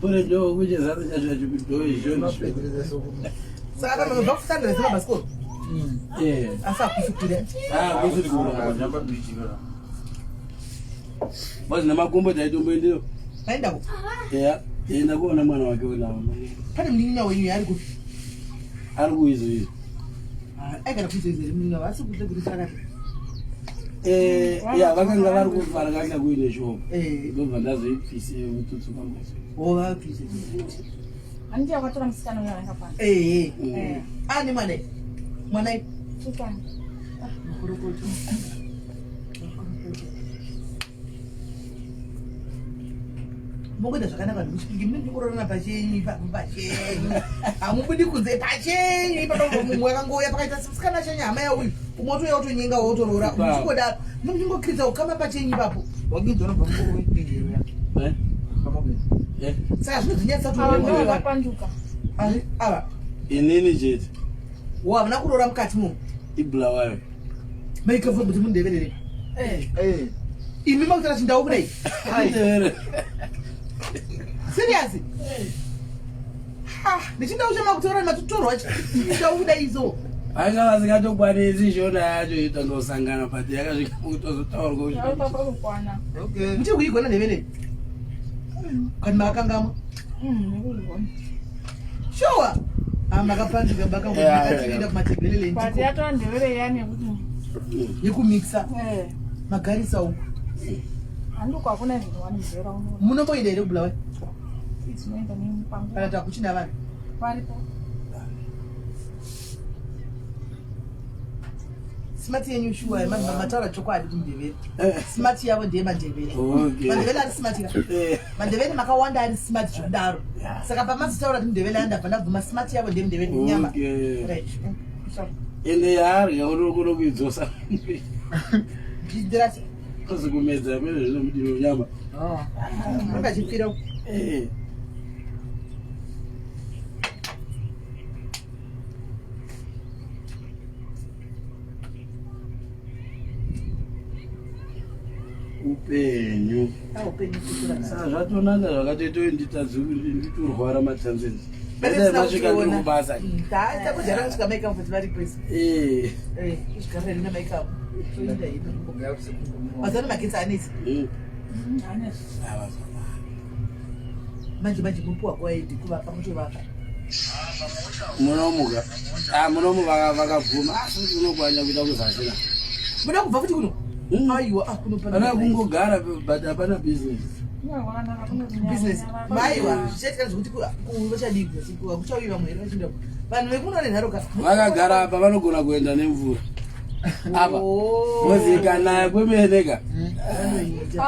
Speaker 2: Murenje wokuchezana chacho chikudoizvo.
Speaker 1: Saka kana mabva kuSunrise mabhasikoro
Speaker 2: Eh.
Speaker 1: asi hakusi kure.
Speaker 2: Ah, kusi kure.
Speaker 4: Jamba bridge kana.
Speaker 2: Bazi nemakumbo taitomboendeyo.
Speaker 1: Maendako?
Speaker 2: Eya, enda kuona mwana wake wenawo.
Speaker 1: Pane munin'ina wenyu yaari kupi?
Speaker 2: Ari kuizo izvo.
Speaker 1: Aigara kuizo izvo here munin'ina? Asi kuite kuti chakati.
Speaker 2: Eh, ya vakanga vari kufara kanga kuine shop.
Speaker 1: Eh.
Speaker 2: Ndobva ndazoipfise utsotso pamweso.
Speaker 1: Wovapise.
Speaker 3: Handiti akatora musikana uyo anga pano.
Speaker 1: Ehe.
Speaker 3: Eh.
Speaker 1: Ani mwana mwana?
Speaker 3: Sikana.
Speaker 1: Makorokoto. Mongoita zvakanaka nekuchipingi mune muchikororana pachenyu ipapo, pachenyu hamubudi kunze, pachenyu ipapo. Mumwe akangouya pakaita musikana chenyu hama yauyu, umwe otouya otonyenga wotorora muchingodaro, muchingokiridza kukama pachenyu ipapo.
Speaker 5: Waginzi unobva mukuwepingiro ya.
Speaker 2: Eh?
Speaker 5: Pamogeni.
Speaker 2: Eh?
Speaker 1: Saka zvinodzinyadzisa kuti
Speaker 3: Ava ndo
Speaker 1: uri
Speaker 3: vakapanduka.
Speaker 1: ava.
Speaker 2: Inini chete.
Speaker 1: Wo havana kuroora mukati mo?
Speaker 2: Ibulawayo.
Speaker 1: Maikafo kuti mundeverere.
Speaker 3: Eh.
Speaker 5: Eh.
Speaker 1: Imi makutaura chindau kudai?
Speaker 2: Ndevere.
Speaker 1: Serious? Ha, nechindau chamakutaura matotorwa chindau kudai izo.
Speaker 2: Vanga vasingatokwanisi shona yacho itangosangana, but yakasvika kutozotaurwa.
Speaker 3: Ava pakukwana.
Speaker 5: Okay.
Speaker 1: Muchiri kuigona ndevere kana makangamwa?
Speaker 3: Nekuzvigona.
Speaker 1: Sure, makapanduka.
Speaker 2: Yeah,
Speaker 1: Bakaenda kumatebhelele.
Speaker 3: But yatova ndevere iyani yekuti
Speaker 1: Yekumixa.
Speaker 3: Eh.
Speaker 1: Magarisa uku.
Speaker 3: Handiko hakuna zvinhu wani muzera uno.
Speaker 1: Munomboenda here kuBulawayo?
Speaker 3: Tinoenda nemupango.
Speaker 1: Kana kuti hakuchina vanhu?
Speaker 3: Paripo.
Speaker 1: Smart yenyu shuwa, mataura chokwadi kumundevere. Smart yavo ndeye mandevere.
Speaker 2: Okay.
Speaker 1: Mandevere ari smart ka.
Speaker 2: Eh.
Speaker 1: Mandevere makawanda ari smart zvekudaro. Saka pamazotaura kuti mundevere andabva ndabvuma, smart yavo ndeye mundevere nyama.
Speaker 2: Okay.
Speaker 1: Right. Sorry.
Speaker 2: Ende yarya unokona kuidzosa.
Speaker 1: Ndidirasi.
Speaker 2: Kozi kumedza mene zvinomudiro nyama.
Speaker 5: Oh.
Speaker 1: Akachipfira.
Speaker 2: Eh. Upenyu.
Speaker 1: Aupenyu kutura.
Speaker 2: Saka zvatonaka zvakatoita nditadzi nditorwara matanzeni. Masvika ndiri kubasa.
Speaker 1: Takudyara kusvika maikamu vari kwese.
Speaker 2: Eh.
Speaker 1: Kusvika rina maikamu. Toenda hedu.
Speaker 5: Kugaya kusekundu.
Speaker 1: Mazano magetsi anetsi?
Speaker 3: Hanesi.
Speaker 1: Manje manje mupuwa kwaidi kuvaka mutovaka.
Speaker 2: Munomuka, ah, munomu vakabvuma asi kuti unokwanya kuita kuzasina.
Speaker 1: Muda kubva futi kuno? Aiwa, ah, kuno
Speaker 2: Ana kungogara, but hapana business.
Speaker 1: Business maiwa zvichaitika zvekuti vachadii kuchauyi vamwe here vachienda vanhu vekuno nenharoka.
Speaker 2: Vakagara apa vanogona kuenda nemvura. Apa.
Speaker 1: Oh.
Speaker 2: Ngozi ikanaya kwemene ka.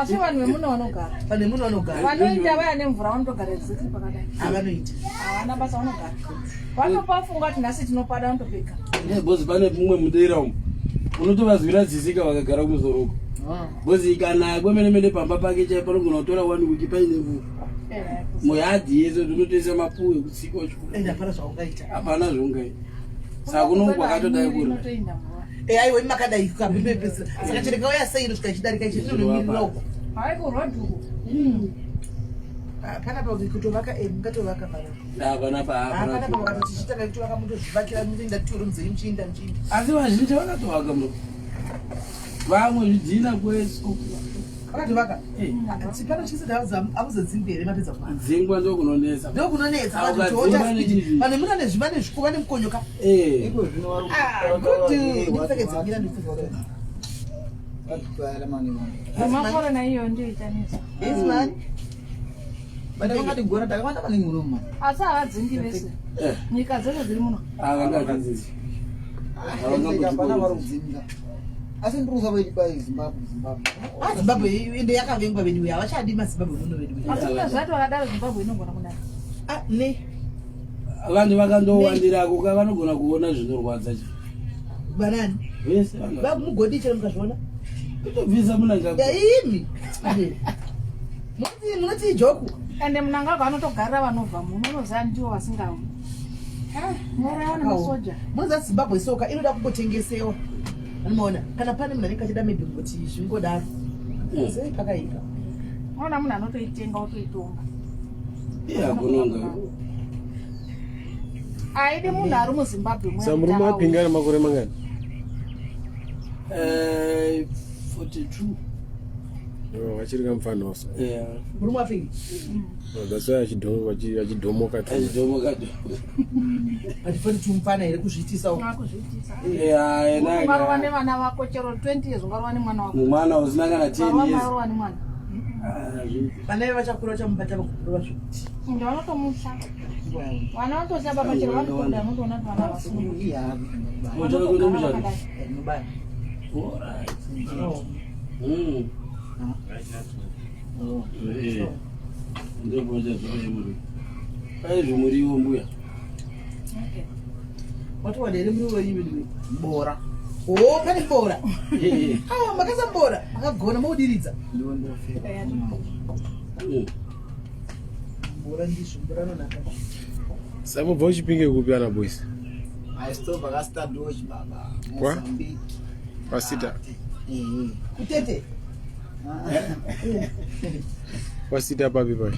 Speaker 3: Asi vanhu vemuno vanogara.
Speaker 1: Vanhu vemuno vanogara.
Speaker 3: Vanoita vaya nemvura vanotogara exactly pakadai.
Speaker 1: Havanoita.
Speaker 3: Havana basa vanogara. Vatopafunga kuti nhasi tinopada vanotopeka.
Speaker 2: Because pane mumwe mudera umu. Unotovazwira tsitsika vakagara kumusoro uko. Because ikanaya kwemene mene pamba pake chaipo panogona kutora one week paine mvura. Muyadhi yese unotoisa mapuwe ekutsika uchikura.
Speaker 1: Ende hapana zvaungaita.
Speaker 2: Hapana zvaungaita. Saka kuno kwakatodai kuri.
Speaker 1: Eh, aiwa imi makadai kapepesa. Saka chero ikauya sei inosvika ichidarika ichi inomirira uko.
Speaker 3: Hayi kurwa dhuku.
Speaker 1: Ah, panapa kutovaka eh, mungatovaka panapa.
Speaker 2: Hapana pa
Speaker 1: Ah,
Speaker 2: hapana.
Speaker 1: panapa vakatoti chitanga kutovaka mutozvivakira mutoenda turu mudzenyu muchiinda muchiinda.
Speaker 2: Asi vazhinji vakatovaka muno. Vamwe zvidhina kwese.
Speaker 1: Vakatovaka.
Speaker 2: Eh.
Speaker 1: Chipano chese hamuzodzingwi here mapedza kuvaka?
Speaker 2: Dzingwa ndokunonetsa.
Speaker 1: Ndokunonetsa
Speaker 2: Au
Speaker 1: vanhu toota
Speaker 2: ukadzingwa
Speaker 1: speed.
Speaker 2: nechii?
Speaker 1: Vanhu muna nezviva nezvikuva nemukonyoka.
Speaker 2: Eh.
Speaker 5: Iko zvino vari
Speaker 1: Ah, good. Ndipfekedze mira ndipfekedze.
Speaker 5: vatwara mani mani.
Speaker 3: Makorona iyo ndiyo ichanetsa.
Speaker 1: Yes man.
Speaker 5: But vakati gora takawanda maningi muno mani.
Speaker 3: Asi havadzingi vese.
Speaker 2: Eh.
Speaker 3: Nyika dzese dziri muno.
Speaker 2: Havangadzidzi.
Speaker 5: Hapana vari kudzinga. Asi ndiri kusava bai Zimbabwe Zimbabwe.
Speaker 1: Ah, Zimbabwe ende yakavengwa vedu havachadi maZimbabwe muno vedu.
Speaker 3: Asi kune zvati vakadaro Zimbabwe inogona kunaka.
Speaker 1: Ah, ne.
Speaker 2: Vanhu vakandowandirako ka vanogona kuona zvinorwadza chi.
Speaker 1: Banani.
Speaker 2: Vese vanhu.
Speaker 1: Vakumugodi chero mukazviona.
Speaker 2: Kutobvisa munangagwa.
Speaker 1: Ya imi. Munoti munoti ijoku.
Speaker 3: Ende Mnangagwa anotogarira vanobva muno unoziva ndiwo vasingawi. Morawa nemasoja.
Speaker 1: Munoziva Zimbabwe soka inoda kungotengesewa. Anomaona kana pane munhu anenge achida maybe kungoti zvingodaro. Sei pakaipa.
Speaker 3: Unoona munhu anotoitenga otoitonga.
Speaker 2: Iye hakunonga.
Speaker 3: Haidi munhu ari muZimbabwe muya
Speaker 6: Sa murume
Speaker 3: kuti
Speaker 6: wapinga ane makore mangani?
Speaker 2: 42.
Speaker 6: Oh, vachiri kamufana waso.
Speaker 2: Yeah.
Speaker 1: Murume wapinga.
Speaker 6: Oh, that's why achidhomoka tu.
Speaker 2: Achidhomoka.
Speaker 1: Hatifani tumufana here kuzviitisa uko.
Speaker 3: Akuzviitisa.
Speaker 2: Yeah,
Speaker 3: Ungarova
Speaker 2: ena.
Speaker 3: nevana vako chero 20 years ungarova nemwana wako.
Speaker 2: Mwana usina kana 10
Speaker 3: Ukarova
Speaker 2: years.
Speaker 3: marova nemwana.
Speaker 2: Ah, zvi-
Speaker 1: Vana ve vachakura vachamubata vakurova zvokuti.
Speaker 3: Ende vanotomusa. Vana vanotosiya baba chero vanotoda unotoona kuti vana vasununguka.
Speaker 5: Iya.
Speaker 2: Uchada kuenda muchato?
Speaker 1: Inobaya.
Speaker 2: Alright. Eh. Ndopocha zvemuriwo. Pai zvimuriwo mbuya.
Speaker 3: Okay.
Speaker 1: Watowana here muriwo iwe iwe?
Speaker 5: Bora.
Speaker 1: Oh, pane bora.
Speaker 2: Eh.
Speaker 1: Ah, makaisa bora. Makagona maudiridza.
Speaker 5: Ndiwo ndofeka.
Speaker 1: Bora ndizvo, bora anonaka.
Speaker 6: Samubva uchipinge kupi ana boys?
Speaker 5: Aistova kastadochi baba.
Speaker 6: Kwa?
Speaker 5: Mozambique.
Speaker 6: Kwasita.
Speaker 5: Eh.
Speaker 1: Kutete.
Speaker 6: Kwasita papi papi?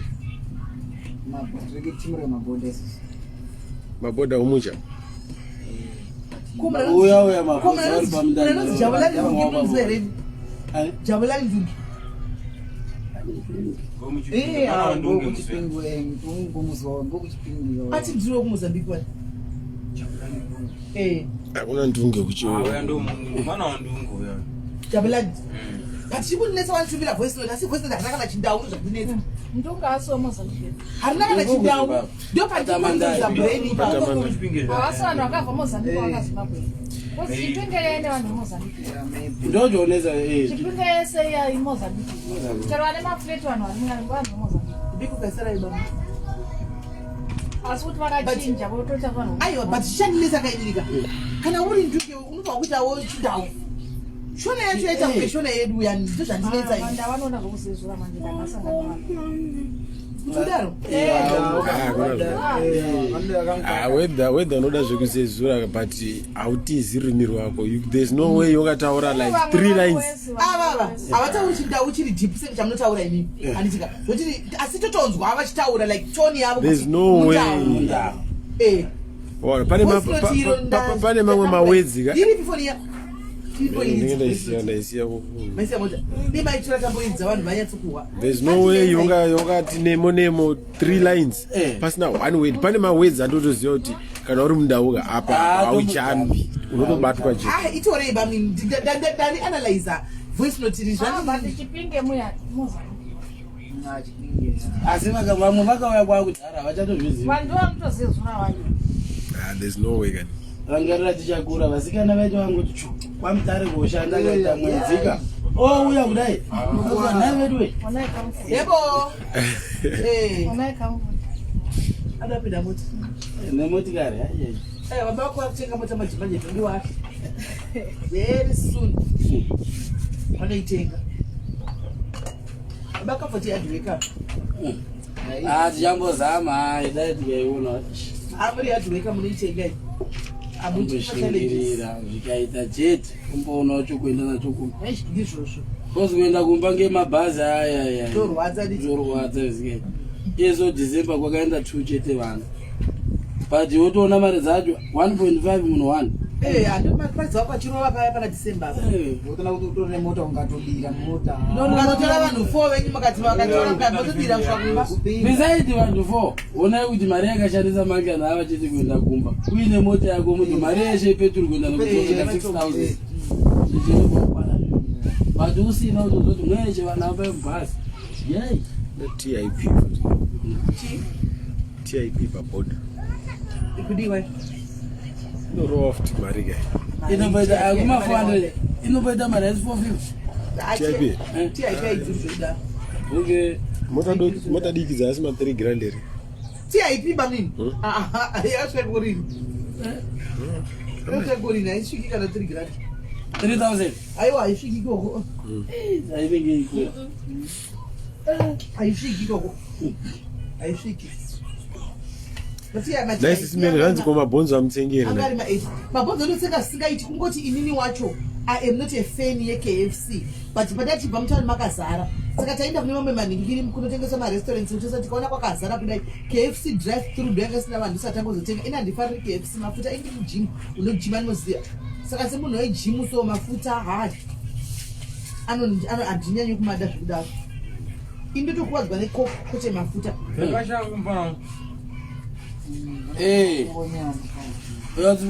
Speaker 5: Mabhodha timu remabhodha isusu.
Speaker 6: Mabhodha umucha.
Speaker 2: Uya uya mabhodha ari pamundani.
Speaker 1: Munanonzi Jabulani Ndungi munonziva here?
Speaker 2: Ai?
Speaker 1: Jabulani Ndungi.
Speaker 5: Eh, ngokuchipingwe ngomuzwa ngokuchipingwe.
Speaker 1: Ati ndiri wekuMozambique wani. Eh,
Speaker 6: Hakuna ndunge kuchiwo.
Speaker 4: Mwana wandungu uya.
Speaker 1: Jabulani. But chikunetsa vanotumira voice note asi voice note harina kana chindau ndozvakunetsa.
Speaker 3: Ndunga asi weMozambique.
Speaker 1: Harina kana chindau. Ndo pandikuza brain ipapo.
Speaker 6: Patamanda.
Speaker 3: Havasi vanhu vakabva Mozambique vaka Zimbabwe. Because Chipinge yaine vanhu veMozambique.
Speaker 2: Ndochoonesa eh.
Speaker 3: Chipinge yese iya iMozambique. Chero vane mafleti vanhu vari vanhu veMozambique.
Speaker 1: Biko kaisara ibaba.
Speaker 3: Asi kuti vakachinja votoita vanhu.
Speaker 1: Aiwa, but chichandinetsa kainirika. Kana uri ndunge unobva kuitawo chindau. Shona yacho yaita kunge shona yedu yani ndizvo zvandinetsa ini.
Speaker 3: Vanda vanoona zvokuzezura manje ndakasangana vanhu.
Speaker 1: Kudaro.
Speaker 6: Ah, hakuna zvo. Ah, whether unoda zvekuzezura but hautizi rurimi rwako. There's no way wakataura like three lines.
Speaker 1: Avava havatauri chindau chiri deep senge chamunotaura imimi handitika zvotiri asi totonzwa vachitaura like tone yavo
Speaker 6: There's
Speaker 1: kuti
Speaker 6: no way.
Speaker 1: mundau. Eh.
Speaker 6: Ona, pane
Speaker 1: Voice note iro
Speaker 6: pane mamwe mawedzi ka.
Speaker 1: Iripi foni ya
Speaker 6: Ndinenge ndaisiya ndaisiya
Speaker 1: maisiya mota nemaitora tamboidza vanhu vanyatsokuhwa.
Speaker 6: There's no way yongati nemo nemo three lines
Speaker 2: Eh.
Speaker 6: pasina one word. Pane mawords andotoziva kuti kana uri mundauka apa
Speaker 2: Ah,
Speaker 6: hauchambi unotobatwa chete.
Speaker 1: Ah, itorei bamini ndani analyzer voice note iri
Speaker 3: Ah,
Speaker 1: zvandi
Speaker 3: but Chipinge muya Mozambique.
Speaker 2: Asi vamwe vakauya kwakudhara havachatozvizivi.
Speaker 3: Vanhu vanotozezura vacho.
Speaker 6: Ah, there's no way kani.
Speaker 2: Rangarira tichakura vasikana vaito vangoti chu. kwamutare koshanda akaita mwedzika ouya kudai nhai vedu we.
Speaker 1: Yebo. Adapinda mota
Speaker 2: nemotikari.
Speaker 1: Baba vako vakutenga mota manje todiwa very soon, vanoitenga baba kafoti yadhiweka.
Speaker 2: Ah, tichambozama hai, dai tikaiona.
Speaker 1: Amuri yadhiweka munoitenga iyi.
Speaker 2: Amboshingirira zvikaita chete, umboonawo chokuenda nacho kumba.
Speaker 1: Ndizvozvo.
Speaker 2: Kozi kuenda kumba ngemabhazi aya
Speaker 1: Torwadza diti.
Speaker 2: Torwadza zvisingaiti. Iyeso December kwakaenda two chete vanhu, but wotoona mari dzacho 1.5 munhu one.
Speaker 1: Handimapazi wako achirova paya pana December apa.
Speaker 5: Wotona kuti utore mota, ungatobira mota.
Speaker 1: Mukatotora vanhu four venyu, makati vakatora mukati motobira kusvika kumba.
Speaker 2: Besides vanhu four, onai kuti mari yakashandisa mangana ava chete kuenda kumba uine mota yako munhu, mari yeshe yepeturu kuenda nekudzosvika 6000 zvichirikokwana, but usina kutozoti mweshe vanhu ava mubhazi yei.
Speaker 6: TIP, TIP paborder.
Speaker 1: Ikudiwa.
Speaker 6: Inorova futi mari kai.
Speaker 2: Inomboita akuma 400, inomboita mari yaisi 450.
Speaker 6: TIP.
Speaker 1: TIP aidziri zvoida.
Speaker 2: Okay.
Speaker 6: Mota diki dzaasi ma 3 grand here?
Speaker 1: TIP bamnini yasvika kurini, yasvika kurini, haisviki kana 3 grand.
Speaker 2: 3000.
Speaker 1: Aiwa, haisviki ikoko.
Speaker 2: Ainenge ikura.
Speaker 1: Haisviki ikoko, haisviki.
Speaker 6: Naisisimene zvanzi ko mabhonzo amutsengeri?
Speaker 1: Angari ma8 mabhonzo anotsenga singaiti. Kungoti inini wacho I am not a fan yeKFC, but patachibva mutauni makazara, saka taenda kune mamwe manhingiri kunotengeswa marestaurants kutosa, tikaona kwakazara kudai, KFC drive through ndo yanga isina vanhu, isati tangozotenga. Ina handifariri KFC, mafuta. Indi mugym unojima ndinoziva, saka semunhu wegym so mafuta hai handinyanyi kumada zvekudaro. Indotokuwadzwa neCoke kwete mafuta.
Speaker 4: Pfeka mfana.
Speaker 2: Eh.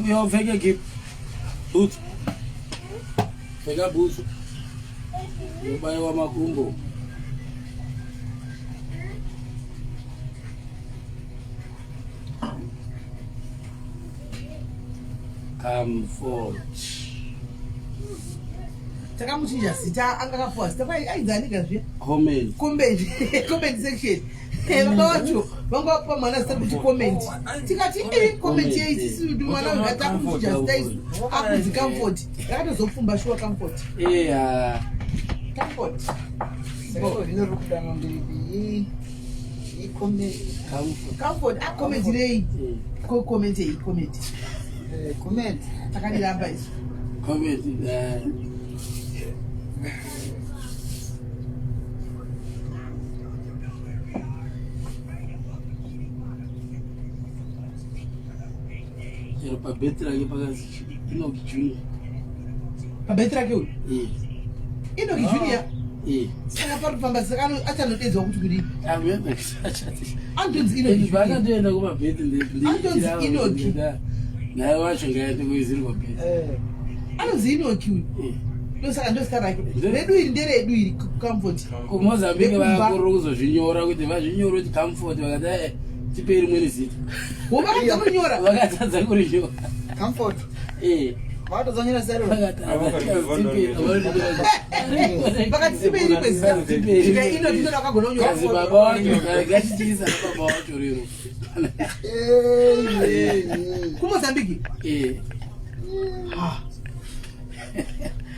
Speaker 2: Uyopfeke keep boots, pfeka boots, ubayiwa makumbo. Comfort.
Speaker 1: Takamuchinja zita, anga akapuwa zita kwai ainzi anika zviya.
Speaker 2: Comment.
Speaker 1: Comment, comment section. Baba wacho vanga vapuwa mwana zita rekuti Comment. Tikati comment yeisisi kuti mwana uyu atakuchinja zita isu, akunzi Comfort. Rakatozopfumba shuwa, Comfort.
Speaker 2: Yeah.
Speaker 1: Comfort.
Speaker 5: Zvino riri kudanwa ndiripi icomment?
Speaker 2: Comfort.
Speaker 1: Comfort acomment rei? Comment yei? Comment.
Speaker 5: Comment.
Speaker 1: Takadiramba isu.
Speaker 2: Comment. Chero pabirthday rake pakanzi Enoch Junior.
Speaker 1: Pabirthday rake uyu?
Speaker 2: Eh.
Speaker 1: Enoch Junior.
Speaker 2: Eh.
Speaker 1: Saka pari kufamba, saka achanodedzwa kuti kudii? Anotonzi Enoch Junior.
Speaker 2: Vakatoenda kumabirthday.
Speaker 1: Anotonzi Enoch.
Speaker 2: Naye wacho ngaende kuizirwa birthday.
Speaker 1: Anonzi Enoch uyu, ndosaka ndozita rake redu iri, nderedu iri, Comfort.
Speaker 2: KuMozambique.
Speaker 1: Vekumba.
Speaker 2: Vakororo kuzozvinyora kuti vazvinyore kuti Comfort, vakati tipei rimweni zita.
Speaker 1: Wovakadza kunyora.
Speaker 2: Vakatadza kurinyora.
Speaker 5: Comfort.
Speaker 2: Eh.
Speaker 5: Vakatozanyora zita iroro.
Speaker 1: Vakati tipei rimwe zita. Zvika Enoch ndo rakagona kunyora.
Speaker 2: Kazi baba wacho ngatichiisa baba wacho rero.
Speaker 1: KuMozambique.
Speaker 2: Eh.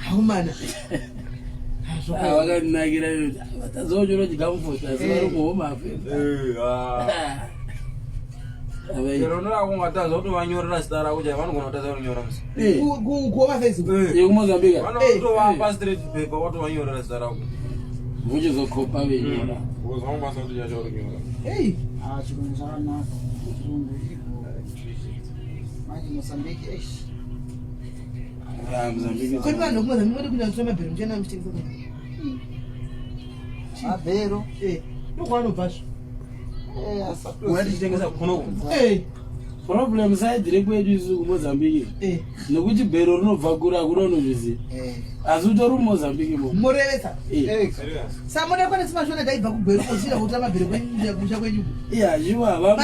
Speaker 1: Haumana.
Speaker 2: Ah, vakanakira vatazonyora kuti Comfort, asi vari kuHome Affairs.
Speaker 4: Chero unoda kungatadza kuti vanyorera zita rako chai, vanogona kutadza kunyora musi.
Speaker 1: KuHome Affairs.
Speaker 2: YekuMozambique.
Speaker 4: Vanotovapa straight paper watovanyorera zita rako.
Speaker 2: Vochizokopa venyora.
Speaker 4: Because vanokwanisa kuti chacho kunyora.
Speaker 1: Ei.
Speaker 5: Ah, chirungu chakanaka, chirungu chiripo manje. Mozambique, eish.
Speaker 2: Ah, Mozambique.
Speaker 1: Kwani vanhu vekuMozambique vode kuenda kutora mabhero muchienda muchitengesa?
Speaker 5: Mabhero?
Speaker 1: Ndokwaanobvazvo.
Speaker 4: Uyatichitengesa kunoku.
Speaker 2: Problem side rekwedu isu kuMozambique, nekuti bhero rinobva kure, hakuna unozviziva, asi utori muMozambique mo.
Speaker 1: Murevesa.
Speaker 2: Eh.
Speaker 1: Samunekwa nesimashona taibva kuGweru kuchida kutora mabhero kumusha kwenyu.
Speaker 2: Iya, zviwa.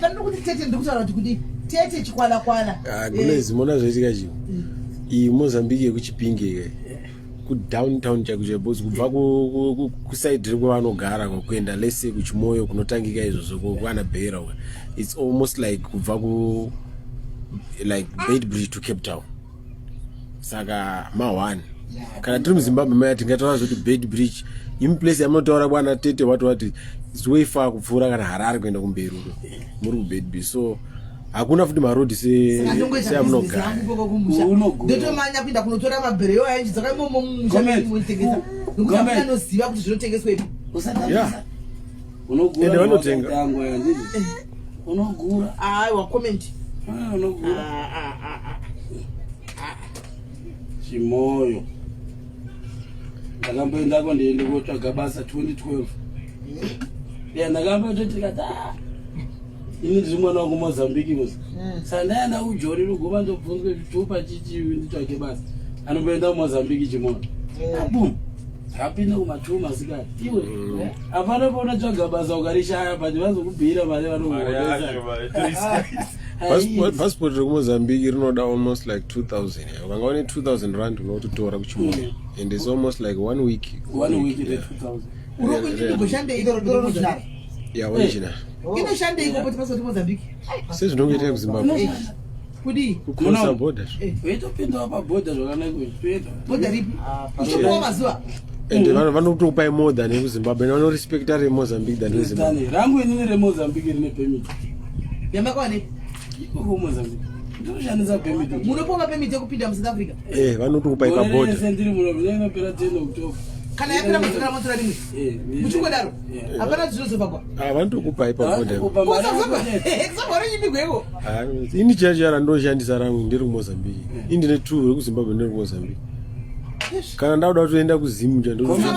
Speaker 1: Panino kuti tete, ndikutaura kuti kudi tete chikwalakwala.
Speaker 6: Gulezi, mona zvaitika chii? Iyi Mozambique yekuChipinge ike kudowntown chaiko chaiko because kubva kusaidi rekwavanogara kuenda let's say kuChimoyo kunotangika izvozvo kwana Beira uko. It's almost like kubva ku like Beitbridge to Cape Town. Saka ma one kana tiri muZimbabwe maya tingataura zvekuti Beitbridge imi place yamunotaura kwana tete wati wati it's way far kupfuura kana Harare kuenda kumberi uko muri kuBeitbridge so hakuna futi marodhi seamunogara
Speaker 1: ndotomanya kuenda kunotora mabhereyo aya nchidzoka imomo mumushaitengesa nekuti hakuna anoziva kuti zvinotengeswepi
Speaker 6: ende vanotenga
Speaker 2: unogura
Speaker 1: aiwa comment
Speaker 2: ah, unogura ah, ah, chimoyo ndakamboendako ndiende kotsvaga basa 2012 ya ndakambototi ah, ini ndiri mwana wangu mozambique musi hmm. saka ndaenda kujoni rugoma ndobvunzwe zvitupa chichi nditsvage basa anomboenda kumozambique chimoyo abum hmm. Rapinda kumatu masikati iwe hmm. hapana paunotsvaga basa ukarishaya but vazokubhira mari vanokuonesa.
Speaker 6: Passport rekumozambique rinoda almost like 2000 ukanga une 2000 rand unototora kuchimoyo and it's almost like one week
Speaker 2: one week yeah. 2000
Speaker 6: yeah original
Speaker 1: inoshandei kuti passport Mozambique
Speaker 6: sezvinongoita kuZimbabwe
Speaker 1: kudii
Speaker 6: kucrossa border
Speaker 2: eh. weitopindawo paborder zvakanaka uchitoenda
Speaker 1: border ripi uchipuwa mazuva
Speaker 6: and mm. vanotokupai more than ekuzimbabwe vanorespecta remozambique than ezimbabwe
Speaker 2: rangu inini remozambique rine permit
Speaker 1: yamakawanepi
Speaker 2: ikoko mozambique ndoshandisa permit
Speaker 1: munopiwa mapermit ekupinda musouth africa
Speaker 6: eh vanotokupai paborder
Speaker 2: ndiri muno inopera 10 october
Speaker 1: kana yapera madzokera motora rimwe eh, muchingodaro hapana zvinozobagwa
Speaker 6: ah, vanotokupai paborder
Speaker 1: kusazobarenyimbigweko
Speaker 6: ah, ini chacho randoshandisa rangu ndiri kumozambique ini ndine two rekuzimbabwe ndiri kumozambique kana ndakuda kutoenda kuzimu
Speaker 2: chandunogura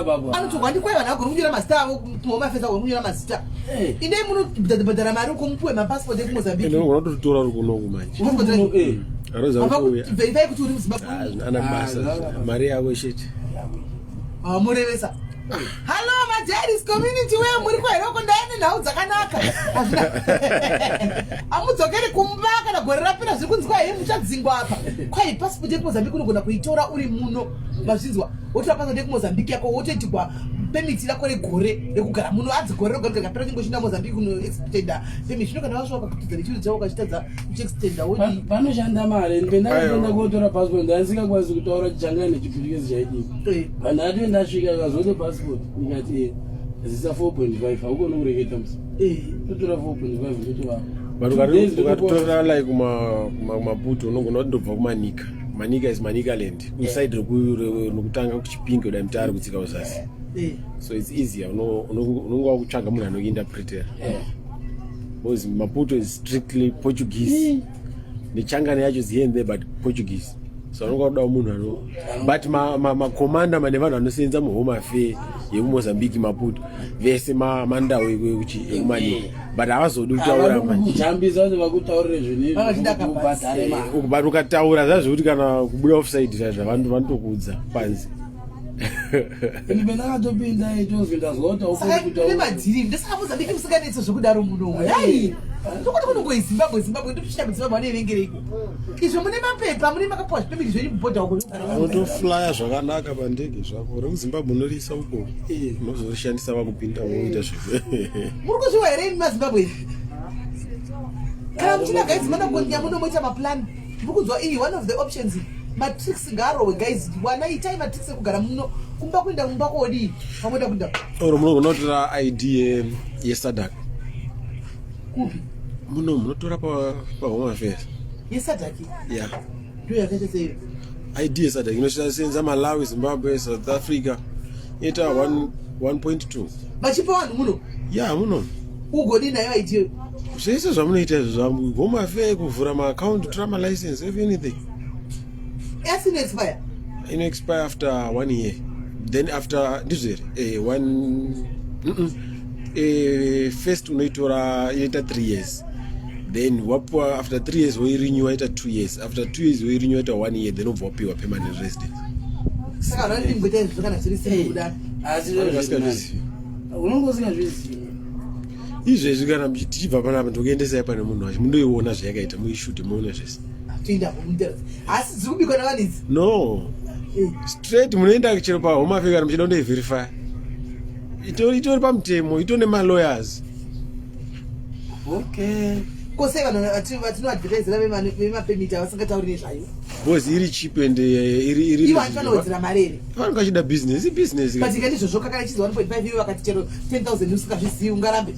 Speaker 2: baba
Speaker 1: anotogwa ndikwai vanhu vagona kunyora mazita avo kumafesa kunyora mazita eh. indei munobhadhara mari uko mupuwe mapassport ekumozambique
Speaker 6: unogona kutotora uri kunoku manje
Speaker 1: verify kuti uri muzimbabwe
Speaker 6: ah, ana basa ah, mari yako chete
Speaker 1: ah, murevesa hallo majaris community we muri kwaheroko ndaine nhau dzakanaka amudzokeri kumba kana gore rapera zviri kunzi kwai muchadzingwa apa kwai passport yekumozambique unogona kuitora uri muno mazvinzwa wotora passport yekumozambique yako wotoitigwa pemiti rako regore rekugara muno anzi gore roga roga rikapera chingochienda mozambique unoextenda pemiti zvino kana vasvika wakakutidza nechiro chavo ukachitadza uchiextenda wodii
Speaker 2: panoshanda mari ndipendakatoenda kotora passport ndaisingakwanisi kutaura chichangani nechiputukezi chaidii eh. pandati ndasvika akazote passport ndikati eh, zisa 4.5 haukoni kureketa musi eh. totora 4.5 ndotovapa
Speaker 6: but ukatora like kumaputo unogona kuti ndobva kumanika manika is manicaland kuside rekutanga kuchipinge kudai mutare kutsika kuzasi eh. so it's easier unonge wakutsvaga munhu anokuinterpretera because maputo is strictly portuguese mm. nechangani yacho is here and there but portuguese so anonga kudawo munhu ano but makomanda ma, ma mane vanhu vanosenza muhome affair yekumozambique maputo vese mandau ekumanika but havazodi kutaura
Speaker 2: manjejambisa kuti vakutaurire zvinhu
Speaker 6: but ukataura zvazvekuti kana kubuda offside zvaizvo vanhu vanotokuudza panze
Speaker 2: ini pendakatopinda itozwi ndazwa kuti
Speaker 1: aukune madhiri ndosaka mozambique musinganetse zvekudaro muno ai ndokuti kunongoyi zimbabwe zimbabwe ndotochita kuti zimbabwe vanoivengereiko izvo mune mapepa mune makapuwa zvipemiri zvenyu kubhodha uko
Speaker 6: unotoflya zvakanaka pandege zvako rekuzimbabwe unoriisa uko unozorishandisa vakupinda woita zve
Speaker 1: muri kuzviwa here imi mazimbabwe kana muchida guys managondiya munomoita maplan muri kunzwa iyi one of the options matricks ngaarohwe guys wana itai matricks ekugara muno kumba kuenda kumba kodii pamoda kuenda
Speaker 6: oro munogona kutora id yesadak
Speaker 1: kupi
Speaker 6: muno munotora pahome affairs
Speaker 1: yesadak
Speaker 6: ya
Speaker 1: ndiyo yakaita sei
Speaker 6: id yesadak inoshandisa malawi zimbabwe south africa inoita 1.2
Speaker 1: vachipa vanhu muno
Speaker 6: ya muno
Speaker 1: ugodii nayo id iyo
Speaker 6: zvese zvamunoita izvo zvamu home affair kuvhura maaccount kutora malicense if anything
Speaker 1: asi inoexpire
Speaker 6: inoexpire after one year then after ndizvo here eh, one mm -mm. Eh, first unoitora inoita three years then wapiwa after three years woirenew waita two years after two years woirenew waita one year then wobva wapiwa permanent residence
Speaker 1: saka vanondingoita izvo kana zviri sei kudaro
Speaker 2: asi unonge usingazvizivi.
Speaker 6: Izvezvi kana tichibva panapa ndokuendesai pane munhu wacho mundoiona zvayakaita muishute muone zvese.
Speaker 1: Toenda mumutera. Asi dziri kubikwa navanhu idzi?
Speaker 6: No. Eh. Straight munoenda chero pa Home Affairs kana muchida kundoiverify. Itori itori pamutemo, itori nemalawyers.
Speaker 2: Okay.
Speaker 1: Ko sei vanhu vatinoadvertisera vemapemiti avasingatauri nezvayo?
Speaker 6: Because iri cheap and eh, iri iri
Speaker 1: Ivo hanti vanowedzera mari here?
Speaker 6: Vanenge vachida business, ibusiness.
Speaker 1: But ikaita izvozvo kakana ichizi 1.5 ivo vakati chero 10,000 usingazvizivi ungarambe.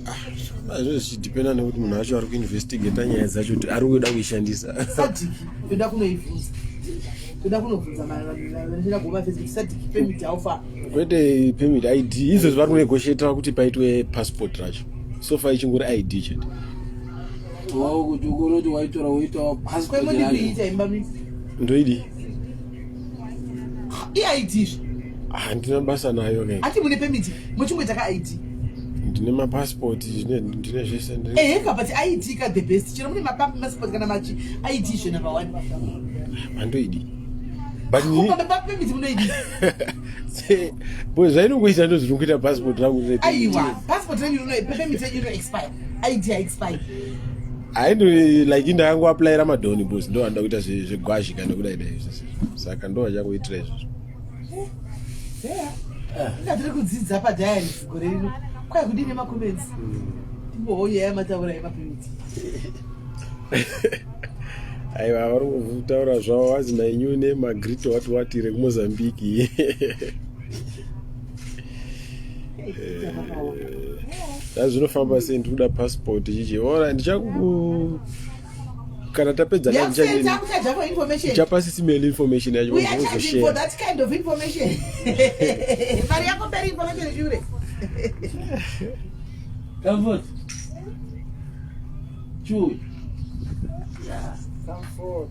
Speaker 6: Ah, izvo zvichidhipenda nekuti munhu wacho ari kuinvestigata nyaya dzacho kuti ari kuda kuishandisa.
Speaker 1: Sadiki toda kunoibvunza. Toda kunobvunza vanoshanda kuHome Affairs kuti sadiki permit how far?
Speaker 6: Kwete permit ID, izvozvi vari kunegotiata kuti paitwe passport racho. So far ichingori ID chete.
Speaker 2: Wao kuti ukoona kuti waitora woitawo passport
Speaker 1: yacho. Imba mi.
Speaker 6: Ndoidi.
Speaker 1: I ID izvi.
Speaker 6: Handina basa nayo ke.
Speaker 1: Ati mune permit, muchingoita ka ID.
Speaker 6: Ndine ma passport, ndine ndine zvese ndine.
Speaker 1: Eh, ka but ID ka the best. Chero mune ma passport kana machi ID zve number 1.
Speaker 6: Handoidi. But
Speaker 1: ni permit munoidi.
Speaker 6: Bo zvainongoita ndozviri kuita passport rangu.
Speaker 1: Aiwa, passport renyu rino permit renyu rino expire. ID expire.
Speaker 6: Haindi like ndakango applyira madhoni boss ndo vanoda kuita zvegwazhi kana kudai dai saka ndo vachangoitira izvozvo.
Speaker 1: Inga tiri kudzidza padiaries gore rino. Kwai kudii nemacomments? Timbohoyaya yamataura yemapermit.
Speaker 6: Aiwa vari kutaura zvavo vazi my new name Margarito what what rekumozambique. Zvinofamba sei ndikuda passport chichi ora ndichaku kana tapedza ndichapa sisi mail information yacho
Speaker 1: We are charging for that kind of information. Mari yako mberi information shure.
Speaker 2: Comfort. Chui.
Speaker 5: Comfort.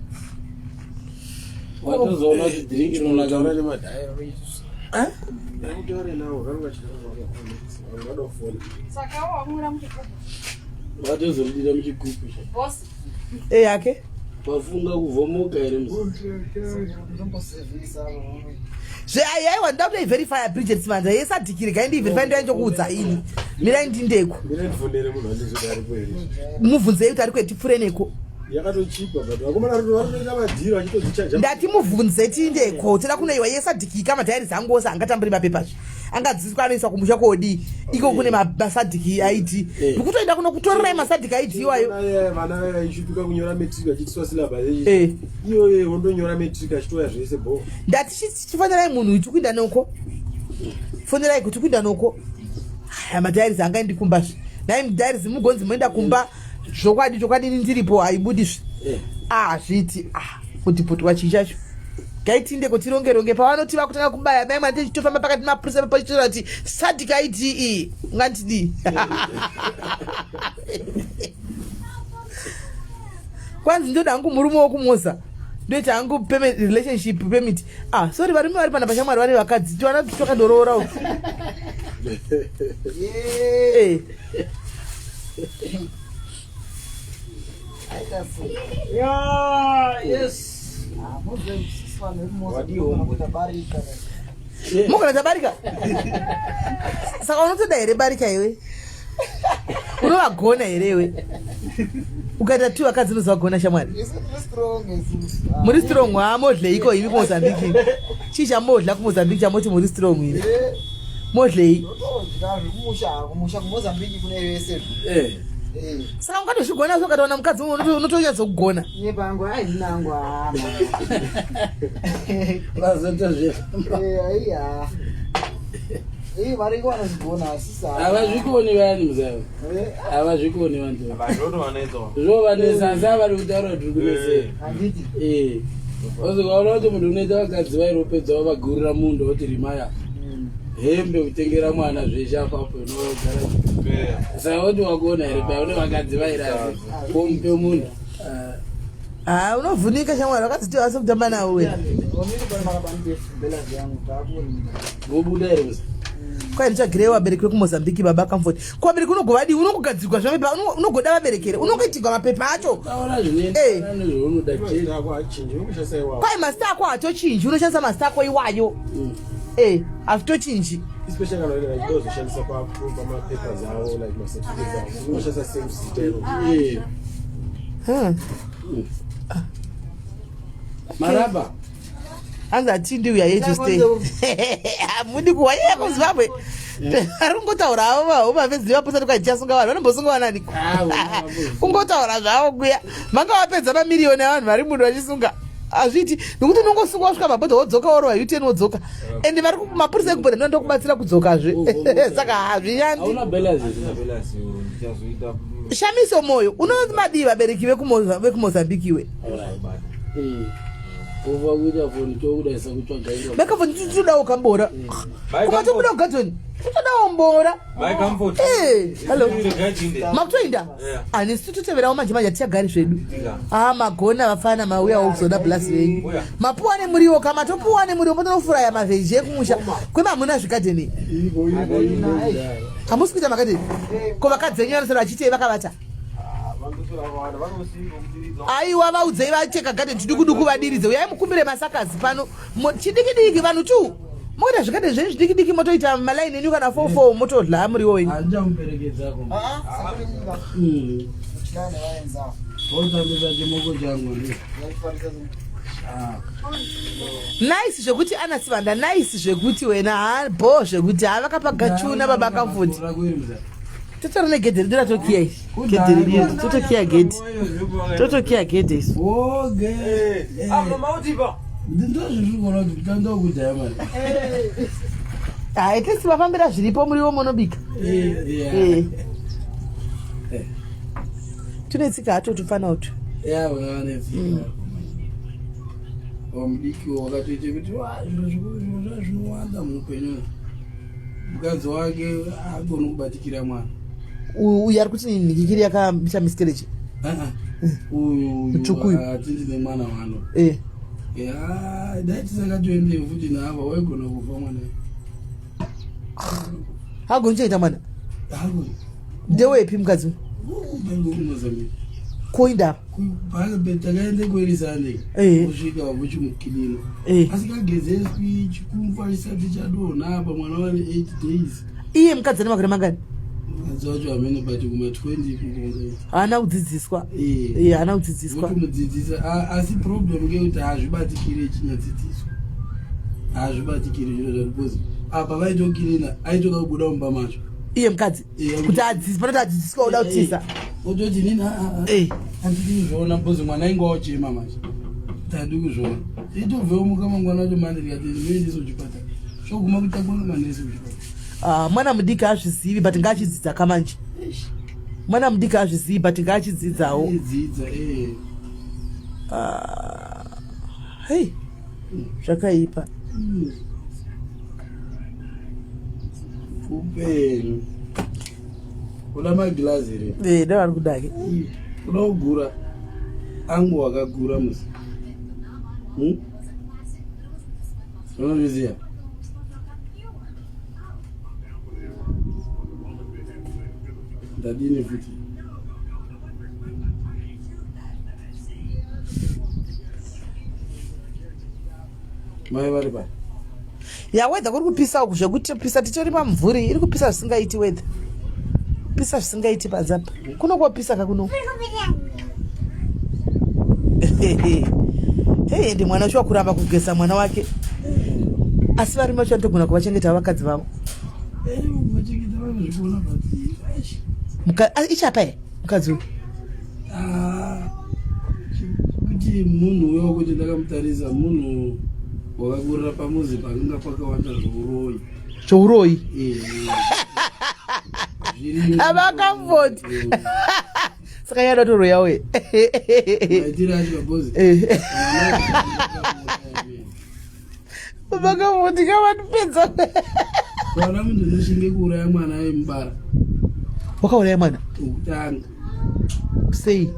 Speaker 2: Watozoona kuti drink rinonaka.
Speaker 6: Taura nemadiaries. Ndakutaura nawo vanenge vachida kufona.
Speaker 3: Saka wamwira muchigubhu.
Speaker 2: Watozorudira muchigubhu.
Speaker 3: Boss.
Speaker 1: Eh yake.
Speaker 2: Wafunga kuvhomoka here musi?
Speaker 1: Zve aiwa ndoda kutoiverifya Bridget Simandza yesadhiki regai ndiiverify ndoyanjokuudza ini. Mirai ndindeko.
Speaker 6: Mirai ndivhunere munhu andizoti aripo here.
Speaker 1: Mubvunzei kuti ari kweti pfure neko.
Speaker 6: Yakatochipa but vakomana varikutoita madhiri vachitodzichaja.
Speaker 1: Ndati mubvunze tiindeko toda kunoiwa yesadhiki kama diaries angu ose angatamburi mapepa zve. Angadzidziswa anoiswa kumusha kodii iko kune masadhiki ID. Ndikutoenda kunokutorerai masadhiki ID iwayo.
Speaker 6: Vana vaya vaishutuka kunyora matric vachiitiswa syllabus. Iyoyo wondonyora matric achitouya zvese bho.
Speaker 1: Ndati chifonerai munhu uyu tikuinda noko. Fonerai kuti kuinda noko. Aya madiaries angaendi kumba zve. Nhai diaries mugonzi moenda kumba zvokwadi chokwadi ini ndiripo haibudi zve. Ah zviti ah kutiputwa chii chacho. Ngaitinde kuti ronge ronge pavanoti vakutanga kubaya mai mwana tichitofamba pakati mapurisa pachitora kuti sadc IDE ungandidii. Kwanzi ndoda hangu murume wokumuza ndoita hangu relationship permit. Ah sorry varume vari pana pashamwari vari vakadzi tiwana twakandoroora uku. Eh.
Speaker 2: Yeah, yes.
Speaker 1: Mugona tabarika. Saka unotoda here barika iwe? Unovagona here iwe? Ukaita tu vakadzi unozovagona shamwari. Muri strong ha modleiko imi kuMozambique. Chii chamodla kuMozambique chamoti muri strong imi? Modlei?
Speaker 5: Kumusha kuMozambique kune vese.
Speaker 2: Eh.
Speaker 1: Saka ungatozvigona so ukatowana mukadzi mumwe unotonyatsokugona.
Speaker 5: Iye pangu hainangu hama.
Speaker 2: Vazotozve.
Speaker 5: Eh, aiya. Eh, variko vanozvigona asi sa.
Speaker 2: Havazvikoni vayani muzava. Havazvikoni vantu. Zvovanetsa asi avari kutaura kuti tiri kuneseka.
Speaker 5: Handiti.
Speaker 2: Eh. Ukaona kuti munhu unoita vakadzi vairi wopedza wavagurira munda woti rimaya. Hembe kutengera mwana zveshe apapo inogara. Saka woti wakuona here paya une vakadzi vairi asi womupe munhu.
Speaker 1: Ah, unovhunika shamwari vakadzi tivase kutamba navo wena.
Speaker 2: Vobuda here musa?
Speaker 1: Kwai ndichagirei vabereki vekumozambique baba Comfort. Ko vabereki unogovadii unongogadzirwa zvemapepa unogoda vabereki here unongoitirwa mapepa acho.
Speaker 2: Taura zvinoenderana nezvaunoda chete.
Speaker 1: Kwai mazita ako hatochinji unoshandisa mazita ako iwayo. Eh, hazvitochinji.
Speaker 6: Especially kana vanenge vachida kuzoshandisa pamapapers avo like macertificates avo unoshandisa same zita iro.
Speaker 2: Maraba.
Speaker 1: Hanzi hatindi uya here to stay. Hamudi kuwaiya kuZimbabwe. Ari kungotaura havo vaho vapedzi vaposa tikaichasunga vanhu vanombosunga vananiko. Kungotaura zvavo kuya. Vanga vapedza mamiriyoni evanhu vari muno vachisunga. Hazviiti nekuti unongosungwa wasvika pabhodha wodzoka worova U10 wodzoka. And vari mapurisa ekubhodha ndivo ndokubatsira kudzokazve. Saka hazvishandi.
Speaker 2: Hauna balance.
Speaker 1: Shamiso Moyo, unonzi madii vabereki vekuMozambique iwe?
Speaker 2: Kuva kuita foni tokudaisa kutsvaga iro.
Speaker 1: Mekafoni titodawo kambora. Kuma tobuda kugadhoni. Totodawo mbora.
Speaker 4: My comfort.
Speaker 1: Eh, hello.
Speaker 4: Regai
Speaker 1: Makutoinda?
Speaker 4: Yeah.
Speaker 1: Ani tototeverawo manje manje tichagari zvedu. Ah, magona vafana mauyawo kuzoda blast venyu.
Speaker 4: Uya.
Speaker 1: Mapuwa nemuriwo kama topuwa nemuriwo motonofuraya mavheji ekumusha. Kwema hamuna zvigadheni. Hamusi kuita makadheni. Ko vakadzi venyu vanosara vachitei vakavata? Aiwa vaudzei vacheka gadheni chidukuduku vadiridze. Uyai mukumbire masakazi pano. Chidikidiki vanhu tu. Moita zvigadheni zvenyu zvidikidiki motoita malaini enyu kana 4 4 motodla muriwo wenyu.
Speaker 2: Handichamuperekedzako. Wotambisa chimoko changu ndi.
Speaker 1: Nice zvekuti Anna Sibanda nice zvekuti wena ha bho zvekuti ha vakapa gachuna baba Comfort. Totora negedhe redu ratokiya iri. Gedhe redu iri totokiya gedhe. Totokiya gedhe isu.
Speaker 2: Oge.
Speaker 4: Ah, mama utipa.
Speaker 2: Ndozviri kuona kuti kutanda kudhaya mari.
Speaker 1: Ah, at least vafambira zviripo muriwo monobika.
Speaker 2: Eh,
Speaker 1: Eh. Tune tsika hato tupfana utu.
Speaker 2: Yeah, vane tsika. Wamudiki wakatoita kuti "Wa, zviro zviro zvinowanda muupenyu. Mukadzi wake haagoni kubatikira mwana.
Speaker 1: Uyu ari kuti nhikikiri yakaita miscarriage.
Speaker 2: Uyu
Speaker 1: Mutsvuku uyu.
Speaker 2: hatindi nemwana wano.
Speaker 1: Eh.
Speaker 2: Ya, dai tisakatoende futi naava waigona kufa mwana.
Speaker 1: Haagoni kuchengeta mwana.
Speaker 2: Haagoni.
Speaker 1: Ndewepi mukadzi uyu?
Speaker 2: Kumozambique.
Speaker 1: Koinda apa.
Speaker 2: Takaende kuerisande
Speaker 1: Eh.
Speaker 2: kusvika kuchimukilino
Speaker 1: Eh.
Speaker 2: asikagezeswi chikumfa chisati chadonha apa mwana wari 8 days
Speaker 1: Iye mukadzi ane makore mangani?
Speaker 2: mukadzi wacho amene but kuma 20 kukongaita
Speaker 1: Haana kudzidziswa. Eh, haana kudzidziswa.
Speaker 2: votomudzidzisa asi problem ngeyekuti hazvibatikiri echinyadzidziswa hazvibatikiri zviro zvacho because apa vaitokirina aitoda kubuda mumba macho
Speaker 1: Iye mukadzi.
Speaker 2: Eh,
Speaker 1: Kuti adzidziswe panoti adzidziswa uda kutiza.
Speaker 2: ototi nini
Speaker 1: Eh.
Speaker 2: handidi kuzviona because mwana ainge ochema manje tadi kuzviona itobvewo muka mangwana wacho mane ndikati ndinoendese kuchipatara choguma kutakwa manesi kuchipatara
Speaker 1: Ah, mwana mudiki hazvizivi but ngaachidzidza kamanje. Mwana mudiki hazvizivi but ngaachidzidzawo.
Speaker 2: dzidza eh.
Speaker 1: Ah, hey. Zvakaipa.
Speaker 2: Upenyu uda magirazi here?
Speaker 1: Eh, ndavari kudake.
Speaker 2: Uda kugura angu wakagura musi Unozviziva? Ndadini futi? Mai vari pai?
Speaker 1: Ya weather kuri kupisa uku zvekuti pisa titori pamumvuri iri kupisa zvisingaiti weather. Kupisa zvisingaiti panze apa. Kuno kwopisa ka kuno. Hey, ndi mwana wacho wakuramba kugeza mwana wake. Asi varume vacho vanotogona kuvachengeta vakadzi vavo.
Speaker 2: Eh, vachengeta vanozvigona but eish.
Speaker 1: Ah, ichapa here mukadzi uyu?
Speaker 2: Ah, kuti munhu uyo wekuti ndakamutarisa munhu wakakurira pamuzi pakanga pakawanda zveuroyi.
Speaker 1: Zveuroyi?
Speaker 2: Eh, zvirimo.
Speaker 1: Avakamvoti. Saka yada toroya we.
Speaker 2: Maitiro acho kabozi.
Speaker 1: Eh. Vakamvoti kavanipedza.
Speaker 2: Vana munhu unoshinge kuuraya mwana aimubara.
Speaker 1: Wakauraya mwana?
Speaker 2: Kutanga.
Speaker 1: Sei?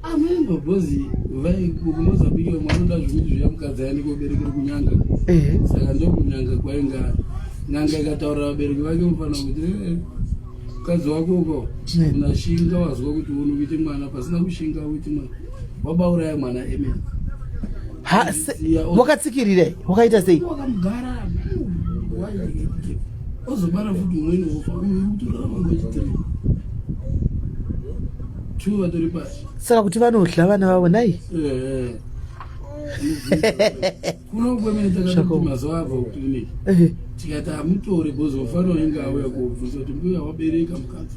Speaker 2: Amweni mabhozi vai kuMozambique vamwe vanoda zvekuti zviya mukadzi aende koberekera kunyanga.
Speaker 1: Eh.
Speaker 2: Saka ndokunyanga kwainga n'anga ikataurira vabereki vake mufanira kuti "Eh, mukadzi wako uko unashinga wazwa kuti uone kuite mwana pasina kushinga uite mwana wabauraya mwana emene.
Speaker 1: Ha, se, wakatsikirira wakaita sei?
Speaker 2: Wakamugara. Ozobara futi umweni wofa, uyu uri kutorarama ngwechitiri. Two vatori pasi.
Speaker 1: Saka kuti vanodla vana vavo nai?
Speaker 2: Eh. Kuno kwemene takati mazuva abva kuclinic. Tikati amutore because ufanira inge auya kobvunza kuti mbuya wabereka mukadzi.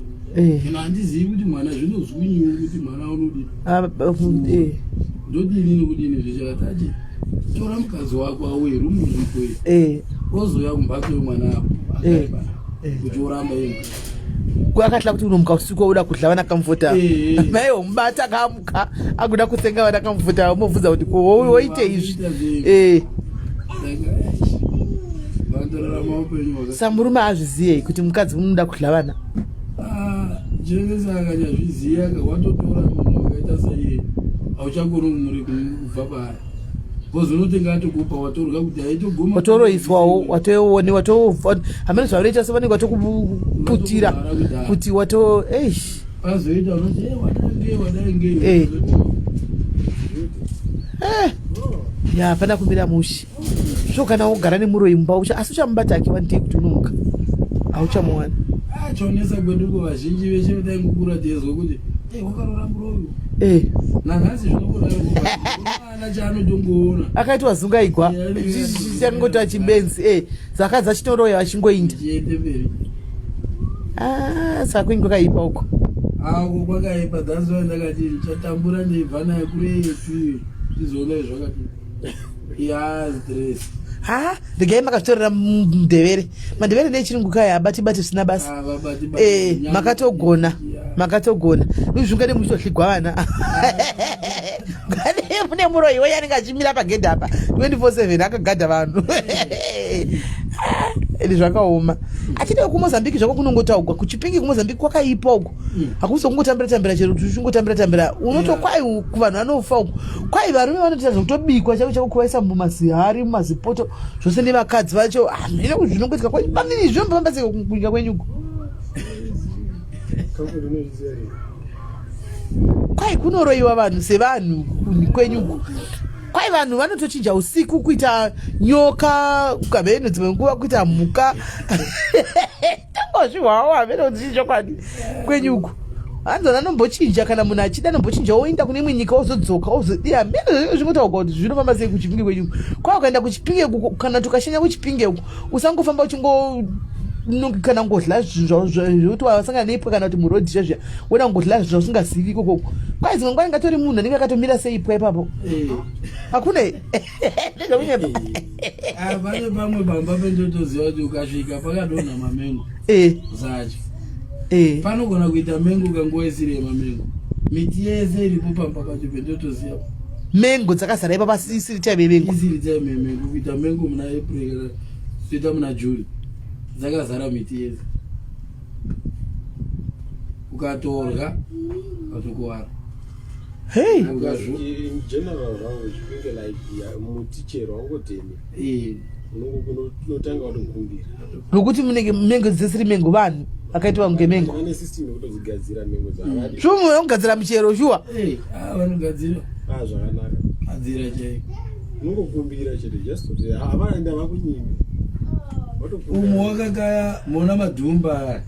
Speaker 2: Ino handizivi kuti mwana zvinozwinyiwo kuti mwana unodii.
Speaker 1: Ah,
Speaker 2: Ndodini nokudini zvechakati ati tora mukadzi wako auye rumu iripo iyi. Ozouya kumbatso yemwana apo akaipa kuti oramba iye mukadzi.
Speaker 1: Akatla kuti unomuka usiku wauda kudla vana kamfuta. Mai womubata akamuka akuda kutsenga vana kamfuta womubvunza kuti ko woite izvi. Samurume azviziyei kuti mukadzi unoda kudla vana.
Speaker 2: Ah, chinenge akanyazviziya watotora munhu akaita saiye hauchakoni kumuri kubva paari. Because unotenga atokupa watorya kuti aitoguma.
Speaker 1: Watoroiswawo watoone wato hamene zvavanoita sevanenge watokuputira kuti wato eish.
Speaker 2: Pazoita unoti eh wadai ngei wadai ngei.
Speaker 1: Eh. Eh. Ya hapana kumira mushe. So kana wogara nemuroyi mumba ucha asi uchamubata ake one day kuti unomuka. Hauchamuwana.
Speaker 2: Ah chonesa kwedu ko vazhinji veshe vadai kukura teizwa kuti eh wakarora muroyi.
Speaker 1: Eh.
Speaker 2: Nanhasi zvinongodaro ana chaanotongoona.
Speaker 1: Akaitwa zungaigwa. Changotwa chibenzi eh. Zakadzi achitoroya vachingoinda.
Speaker 2: Chiende mberi.
Speaker 1: Ah, saka kwingi kwakaipa uko.
Speaker 2: Ako kwakaipa that's why ndakati ndichatambura ndeibva naye kuretu tizoona zvakati. Ya stress.
Speaker 1: Ha, regai makazvitorera mundevere. Mandevere ndechirungu kaya abati bati zvisina basa.
Speaker 2: Ah, vabati bati.
Speaker 1: Eh, makatogona. Makatogona. Izvi ungade muchitohligwa vana. Ngade mune muroyi wenyu anenge achimira pagedhi apa 24/7 akagadha vanhu. Ende zvakaoma. Achida kuMozambique zvako kunongotaugwa kuChipingi kuMozambique kwakaipa uko. Hakusi kungotambira tambira chero kuti uchingotambira tambira unoto kwai kuvanhu vanofa uko. Kwai varume vanoita zvekutobikwa chako chako kuvaisa mumazihari mumazipoto zvose nevakadzi vacho hameno kuti zvinongoitika kwa bamnini zvinombofamba sei kunyika kwenyu uko. Kwai kunoroiwa vanhu sevanhu kwenyu uko. Kwai vanhu vanotochinja usiku kuita nyoka kamheno dzimwe nguva kuita mhuka. Tangozvihwawo hameno kuti chii chokwadi kwenyu uko. Hanzi vanhu vanombochinja kana munhu achida anombochinja oenda kune imwe nyika ozodzoka ozodii hameno zvinenge zvingotaurwa kuti zvinofamba sei kuchipinge kwenyu uko. Kwai ukaenda kuchipinge uko kana kuti ukashanya kuchipinge uko usangofamba uchingo kana kungodla zvinhu zvekuti wasangana neipwa kana kuti murodhi zviya zviya woda kungodla zvinhu zvausingazivi ikokoko. Kwai dzimwe nguva anenge atori munhu anenge akatomira seipwa ipapo. Hakuna ndezvekunyepa.
Speaker 2: Ah, pane pamwe pamba pendotoziva kuti ukasvika pakadonha mamengo
Speaker 1: Eh,
Speaker 2: usatya
Speaker 1: eh.
Speaker 2: Panogona kuita mengo kanguva isiri yemamengo. Miti yese iripo pamba pacho pendotoziva.
Speaker 1: Mengo dzakazara ipapa asi isiri time yemengo.
Speaker 2: Isiri time yemengo kuita mengo muna April kana kuita muna June. Dzakazara miti yese. Ukatorya watokuwara.
Speaker 1: Hey.
Speaker 2: Ukazvo.
Speaker 6: In general zvangu chipinge like ya, muti chero haungotemi.
Speaker 2: Eh.
Speaker 6: Unotanga watokumbira.
Speaker 1: Nokuti munenge mengo dzisiri mengo vanhu vakaitwa kunge mengo.
Speaker 6: Vane system yekutodzigadzira mengo dzavadi.
Speaker 1: Shuwa munhu anogadzira michero shuwa.
Speaker 2: Eh, ah vanogadzira.
Speaker 6: Ah zvakanaka.
Speaker 2: Gadzira chaiko.
Speaker 6: Unongokumbira chete just kuti havaenda vakunyime.
Speaker 2: Umwe wakakaya mona madhumba.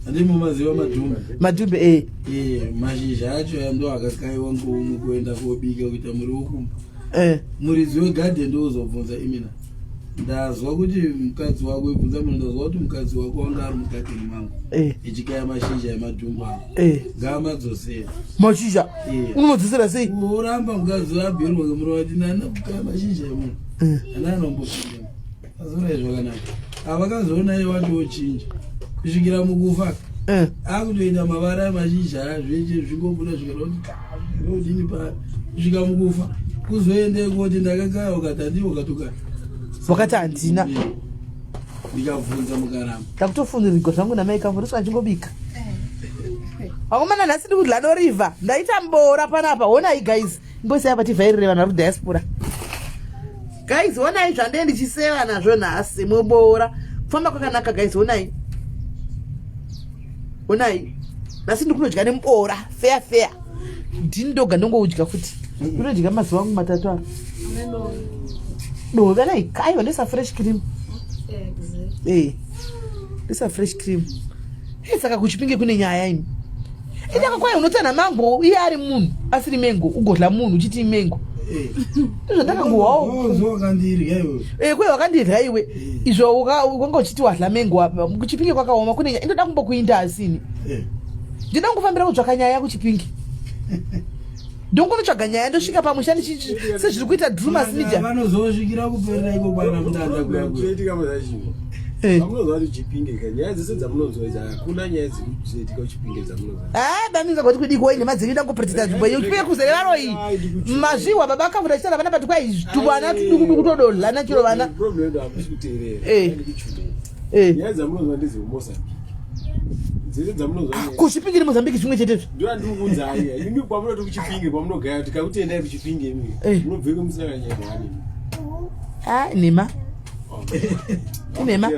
Speaker 2: Handimo maziva madhumbe.
Speaker 1: Madhumbe eh.
Speaker 2: Eh, mashizha acho aya ndo akakaiwa ngoumwe kuenda kobika kuita muriwo kumba.
Speaker 1: Eh.
Speaker 2: Muridzi wegarden ndouzobvunza imina. Ndazwa kuti mukadzi wako ibvunza munhu ndazwa kuti mukadzi wako wanga ari mugadheni mangu.
Speaker 1: Eh.
Speaker 2: Echikaya mashizha emadhumbe aya.
Speaker 1: Eh.
Speaker 2: Ngaamadzosera.
Speaker 1: Mashizha.
Speaker 2: Eh.
Speaker 1: Unodzosera sei?
Speaker 2: Uramba mukadzi wabherwa ngemurume wati nana kukaya mashizha emunhu.
Speaker 1: Eh.
Speaker 2: Ana anombopinda. Azonai zvakanaka. Avakazoona iye watochinja kusvikira mukufa.
Speaker 1: Eh.
Speaker 2: Akutoita mavara mashizha zveshe zvingobuda zvikada kuti zvinodini pa kusvika mukufa. Kuzoende koti ndakakaya ukati handii ukatokaya.
Speaker 1: Wakati handina.
Speaker 2: Eh. Ndikabvunza mukaramba.
Speaker 1: Ndakutofundirigwa zvangu namai kangu ndosvika ndichingobika. Vakomana nhasi ndiri kudla doriva. Ndaita mbora panapa. Honai guys. Imbosiyai apa tivhairire vanhu vari kudiaspora. Guys, honai zvandee ndichiseva nazvo nhasi muboora. Kufamba kwakanaka guys, honai. Honai. Nhasi ndiri kunodya nemuboora, fair fair. Ndini ndoga ndongoudya futi. Ndinodya mazuva angu matatu aya. Dove like, aiwa ndoisa fresh cream. Eh. Ndisa fresh cream. Hey, saka kuchipinge kune nyaya imi. Itaka kwai unotanha mango iye ari munhu asiri mengo ugodla munhu uchiti mengo.
Speaker 2: Eh.
Speaker 1: Ndozvandakangowawo.
Speaker 2: Wakandirya iwe.
Speaker 1: Eh, kwe wakandirya iwe.
Speaker 2: Eh.
Speaker 1: Izvo wanga uchiti wadla mengo apa. Kuchipinge kwakaoma kune nyaya. Indoda kumbokuinda asini.
Speaker 2: Eh.
Speaker 1: Ndinoda kungofambira kutsvaka nyaya kuchipinge. Ndongonotsvaga nyaya ndosvika pamusha ndichi sezviri kuita Drumas Media.
Speaker 2: Vanozosvikira kuperera iko kwana mutanda kuya kuya.
Speaker 6: Chinoitika mazazhinji.
Speaker 1: Eh.
Speaker 6: Pamunonzwa kuti Chipinge ka nyaya dzese dzamunonzwa idzi hakuna nyaya dzinoitika kuChipinge dzamunonzwa.
Speaker 1: Ah, baminza kuti kudii kuwaine madziri ndangopretita nzvimbo iyo chipinge kuzere varoyi. Mazvihwa baba akavhura chitara vana but kwai tuvana tuduku duku todolana chero vana.
Speaker 6: Problem yedu hamusi kuteerera.
Speaker 1: Eh.
Speaker 6: Ndikuchumira.
Speaker 1: Eh.
Speaker 6: Nyaya dzamunonzwa ndedzemuMozambique. Dzese dzamunonzwa nyaya.
Speaker 1: Kuchipinge neMozambique zvimwe chetezvo.
Speaker 6: Ndoandikukuudzai. Imi kwamunoti kuChipinge kwamunogara tikakuti endai kuChipinge imi.
Speaker 1: Eh.
Speaker 6: Munobveko musina kana nyaya one imi.
Speaker 1: Ah, nhema. Inhema.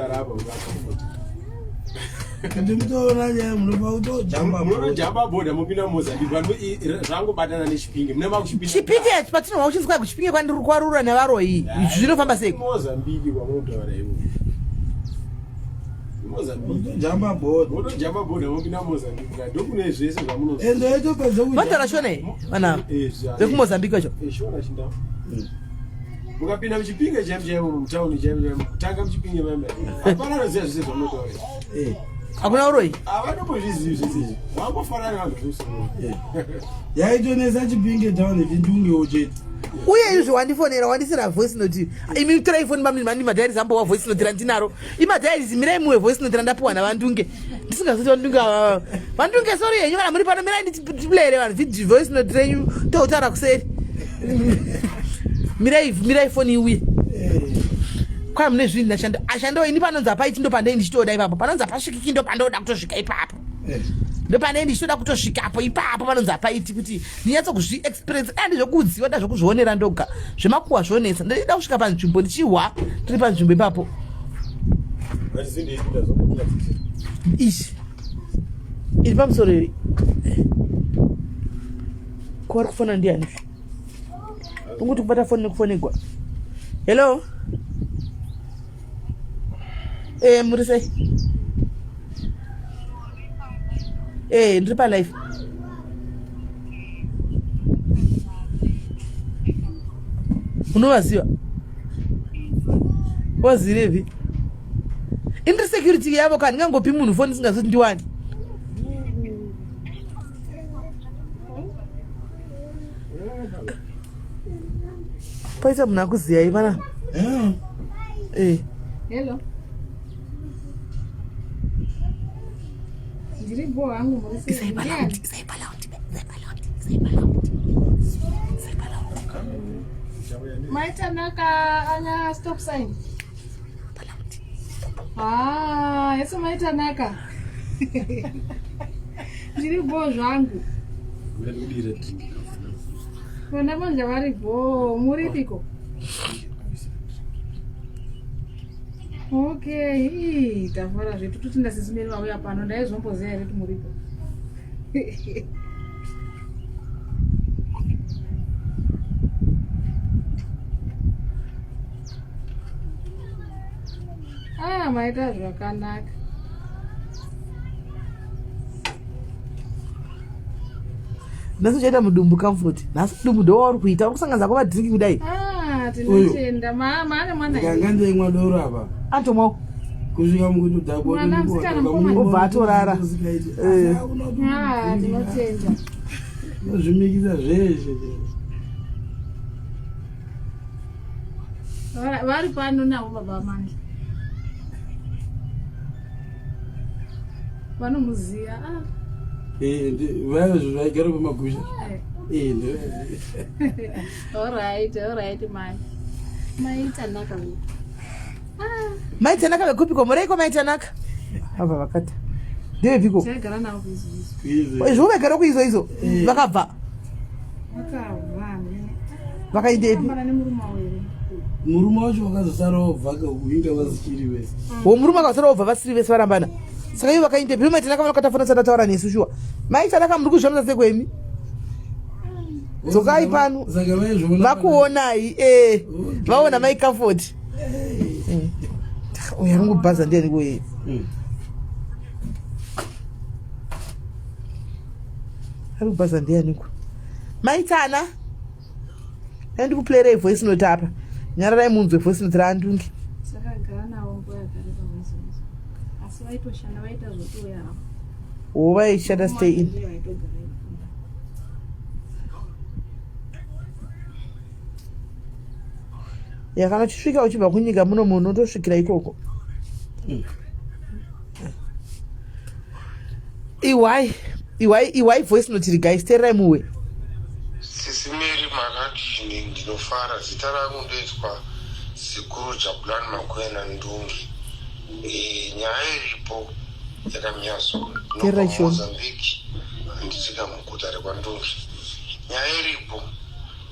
Speaker 2: Ndikutoona nyaya munopa kutojamba.
Speaker 6: Munojamba bhodha mopinda muMozambique vanhu zvangobatana neChipinge. Mune makuchipinda.
Speaker 1: Chipinge patinohwa uchinzwa kuchipinge kwandiri kwarura nevaroyi. Zvinofamba sei?
Speaker 6: Mozambique kwamunotaura ivo. Mozambique.
Speaker 2: Kutojamba bhodha.
Speaker 6: Motojamba bhodha mopinda muMozambique. Ndokune zvese zvamunonzwa.
Speaker 2: Ende yotopedza kujamba.
Speaker 1: Vanotaura shona here vana ava?
Speaker 6: Eh,
Speaker 1: Vekumozambique vacho.
Speaker 6: Eh, shona chindau. Mukapinda muchipinge chaipo chaipo mutauni chaipo chaipo kutanga muchipinge mama. Hapana anoziva zvese zvamunotaura.
Speaker 2: Eh.
Speaker 1: Hakuna uroyi.
Speaker 6: Havatombozvizivi zvese izvi. Vangofanana nevanhu vemusoro.
Speaker 2: Yaitonesa Chipinge town ichindungewo chete.
Speaker 1: Uye izvi wandifonera wandisira voice note. Imi torai foni bamni mani madiaries ambowa voice note randinaro. Imadiaries mirai muwe voice note randapiwa navandunge. Ndisingazoti vandunge ava. Vandunge sorry henyu kana muri pano mirai nditiplayere vanhu video voice note renyu toutaura kuseri. Mirai mirai foni iuye. Kwai mune zvinhu ndashanda ashanda ini panonzi hapaiti ndopandei ndichitoda ipapo. Panonzi hapasvikiki ndopandoda kutosvika ipapo. Ndopandei ndichitoda kutosvikapo ipapo panonzi hapaiti kuti ndinyatso kuzviexperience dai ndizvokuudziwa da zvokuzvionera ndoga zvemakuhwa zvonetsa ndida kusvika panzvimbo ndichihwa tiri panzvimbo ipapo ishi iri pamusoro iri ko vari kufona ndiani ungoti kubata foni nekufonegwa hello eh muri sei eh ndiri palife unovaziva wazirevi indiri security yavo ka ndingangopi munhu foni ndisingazoti ndiwani paita munhu akuziyai pana eh.
Speaker 3: Hello. Ndiri bho hangu muri sei?
Speaker 1: Isai
Speaker 3: Ndiani?
Speaker 1: paloud, isai paloud, isai paloud, isai paloud. Isai paloud,
Speaker 3: Maitanaka anya stop sign.
Speaker 1: paloud.
Speaker 3: Ah, yesu maitanaka. Ndiri bho zvangu. Vana manje vari bho, muripiko? Okay, ii, tafara zvetu totinda sisi meri vauya pano ndaizomboziva here kuti muripo. Ah, maita zvakanaka.
Speaker 1: Nhasi uchaita mudumbu comfort. Nhasi mudumbu ndowauri kuita. Uri kusanganisa kwa madrink kudai.
Speaker 3: Ah, tinotenda. Mama ane mwana here?
Speaker 2: Ndikanga ndeimwa doro apa.
Speaker 1: Atomwawo.
Speaker 2: Kusvika mukutodhakwa.
Speaker 3: Mwana musikana mukomana.
Speaker 1: Obva atorara. Eh.
Speaker 3: Ah, tinotenda.
Speaker 2: Unozvimikisa zveshe.
Speaker 3: Vari pano navo baba Mandla. Vanomuziva. Ah.
Speaker 2: Eh, vaya vaigara pamagusha. Eh,
Speaker 3: All right, all right, mai. Mai Tanaka. Ah.
Speaker 1: Mai Tanaka vekupiko mureiko mai Tanaka? Ava vakata. Ndevepiko?
Speaker 3: Taigara navo kuizo izo.
Speaker 1: Izvo vaigara kuizo izo.
Speaker 2: Eh.
Speaker 1: Vakabva.
Speaker 3: Vakabva.
Speaker 1: Vakaendepi?
Speaker 3: Fambana nemurume wavo here?
Speaker 2: Murume wacho wakazosara wobva kuinga vasiri vese.
Speaker 1: Wo murume akazosara wobva vasiri vese varambana. Saka ivo vakaendepi? Mai Tanaka vanokata fona sata taura nesu shuwa. Mai Tanaka muri kuzviona sei kwemi? Dzokai pano.
Speaker 2: Saka vaizviona.
Speaker 1: Vakuonai eh. Vaona mai Comfort. Uyu ari kungobhaza ndiani kuye? Ari kubhaza ndiyaniko? Maitana. Dai ndikuplayerei voice note apa. Nyararai munzwe voice note raandungi.
Speaker 3: Sakagara navo nguva yakareba voice. Asi vaitoshanda vaita zvotouya havo.
Speaker 1: Wo vaishanda stay in. Ya kana uchisvika uchibva kunyika muno munhu unotosvikira ikoko. Iwai iwai iwai voice note iri guys teererai muwe.
Speaker 8: Sisi Mary makadini ndinofara zita rangu ndoitwa sekuru Jabulani Makwena Ndungi e, nyaya iripo yakamira so
Speaker 1: Teererai
Speaker 8: ndinobva
Speaker 1: Shona.
Speaker 8: Mozambique handisvika muguta rekwaNdungi nyaya iripo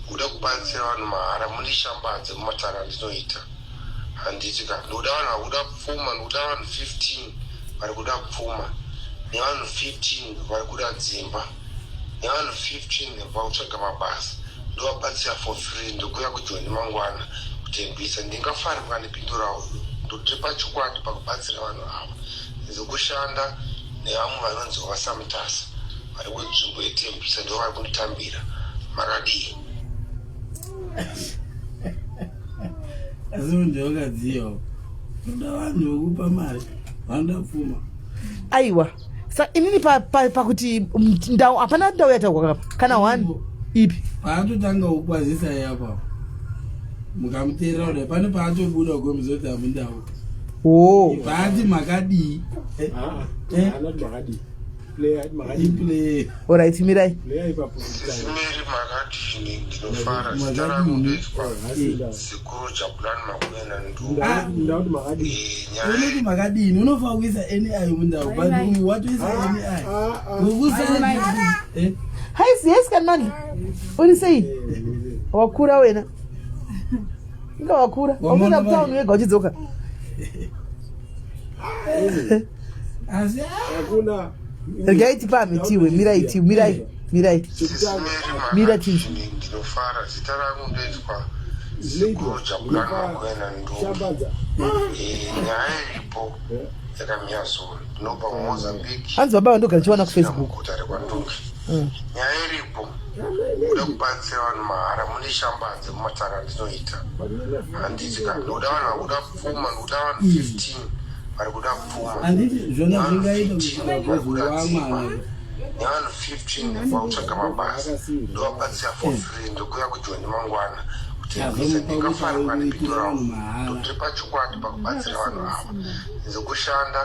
Speaker 8: kuda kubatsira vanhu mahara mune shambadze mumatare andinoita handiti ka ndoda vanhu vakuda pfuma ndoda vanhu 15 vari kuda pfuma nevanhu 15 vari kuda dzimba nevanhu 15 vakutsvaga mabasa ndovabatsira for free ndokuya kujoni mangwana kutembisa ndingafari mukandipindurawo ndotiri pachokwadi pakubatsira vanhu ava ndikushanda nevamwe vanonzi vasamutasa vari kunzvimbo yetembisa ndo vari kunditambira makadii
Speaker 2: asi munhu wakadziyawo unoda vanhu vokupa mari vanoda pfuma
Speaker 1: Aiwa. Sa inini pakuti pa, pa ndau hapana ndau yataurwa kapa kana one ipi.
Speaker 2: Paatotanga kukwazisa yapa mukamuteerera kudai pane paatobuda kukomizoti hamundau.
Speaker 1: Oh.
Speaker 2: Paati makadii. Eh?
Speaker 6: Ah,
Speaker 2: Eh?
Speaker 6: anoti makadii. Player makadii.
Speaker 2: Iplay.
Speaker 1: Alright mirai.
Speaker 6: Player ipapo.
Speaker 8: Sisi Mary makadini ndinofara zita rangu ndoitwa sekuru Jabulani Makwena Ndungu
Speaker 6: Ndauti makadii.
Speaker 8: Eh, nyaya
Speaker 2: Unoti makadini unofanira kuisa any mundau but uyu watoisa any ngokusa eh?
Speaker 1: Haisi yes kan mandla. Uri sei? Wakura wena. Inga wakura.
Speaker 2: Wamona
Speaker 1: Wakuenda kutown
Speaker 2: vai.
Speaker 1: wega uchidzoka.
Speaker 2: Asi
Speaker 6: Hakuna.
Speaker 1: Regai tipame tiwe mirai tiwe mirai mirai.
Speaker 8: Sisi Mary
Speaker 1: Mira chinzi.
Speaker 8: makadini ndinofara zita rangu ndoitwa sekuru Jabulani Makwena Ndungu
Speaker 6: Shambadza.
Speaker 8: Eh, nyaya iripo yakamira so ndinobva muMozambique
Speaker 1: Hanzi baba vandogara chiwana kuFacebook.
Speaker 8: muguta rekwaNdungi nyaya iripo kuda kubatsira vanhu mahara mune shambadze mumatare andinoita handiti ka ndoda vanhu vakuda pfuma ndoda vanhu 15 vari kuda pfuma
Speaker 2: handiti zvona
Speaker 8: nevanhu
Speaker 2: zvingaita
Speaker 8: 15 vari
Speaker 2: kuti
Speaker 8: kuda dzimba
Speaker 2: wamwana
Speaker 8: nevanhu 15 vakutsvaga mabasa ndovabatsira for free ndokuya kujoni mangwana kutengesa ndingafara kandipindurawo ndotiri pachokwadi pakubatsira vanhu ava ndikushanda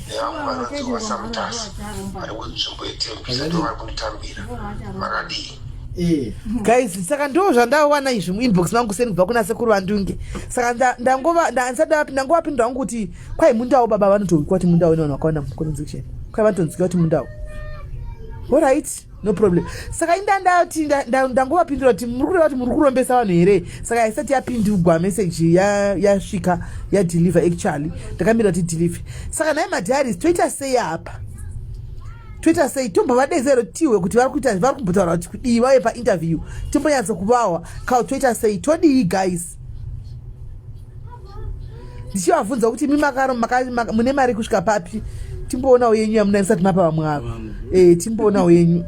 Speaker 8: nevamwe vanonzi vasamutasa vari kunzvimbo yetembisa ndo vari kunditambira makadii
Speaker 2: Eh.
Speaker 1: Guys, saka ndo zvandawana izvi muinbox mangu seni kubva kuna sekuru vandunge. Saka ndangova ndangovapindura hangu kuti kwai mundawo baba vanotowikwa kuti mundawo nevanhu vakawanda mucomment section. Kwai vanotonzwika kuti mundawo. Alright, no problem. Saka inda ndati ndangovapindura kuti muri kureva kuti muri kurombesa vanhu here? Saka haisati yapindugwa message yasvika ya yadeliver actually. Ndakamira kuti deliver. Saka nhai madiaries toita sei apa? Toita sei tombovadezero tiwe kuti vari kuita vari kumbotaura kuti kudii vauye painterview timbonyatso kuvawa kao toita sei todii guys ndichivabvunza kuti imi makaro mune mari kusvika papi timboonawo yenyu yamunai musati mapa vamwe ava e timboonawo yenyu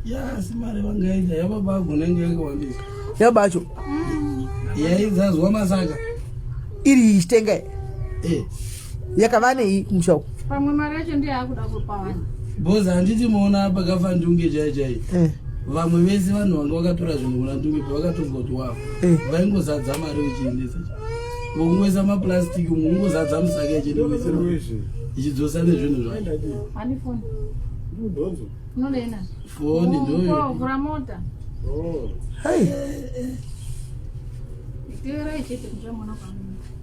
Speaker 2: ya asi mari vangaita yababa agonenge yakawandisa
Speaker 1: yababa acho
Speaker 2: yaidzazwa masaka
Speaker 1: iri ichitenga
Speaker 2: eh.
Speaker 1: yakava nei kumusha uku
Speaker 3: pamwe mari yacho ndiyo yakuda kupa vanhu
Speaker 2: bhozi handiti moona pakafa ndunge chai chai
Speaker 1: eh.
Speaker 2: vamwe vese vanhu vanga vakatora zvinhu kuna ndunge pavakatongoti wavo
Speaker 1: eh.
Speaker 2: vaingozadza mari vechiendesa vokungoisa maplastic umwe ungozadza musaka ichiendesa ichidzosa nezvinhu zvacho foni ndoyo
Speaker 3: mota
Speaker 6: oh.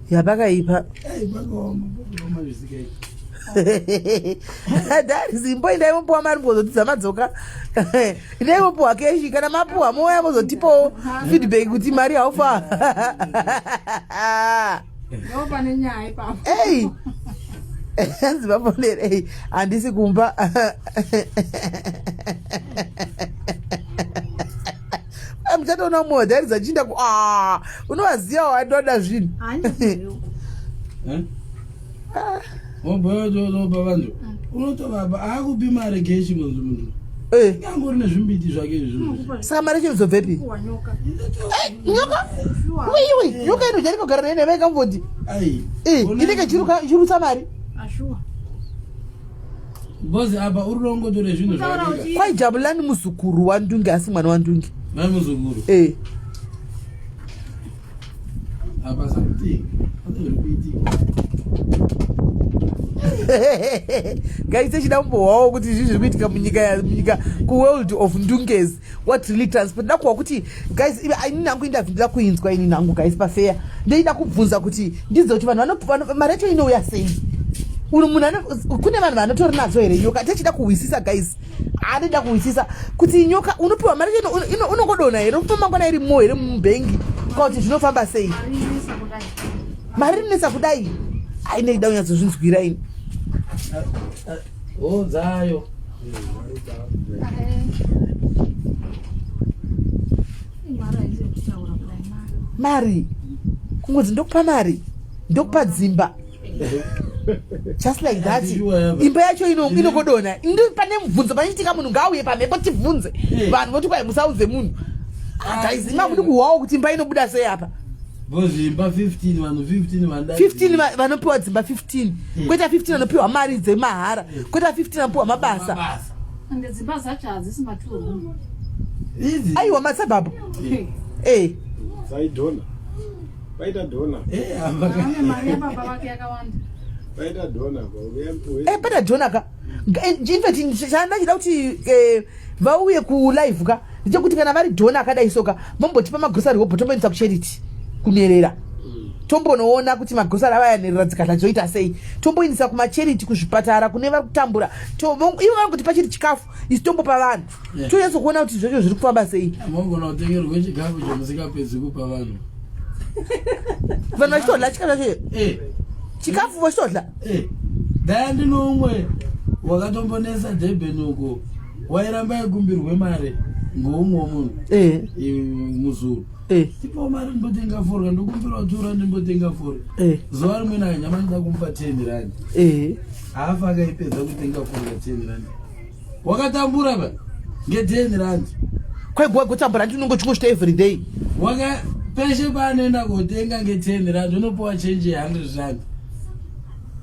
Speaker 1: Yapakaipa. Dari zimbo indai mopuwa mari mozotidza madzoka. Indai mopuwa keshi kana mapuwa mouya mozotipawo feedback kuti mari haufa.
Speaker 3: Ndopane nyaya ipapo.
Speaker 1: Ei. Hanzi vaponerei handisi kumba. Muchatoona mumwe wadhari dzachiinda ku ah, unovaziva wandoda zvinhu.
Speaker 2: Eh? Wobhoyotopa vanhu unotovapa aakupi mari keshi munhu munhu.
Speaker 1: Eh.
Speaker 2: Angori nezvimbiti zvake izvozvo.
Speaker 1: Saka mari yacho inozobvepi? Eh, nyoka? Iwe, nyoka inodya inogara nayo nayo ikamvoti.
Speaker 2: Ai.
Speaker 1: Eh, inenge ichiruka ichirutsa mari.
Speaker 3: Ashuwa.
Speaker 2: Bozi apa uri rongotora zvinhu zvake.
Speaker 1: Kwai Jabulani muzukuru waNdunge asi mwana waNdunge.
Speaker 2: Mai muzukuru.
Speaker 1: Eh.
Speaker 2: Apa something. Pane zviri kuitika.
Speaker 1: Guys, techida kumbohwawo kuti izvi zviri kuitika munyika munyika kuworld of ndunges what really transport ndakuhwa kuti guys ini nangu interview ndida kuinzwa ini nangu guys pafeya ndeida kubvunza kuti ndidzo kuti vanhu mari yacho inouya sei uno munhu kune vanhu vanotori nadzo here nyoka techida kuhwisisa guys Andida kuhwisisa kuti nyoka unopiwa mari unongodonha here unopiwa mangwana iri mo here mubhengi ka kuti zvinofamba sei mari rinetsa kudai ainei da kunyatsozvinzwira ini
Speaker 2: Hodzayo.
Speaker 1: Mari kungonzi ndokupa mari ndokupa dzimba just like that imba yacho inokodona pane mubvunzo panoitika munhu ngaauye pamhepo tibvunze eh. vanhu voti kwai musaudze munhu ah, guys ima kuti kuhwawo kuti imba inobuda sei apa
Speaker 2: imba 15 vanhu 15
Speaker 1: 15 vanopiwa dzimba 15 eh. kweta 15 vanopiwa mari dzemahara eh. kweta 15 vanopiwa mabasa
Speaker 3: dzimba dzacho hadzisi maturu
Speaker 1: aiwa masabhabhu eh
Speaker 6: dzaidhona Paita dona.
Speaker 2: Eh,
Speaker 3: mari yababa vake yakawanda.
Speaker 6: Paita dona pa.
Speaker 1: Eh, paita dona ka. Eh, in fact chandachida kuti eh, vauye ku live ka ndechekuti kana vari dona akadai soka vombotipa magrocery hobho tomboendesa kucharity kunerera tombonoona kuti magrocery ava ayanherera dzikadla dzoita sei tomboendesa kumacharity kuzvipatara kune vari kutambura ivo vangotipa chiri chikafu isu tombopa vanhu yeah. tonyatso kuona kuti zvacho zviri kufamba sei
Speaker 2: mogona kutengerwa chikafu chamusingapedzi kupa vanhu
Speaker 1: vanhu vachitodla chikafu chacho
Speaker 2: eh.
Speaker 1: chikafu vachitodla
Speaker 2: eh. daya ndinoumwe wakatombonesa durban uko wairamba ikumbirwe mari ngoumwe womunhu
Speaker 1: eh.
Speaker 2: muzuru tipo mari ndimbotenga forya ndokumbira tura ndimbotenga forya zuva rimwe nayo nyama ndida kumupa 10 rand haafa akaipedza kutenga forya 10 rand wakatambura ba nge 10 rand
Speaker 1: kwaiguwa gotambura ndi unongo chingosvita every day
Speaker 2: waka peshe paanoenda kotenga nge 10 rand unopiwa change ye 100 rand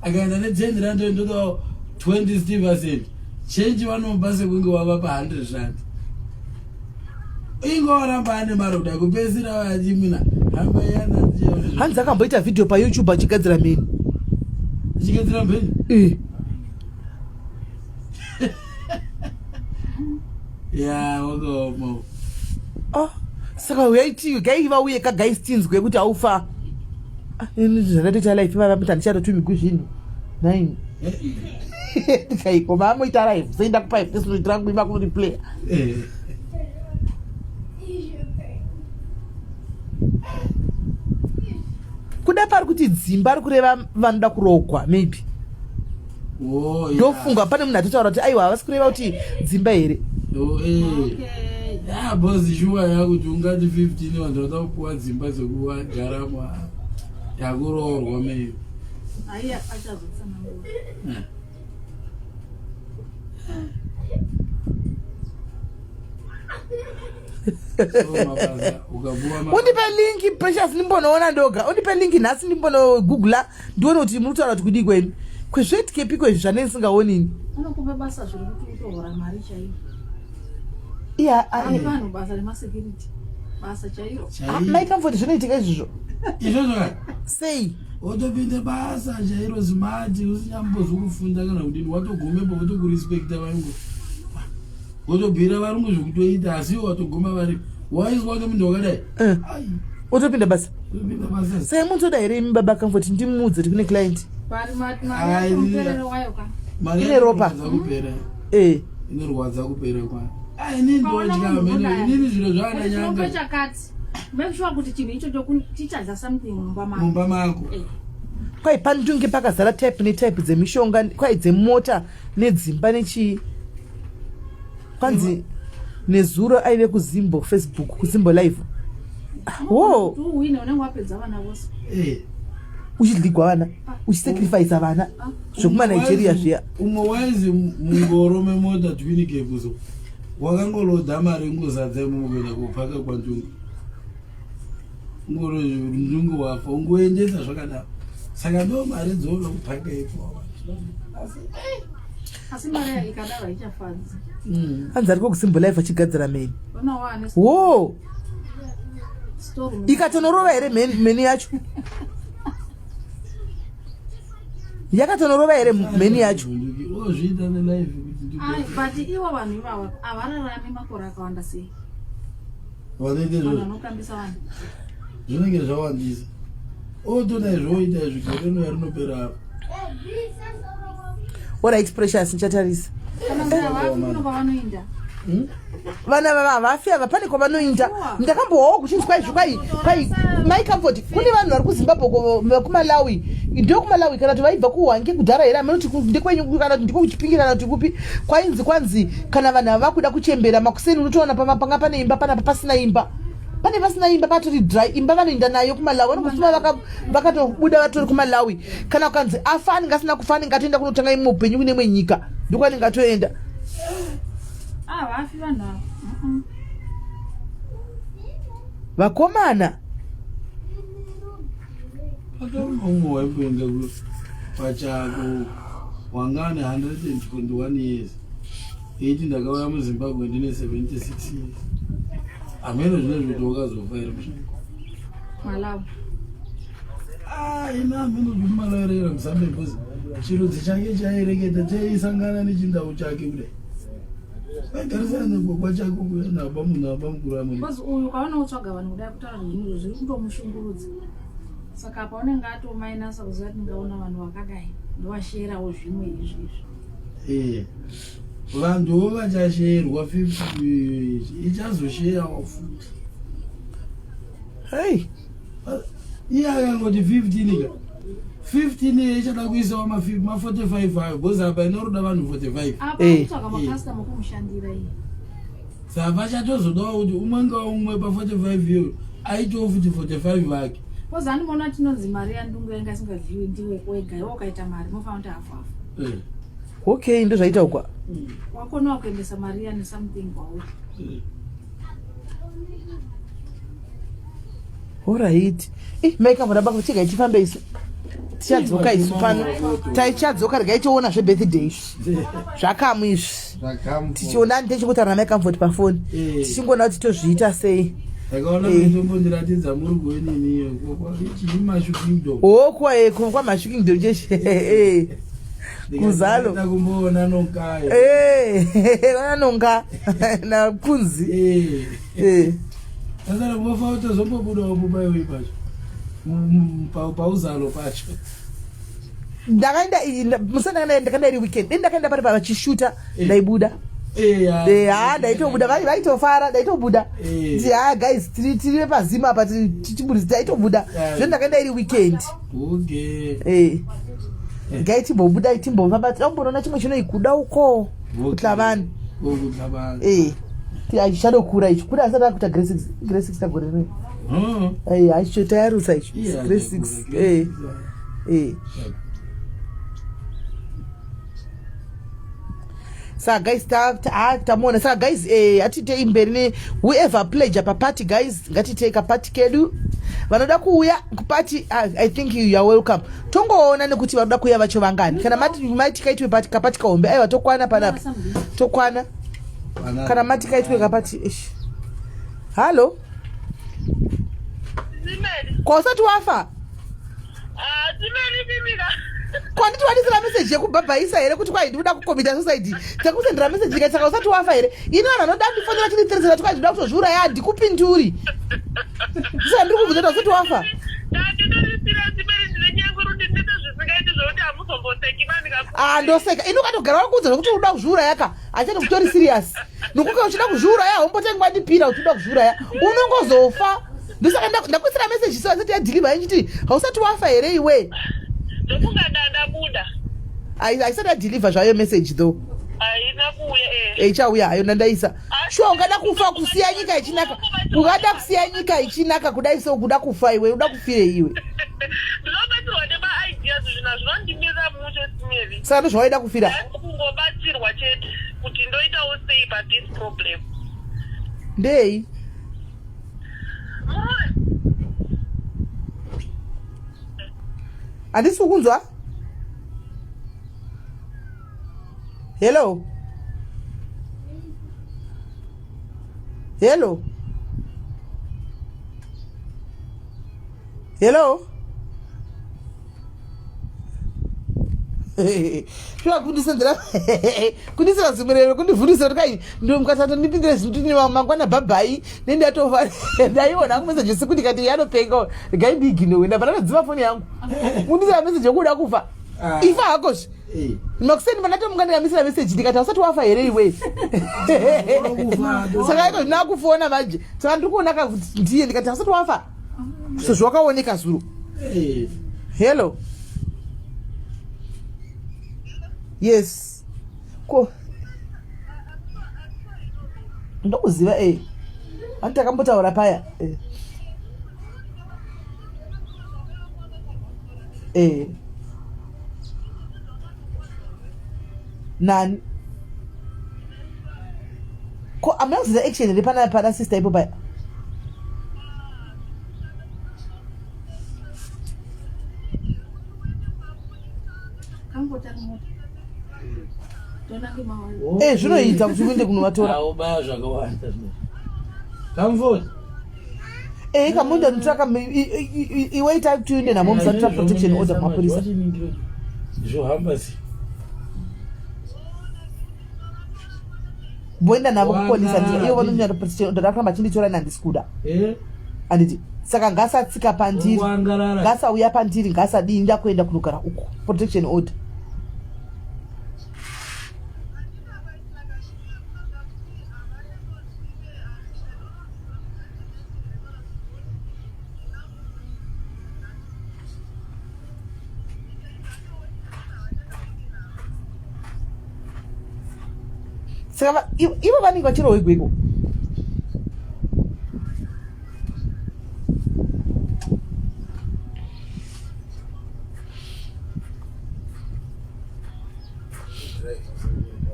Speaker 2: akaenda ne 10 rand ndotoa 20 stevasent change vanomupa sekunge wavapa 100 rand ingo waramba ane mari kuda kupedzisira vachimina hamba yana
Speaker 1: hanzi akamboita video payoutube achigadzira mheni
Speaker 2: achigadzira mheni
Speaker 1: eh.
Speaker 2: ya wakaoma
Speaker 1: ah, saka uyai gai vauye ka guys tinzwe kuti aufa ah, zvakatoita life vava kuti handichatotumigwi zvinhu nine ndikaiko maamoita life soenda kupa fesinoitira kuimba kureplaya
Speaker 2: eh.
Speaker 1: Kuda pari kuti dzimba ari kureva vanoda kurogwa maybe.
Speaker 2: Oh, yeah.
Speaker 1: Ndofunga pane munhu atotaura kuti aiwa havasi kureva kuti dzimba here.
Speaker 2: Oh, eh. Yeah, boss shuwa yakuti ungati 15 vanhu vanoda kupuwa dzimba dzekugaramo yakuroorwa maybe.
Speaker 3: Aiya achazotsanangura.
Speaker 2: Yeah.
Speaker 1: Undipe linki Precious ndimbonoona ndoga. Undipe linki nhasi ndimbonogoogla ndione kuti muri kutaura kuti kudii kwenu. Kwezvoitikepi kwezvi zvane ndisingaoni ini.
Speaker 3: Unokupa basa zviri kuti utohora mari chaiyo.
Speaker 1: Iya,
Speaker 3: ah, eh. Vanhu basa remasecurity. Basa chairo.
Speaker 1: Ah, Mai Comfort zvinoitika izvozvo.
Speaker 2: Izvozvo ka?
Speaker 1: Sei?
Speaker 2: Wotopinda basa chairo smart usinyambozwi kufunda kana kudini watogumepo votokurespecta varungu. Wotobhira varungu zvekutoita asi iwo watoguma vari waiswa ngemunhu wakadai.
Speaker 1: Eh. Wotopinda basa.
Speaker 2: Wotopinda basa.
Speaker 1: Sei munotoda here imi baba Comfort ndimuudze kuti kune client.
Speaker 3: Pari mari muperero wayo ka.
Speaker 2: Mari
Speaker 1: Ine ropa.
Speaker 2: inorwadza kupera.
Speaker 1: Eh.
Speaker 2: Inorwadza kupera kwayo. Ah, inini ndotya mene inini zviro zvaana
Speaker 3: Chirombo
Speaker 2: nyanga
Speaker 3: chakati. Make sure kuti chinhu ichocho chichadya something mumba mako.
Speaker 2: mumba mako.
Speaker 3: Eh.
Speaker 1: Kwai pandunge pakazara type netype dzemishonga kwai dzemota nedzimba nechii. Kwanzi nezuro aive kuZimbo Facebook kuZimbo live. Wo.
Speaker 3: Uwine unenge wapedza vana vose.
Speaker 2: Eh.
Speaker 1: Uchidligwa vana, uchisacrifice vana zvekuma Nigeria zviya.
Speaker 2: Umwe waizi mungoro memota twin cab so. Wakangolodha mari ungozadza imomo kuenda kopaka kwandungu. Ungoro ndungu wafa ungoendesa zvakadaro. Saka ndo mari dzoda kupaka ipo. Asi
Speaker 3: Asi mari ikadaro haichafadzi.
Speaker 1: Hanzi ariko kusimbo life achigadzira meni. Wo! Ikatonorova here meni yacho? Yakatonorova here mheni yacho?
Speaker 2: Ozviita nelife kuti
Speaker 3: Ai, but ivo vanhu ivava havararami makore akawanda sei?
Speaker 2: Vanoita
Speaker 3: Vanhu
Speaker 2: izvozvo
Speaker 3: vanokambisa vanhu.
Speaker 2: zvinenge zvawandisa. Otoda izvo oita izvi gore rinouya rinopera apa.
Speaker 1: Alright Precious, ndichatarisa.
Speaker 3: Kana kuti havafi kuno kwavanoenda.
Speaker 1: Vana vava havafi ava pane kwavanoinda. Ndakambowawo kuchinzi kwai kwai kwai mai Comfort kune vanhu vari kuZimbabwe kuMalawi. NdokuMalawi kana kuti vaibva kuHwange kudhara here ameno kuti ndekwenyu kana kuti ndiko kuChipinge kana kuti kupi kwainzi kwanzi kana vanhu ava vakuda kuchembera makuseni unotoona panga pane imba panapa pasina imba. Pane pasina imba patori dry imba vanoinda nayo kuMalawi vanongofuma vakatobuda vatori kuMalawi. Kana kukanzi afa anenge asina kufa anenge atoenda kunotanga imwe upenyu kune imwe nyika ndokwanenge atoenda.
Speaker 3: Ah, vafi vanhu ava.
Speaker 1: Vakomana.
Speaker 2: Pakaumwe waimboenda pachako wanga ane 121 years eiti ndakauya muZimbabwe ndine 76 years. Hameno zvine zvekuti wakazofa here mushango.
Speaker 3: Malawi.
Speaker 2: Ah, ina hameno kuti Malawi here kana Mozambique because chirudzi chake chaireketa chaisangana nechindau chake kudai. Vaigarisana nekwakwa chako kuya naba munhu aba mukuru amuri.
Speaker 3: Because uyu ukaona utsvaga vanhu kudai kutaura zvinhu zviri kutomushungurudza. Saka apa unenge atomainasa kuziva kuti ndingaona vanhu vakadai ndovasherawo zvimwe izvi izvi.
Speaker 2: Eh. Vanhuwo vachasherwa 50 ichazosheyawo futi.
Speaker 1: Hey.
Speaker 2: Iye akangoti 15 ka. 15 iye ichada kuisawo ma 45 ayo because apa inoroda vanhu 45.
Speaker 3: Apa
Speaker 1: Eh.
Speaker 3: kutsvaga macustomer kumushandira iye.
Speaker 2: Saka vachatozodawo kuti umwe ngaumwe pa 45 iyoyo aitewo futi 45 vake.
Speaker 3: Because andimoona tinonzi mari yandungu yanga isingadyiwi ndiwe wega iwe ukaita mari mofanira kuti hafu hafu.
Speaker 2: Eh.
Speaker 1: Okay, ndozvaita ukwa.
Speaker 3: Wakonawo kuendesa mari yani something kwauri.
Speaker 2: Eh.
Speaker 1: Alright. Eh, mai kamura bako chega ichifambe isu. Tichadzoka isu pano. Taichadzoka regai tiona zve birthday izvi. Zvakamu izvi.
Speaker 2: Zvakamu.
Speaker 1: Tichiona ndechikutaura na mai Comfort pafoni.
Speaker 2: Eh.
Speaker 1: Tichingoona kuti tozviita sei.
Speaker 2: Ndakaona
Speaker 1: Eh.
Speaker 2: mitombo ndiratidza muri kuenini iyo. Chii Mashu Kingdom.
Speaker 1: Oh, kwa eh kwa Mashu Kingdom cheche. Eh. Kuzalo.
Speaker 2: Ndikaenda kumboona nonkayo.
Speaker 1: Eh, ona nonga na kunzi.
Speaker 2: Eh.
Speaker 1: Eh.
Speaker 2: Sasa vofa utazombobudawo mumba iwe pacho. Pauzalo pacho.
Speaker 1: Ndakaenda musa ndakaenda ndakaenda iri weekend. Ndakaenda pari pavachishuta ndaibuda.
Speaker 2: Eh, ah.
Speaker 1: Eh, ah, ndaitobuda vaitofara ndaitobuda.
Speaker 2: Eh.
Speaker 1: Ndi ah guys tiri tiri pazima apa tiri tichiburitsa ndaitobuda.
Speaker 2: Yeah.
Speaker 1: Zvino ndakaenda iri weekend.
Speaker 2: Okay.
Speaker 1: Eh. Ngai timbobuda timbofamba tinomboona chimwe chinoikuda uko. Kutlabani.
Speaker 2: Kutlabani.
Speaker 1: Eh. Chichadokura ichi. Kuda asati akuita grade 6. Grade 6 tagore rinoi. Eh, acho tayarutsa ichi. Grade 6. Eh. Eh. Saka guys tamuona. Saka guys eh atite imberi ne whoever pledge pa party guys ngatite ka party kedu. Vanoda kuuya kuparty I think you are welcome. Tongoona nekuti vanoda kuuya vacho vangani. Kana mati mati kaitwe party kapati kahombe aiwa tokwana panapa. Tokwana. Kana mati kaitwe kapati ish. Hello. Kwa usati wafa? Kwanditi wandisira message yekubhabhaisa here kuti kwai ndikuda kukomita suicide takusendera message ndikati saka usati wafa here ini vanhu vanoda ndifonera chinditirisira kuti kwai ndikuda kutozviuraya handikupinduri saka ndiri kubvunza kuti usati wafa Ah, ndoseka ini ukatogara wakuudza zvekuti unoda kuzviuraya ka hachati kutori serious nokuti uchida kuzviuraya haumbotangi wandipira kuti unoda kuzviuraya unongozofa ndosaka ndakuisira message so asati yadhilivha ichiti hausati wafa here iwe
Speaker 9: ndofunga ndandabuda
Speaker 1: haisati yadhilivha zvayo message though
Speaker 9: haina kuuya eh.
Speaker 1: Ichauya hayo ndandaisa shuwa ungada kufa kusiya nyika ichinaka ungada kusiya nyika ichinaka kudai so kuda kufa iwe uda kufire iwe
Speaker 9: ndinobatsirwa nemaideas zvinhu hazvinondimirira mushe simeri
Speaker 1: saka ndozvawaida kufira
Speaker 9: kungobatsirwa chete kuti ndoitawo sei. pa this problem.
Speaker 1: Ndei?
Speaker 9: Murume
Speaker 1: Handisi kukunzwa? Hello? Hello? Hello? Shuwa kundisendera kundisera zimwe kundivhundisa kuti kai mukasata ndipindire zvinhu tini mangwana bhabhai nendatova ndaiona hangu meseji siku ndikati yanopenga regai ndiiginowe ndabva ndatodzima foni yangu kundisera meseji yekuda kufa ah. ifa hakozve eh. makuseni pandatomuka ndikamisira meseji ndikati hausati wafa here iwe saka ito ndinakufona manje saka ndiri kuona ka kuti ndiye ndikati hausati wafa sezvo wakaoneka zuro
Speaker 2: eh.
Speaker 1: hello yes ko ndokuziva e eh. ani takambotaura paya eh. Eh. Nani? Ko amuna kuziva action here pana pana sister ipo paya? Eh, zvinoita kuti uende kunovatora.
Speaker 2: Ubaya zvakawanda. Comfort.
Speaker 1: Eh, kamunde nditsvaka iwe ita kuti uende namo musatora protection order kumapurisa.
Speaker 2: Zvohamba sei?
Speaker 1: Voenda navo kupolisa ndira ivo vanonyora protection order rakuramba chinditora ini handisi kuda.
Speaker 2: Eh?
Speaker 1: Handiti saka ngasatsika pandiri ngasauya pandiri ngasadii ndakuenda kunogara uko protection order. Saka ivo vanenge vachirohwa igweko.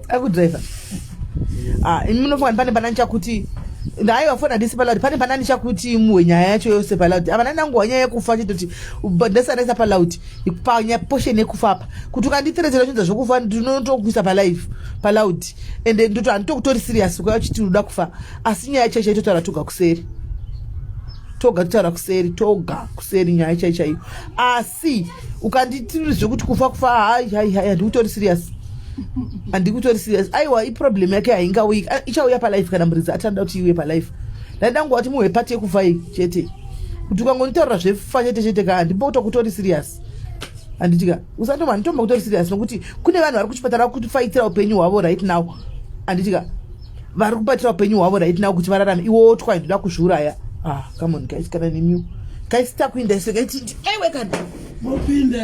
Speaker 1: Akudriver. Ah, imi munofunga pane panani chakuti ndaiwa fona ndisi paloud pane panani chakuti muwe nyaya yacho yose paloud apa nani anguwa nyaya yekufa chitoti ndasanaisa paloud panya portion yekufa apa kuti ukanditeredzera chinza zvekufa ndinotokuisa palive paloud ende ndoto handitokutori serious ukauya uchiti unoda kufa asi nyaya chaicho itotaura toga kuseri toga totaura kuseri toga kuseri nyaya chai chaiyo asi ukanditiri zvekuti kufa kufa hai hai hai handikutori serious handikutori serious aiwa iproblem yake haingauyi ichauya palife kana muridzi atanda kuti iuye palife ndaida nguva kuti muhwe pati yekufa iyi chete kuti ukangonditaurira zvefa chete chete ka handimbotokutori serious handitika usatoma handitomba kutori serious nokuti kune vanhu vari kuchipatara kufaitira upenyu hwavo right now handitika vari kubatira upenyu hwavo right now kuti vararame iwe wotwa ndoda kuzviuraya ah come on guys kana nemiwo guys takuinda isu regai tindi aiwe kana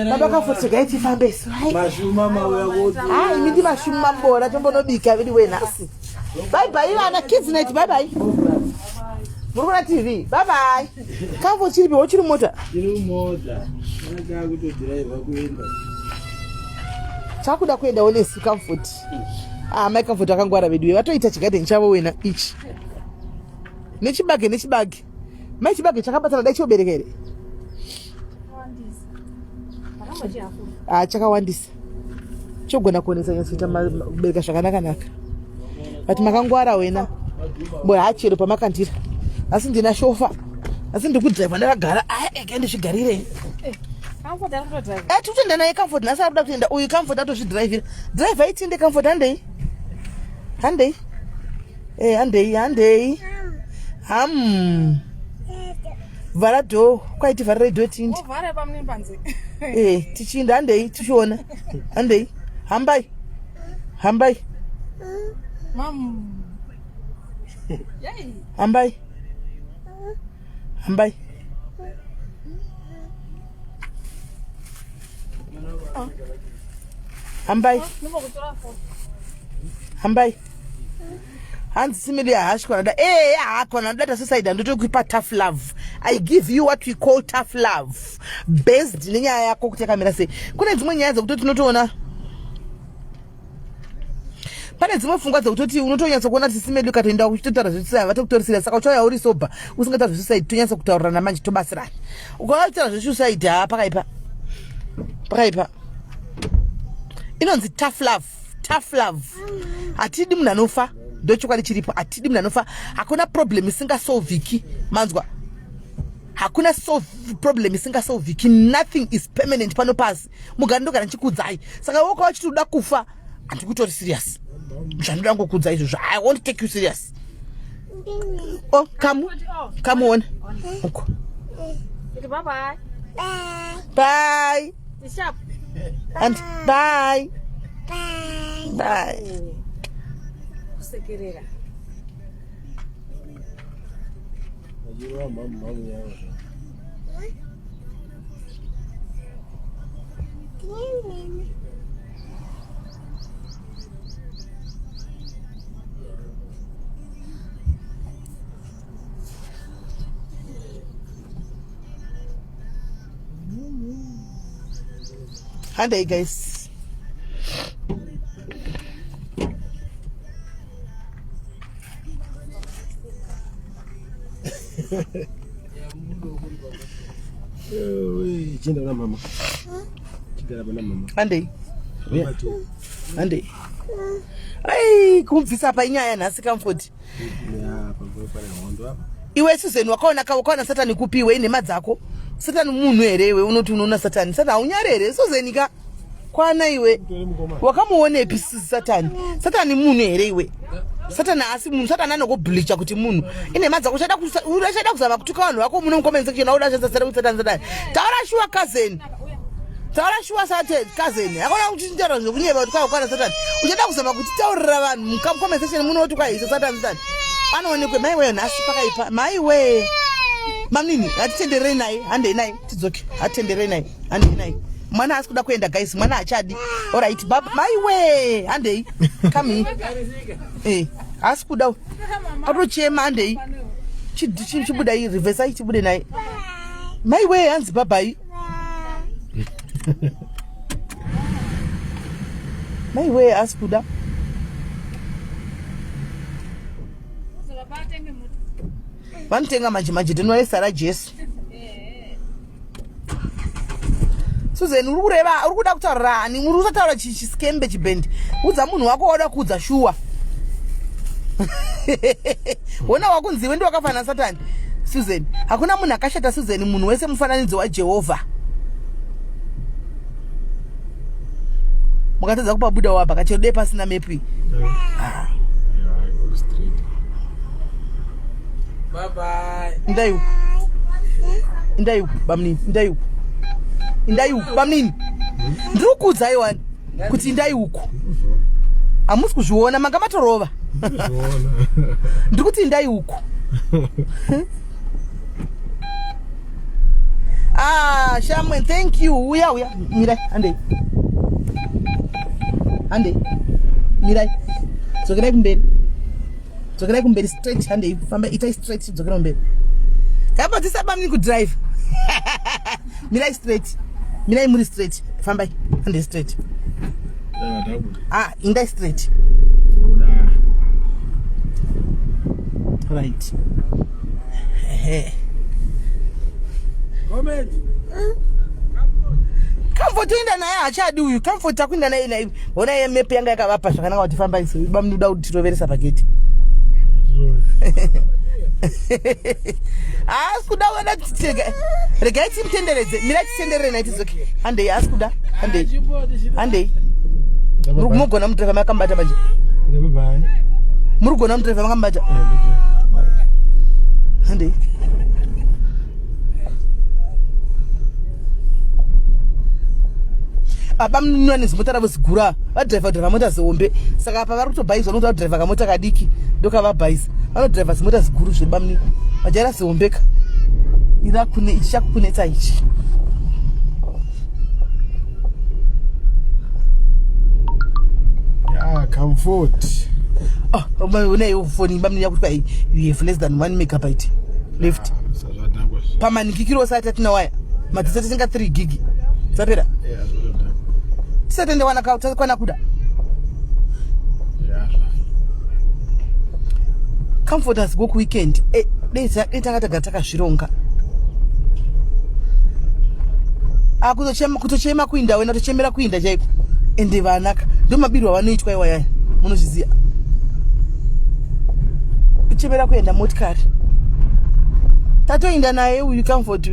Speaker 1: baba kafoti regai tifambe isu hai imi ndi mashuma mbora tombonobika vedu we nhasi bye bye vana kids night bye bye muri kuona tv bye bye kamfo chiripi wochiri mota
Speaker 2: chiri mota akutodhiraivha kuenda
Speaker 1: chakuda kuendawo nesu comfort ah mai comfort akangwara veduwe vatoita chigadheni chavo wena ichi nechibage nechibage mai chibage chakabatana dai chobereka here ah chakawandisa chogona kuonesa nyatsoita kubereka zvakanaka naka but makangwara wena boy hachero pamakandira asi ndina shofa asi ndikudriver ndakagara aeke ndizvigarire eh, eh tikutoenda naye comfort nhasi arikuda kuenda uyu comfort atozvidrivira driver itinde comfort handei handei eh handei handei ham vhara dhoo kwaiti vharirei dhoo tindi eh tichiinda handei tichiona handei hambai hambai hambai hambai hambai hambai hanzi simili hashi kona da eh ha kona da suicide ndotokupa tough love i give you what we call tough love based nenyaya yako kuti yakamira sei kune dzimwe nyaya dzekuti tinotoona Pane dzimwe pfungwa dzekutoti unotonyatsa kuona kuti simedu ikatoenda uchitotaura zvesuicide havatokutorisira saka uchauya uri sober usingataura zvesuicide tonyatsa kutaurirana manje tobatsirana. Ukauya kutaura zvesuicide haa pakaipa. Pakaipa. Inonzi tough love. Tough love. Hatidi munhu anofa. Ndochokwadi chiripo. Hatidi munhu anofa. Hakuna problem isingasolviki. Manzwa. Hakuna solve problem isingasolviki. Nothing is permanent pano pasi. Mugari ndogara ndichikuudzai. Saka woka wachiti uda kufa handikutori serious. Zvandinoda ngokuudza izvozvo. I won't take you serious. Oh, come. Come on. Uko.
Speaker 3: Bye bye.
Speaker 1: Bye.
Speaker 3: Sharp.
Speaker 1: And bye. Bye. Bye.
Speaker 3: Kusekerera.
Speaker 1: Handei guys.
Speaker 6: Chienda kuna mama. Chigara pana mama.
Speaker 1: Handei. Handei. Ai, kumubvisa pa inyaya nhasi Comfort. Iwe Susan wakaona ka wakaona Satani kupi iwe inhema dzako. Satani munhu here iwe unoti unoona Satani. Satani haunyari here Susan ka? Kwana iwe. Wakamuonepi Satani? Satani munhu here iwe? Satani haasi munhu. Satani anokubleacha kuti munhu. Inhema dzako uchada uchada kuzama kutuka vanhu vako muno mucomment section auda sasa kuti Satani Satani. Taura shuwa cousin. Taura shuwa sate cousin. Hakuna kuti nditaura zvekunyeba kuti kwai kwana Satani. Uchada kuzama kuti taurira vanhu mucomment section muno kuti kwai Satani Satani. Anoonekwe mai weyo nhasi pakaipa. Mai we. Mamnini hatitenderei naye handei naye tidzoke. Hatitenderei naye handei naye. Mwana haasi kuda kuenda guys, mwana hachadi. Alright, baba mai we handei. Come here. Eh, haasi kuda. Atochema handei. Chibuda iyi reverse chibude naye. Mai we hanzi babai. Mai we asi kuda. Vanotenga manje manje tinoisa raJesu. Susan uri kureva uri kuda kutaurira ani uri kusataura chiskembe chibhendi udza munhu wako wauda kuudza shuwa wona wakunzi iwe ndiwakafanana satani Susan hakuna munhu akashata Susan munhu wese mufananidzo waJehovha mukatadza kupabuda wapa kachero dei pasina mepu iyi ah. Indai uku. Indai uku bamnini. Indai uku. Indai uku bamnini. Ndiri kukuudzai wani kuti indai uku. Hamusi kuzviona manga matorova. Ndiri kuti indai uku. Ah, Shamwe, thank you. Uya uya. Mirai, handei. Handei. Mirai. Dzokerai kumberi. Dzokerai kumberi straight handei. Famba itai straight dzokera kumberi. Kambodzisa bamni kudrive. Mirai straight. Mirai muri straight. Fambai. Handei straight. Ah, indai straight. Right. Ehe.
Speaker 2: Comment.
Speaker 1: Comfort toenda naye hachadi uyu. Comfort takuenda naye naye. Ona iye map yanga yakavapa zvakanaka kuti famba isu. Bamunoda kuti tiroveresa pagate. Haasi kuda wena titega. Regai timutenderedze. Mirai titenderere naye tidzoke. Handei haasi kuda. Handei. Handei. Mugona mudriver makambata manje. Muri kugona mudriver makambata. Handei. Baba munhu ane zimota ravo zigura vadriver driver mota zihombe saka apa vari kutobhaizwa nokuti vadriver kamota kadiki ndokavabhaisa vanodriver zimota ziguru zvebamni vajaira zihombeka ira kune ichi chakukunetsa ichi
Speaker 6: Yeah, comfort.
Speaker 1: Oh, uneyo foni bamni yakuti kwai you have less than 1 megabyte left.
Speaker 6: Ah,
Speaker 1: Pamanikikiro osati atina waya. Madzitsa tisinga 3 gig. Dzapera.
Speaker 6: Yeah,
Speaker 1: Tisati ndewana kwana kuda.
Speaker 6: Yeah.
Speaker 1: Comfort us go kuweekend. Eh, dei tanga tagara takazvironga. Ah, kutochema kutochema kuinda wena tochemera kuinda chaiko. Ende vanaka. Ndo mabirwa vanoitwa iwaya. Munozviziva. Kuchemera kuenda motikari. Tatoinda naye uyu Comfort.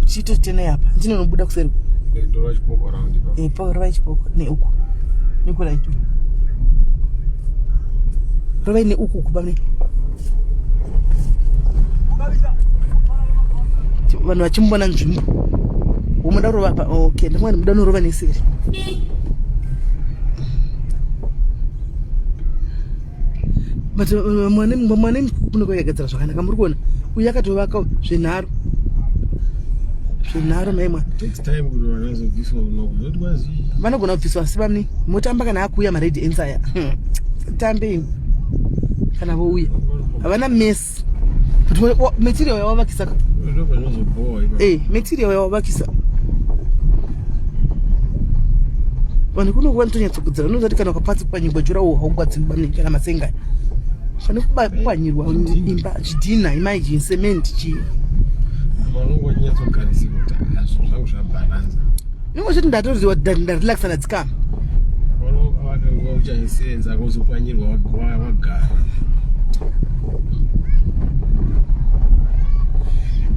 Speaker 1: Chito tenai apa ndinonobuda kuseri rovai chipoko neuku nekuraiti rovai neuku kuba ne vanhu vachimbona nzvimbo womuda rova pa okay ndimwe muda norova neseri but uh, mwana mwana mukuru yakagadzira zvakanaka muri kuona uyu akatovaka zvenharo zvenharo mai mwana vanogona kubviswa asi vamni motamba kana akuuya mared ends aya hmm. tambe imi kana vouya havana mess but material yawavakisa ka eh material yawavakisa vanhu kuno vanotonyatsokudzira unozati kana ukapatsi panyigwa jura uwo haugwadzi kana masenga pane kupwanyirwa imba zvidhina imagine cement chii ingochiti ndatoriwa ndarelaxa ndadzikama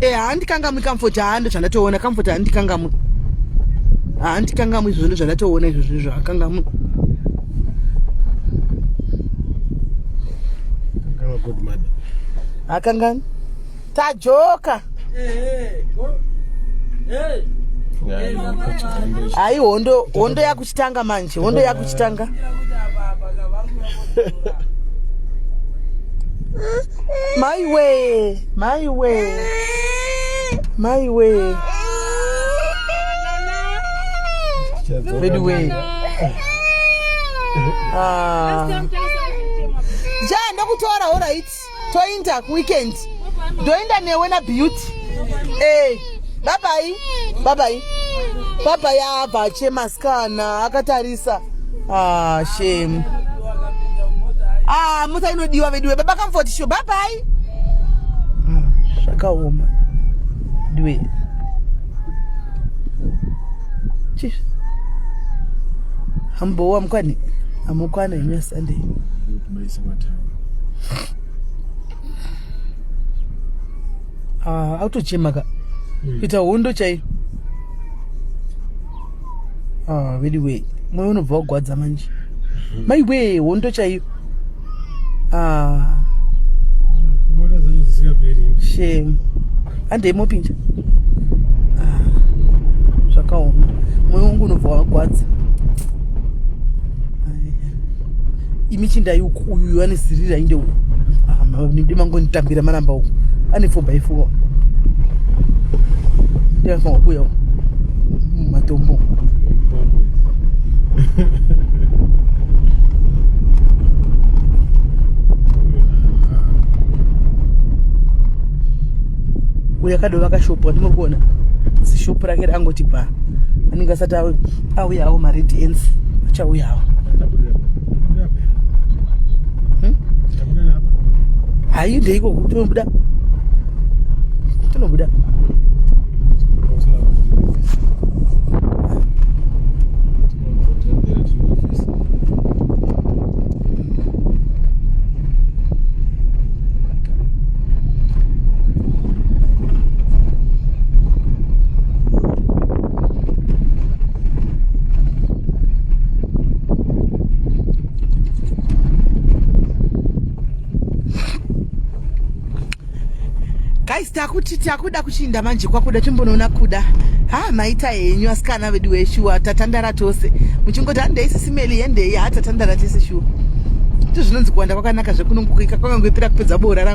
Speaker 1: Eh, handikangamwi comfort haa ndozvandatoona comfort handikangamwi handikangamwi izvozvo ndozvandatoona izvozvo izvo hakangamwi hakangani tajoka hayi hondo hondo yakuchitanga manje hondo yakuchitanga maiwe maiwe maiwe veduwe ah. ja ndokutora orit toinda kuweekend ndoinda newe nabeauty e babai babai babai abva achema sikana akatarisa ah, shame ah, mota inodiwa veduwe baba comfort sho babai ah, zvakaoma duwe chii hambowa mukwani hamukwana imi sunday ah, autochema ka hmm. kuita hondo chaiyo ah, veduwe moyo unobva wagwadza manje hmm. maiwe hondo chaiyo ah. Shame. Handei mopinda. Ah, zvakaoma. Moyo wangu unobva wagwadza. Imi chindai uku uyu ane zirira inde uyu. Ah, mangonditambira manamba uku. Ane 4 by 4. Ndinofanira kuuya uku. Matombo. Uyu akadovaka shop andimuri kuona zishop rake rangoti bha anenge asati auyawo mared ends achauyawo hmm? hayi ndeiko tinobuda tinobuda guys takuti takuda kuchinda manje kwakuda timbonoona kuda ha maita henyu asikana vedu weshuwa tatandara tose muchingoti handei sisimeli hendei ha tatandara tese shuwa ndizvo zvinonzi kuwanda kwakanaka zvekunongoika kwakangoipira kupedza boora rangu.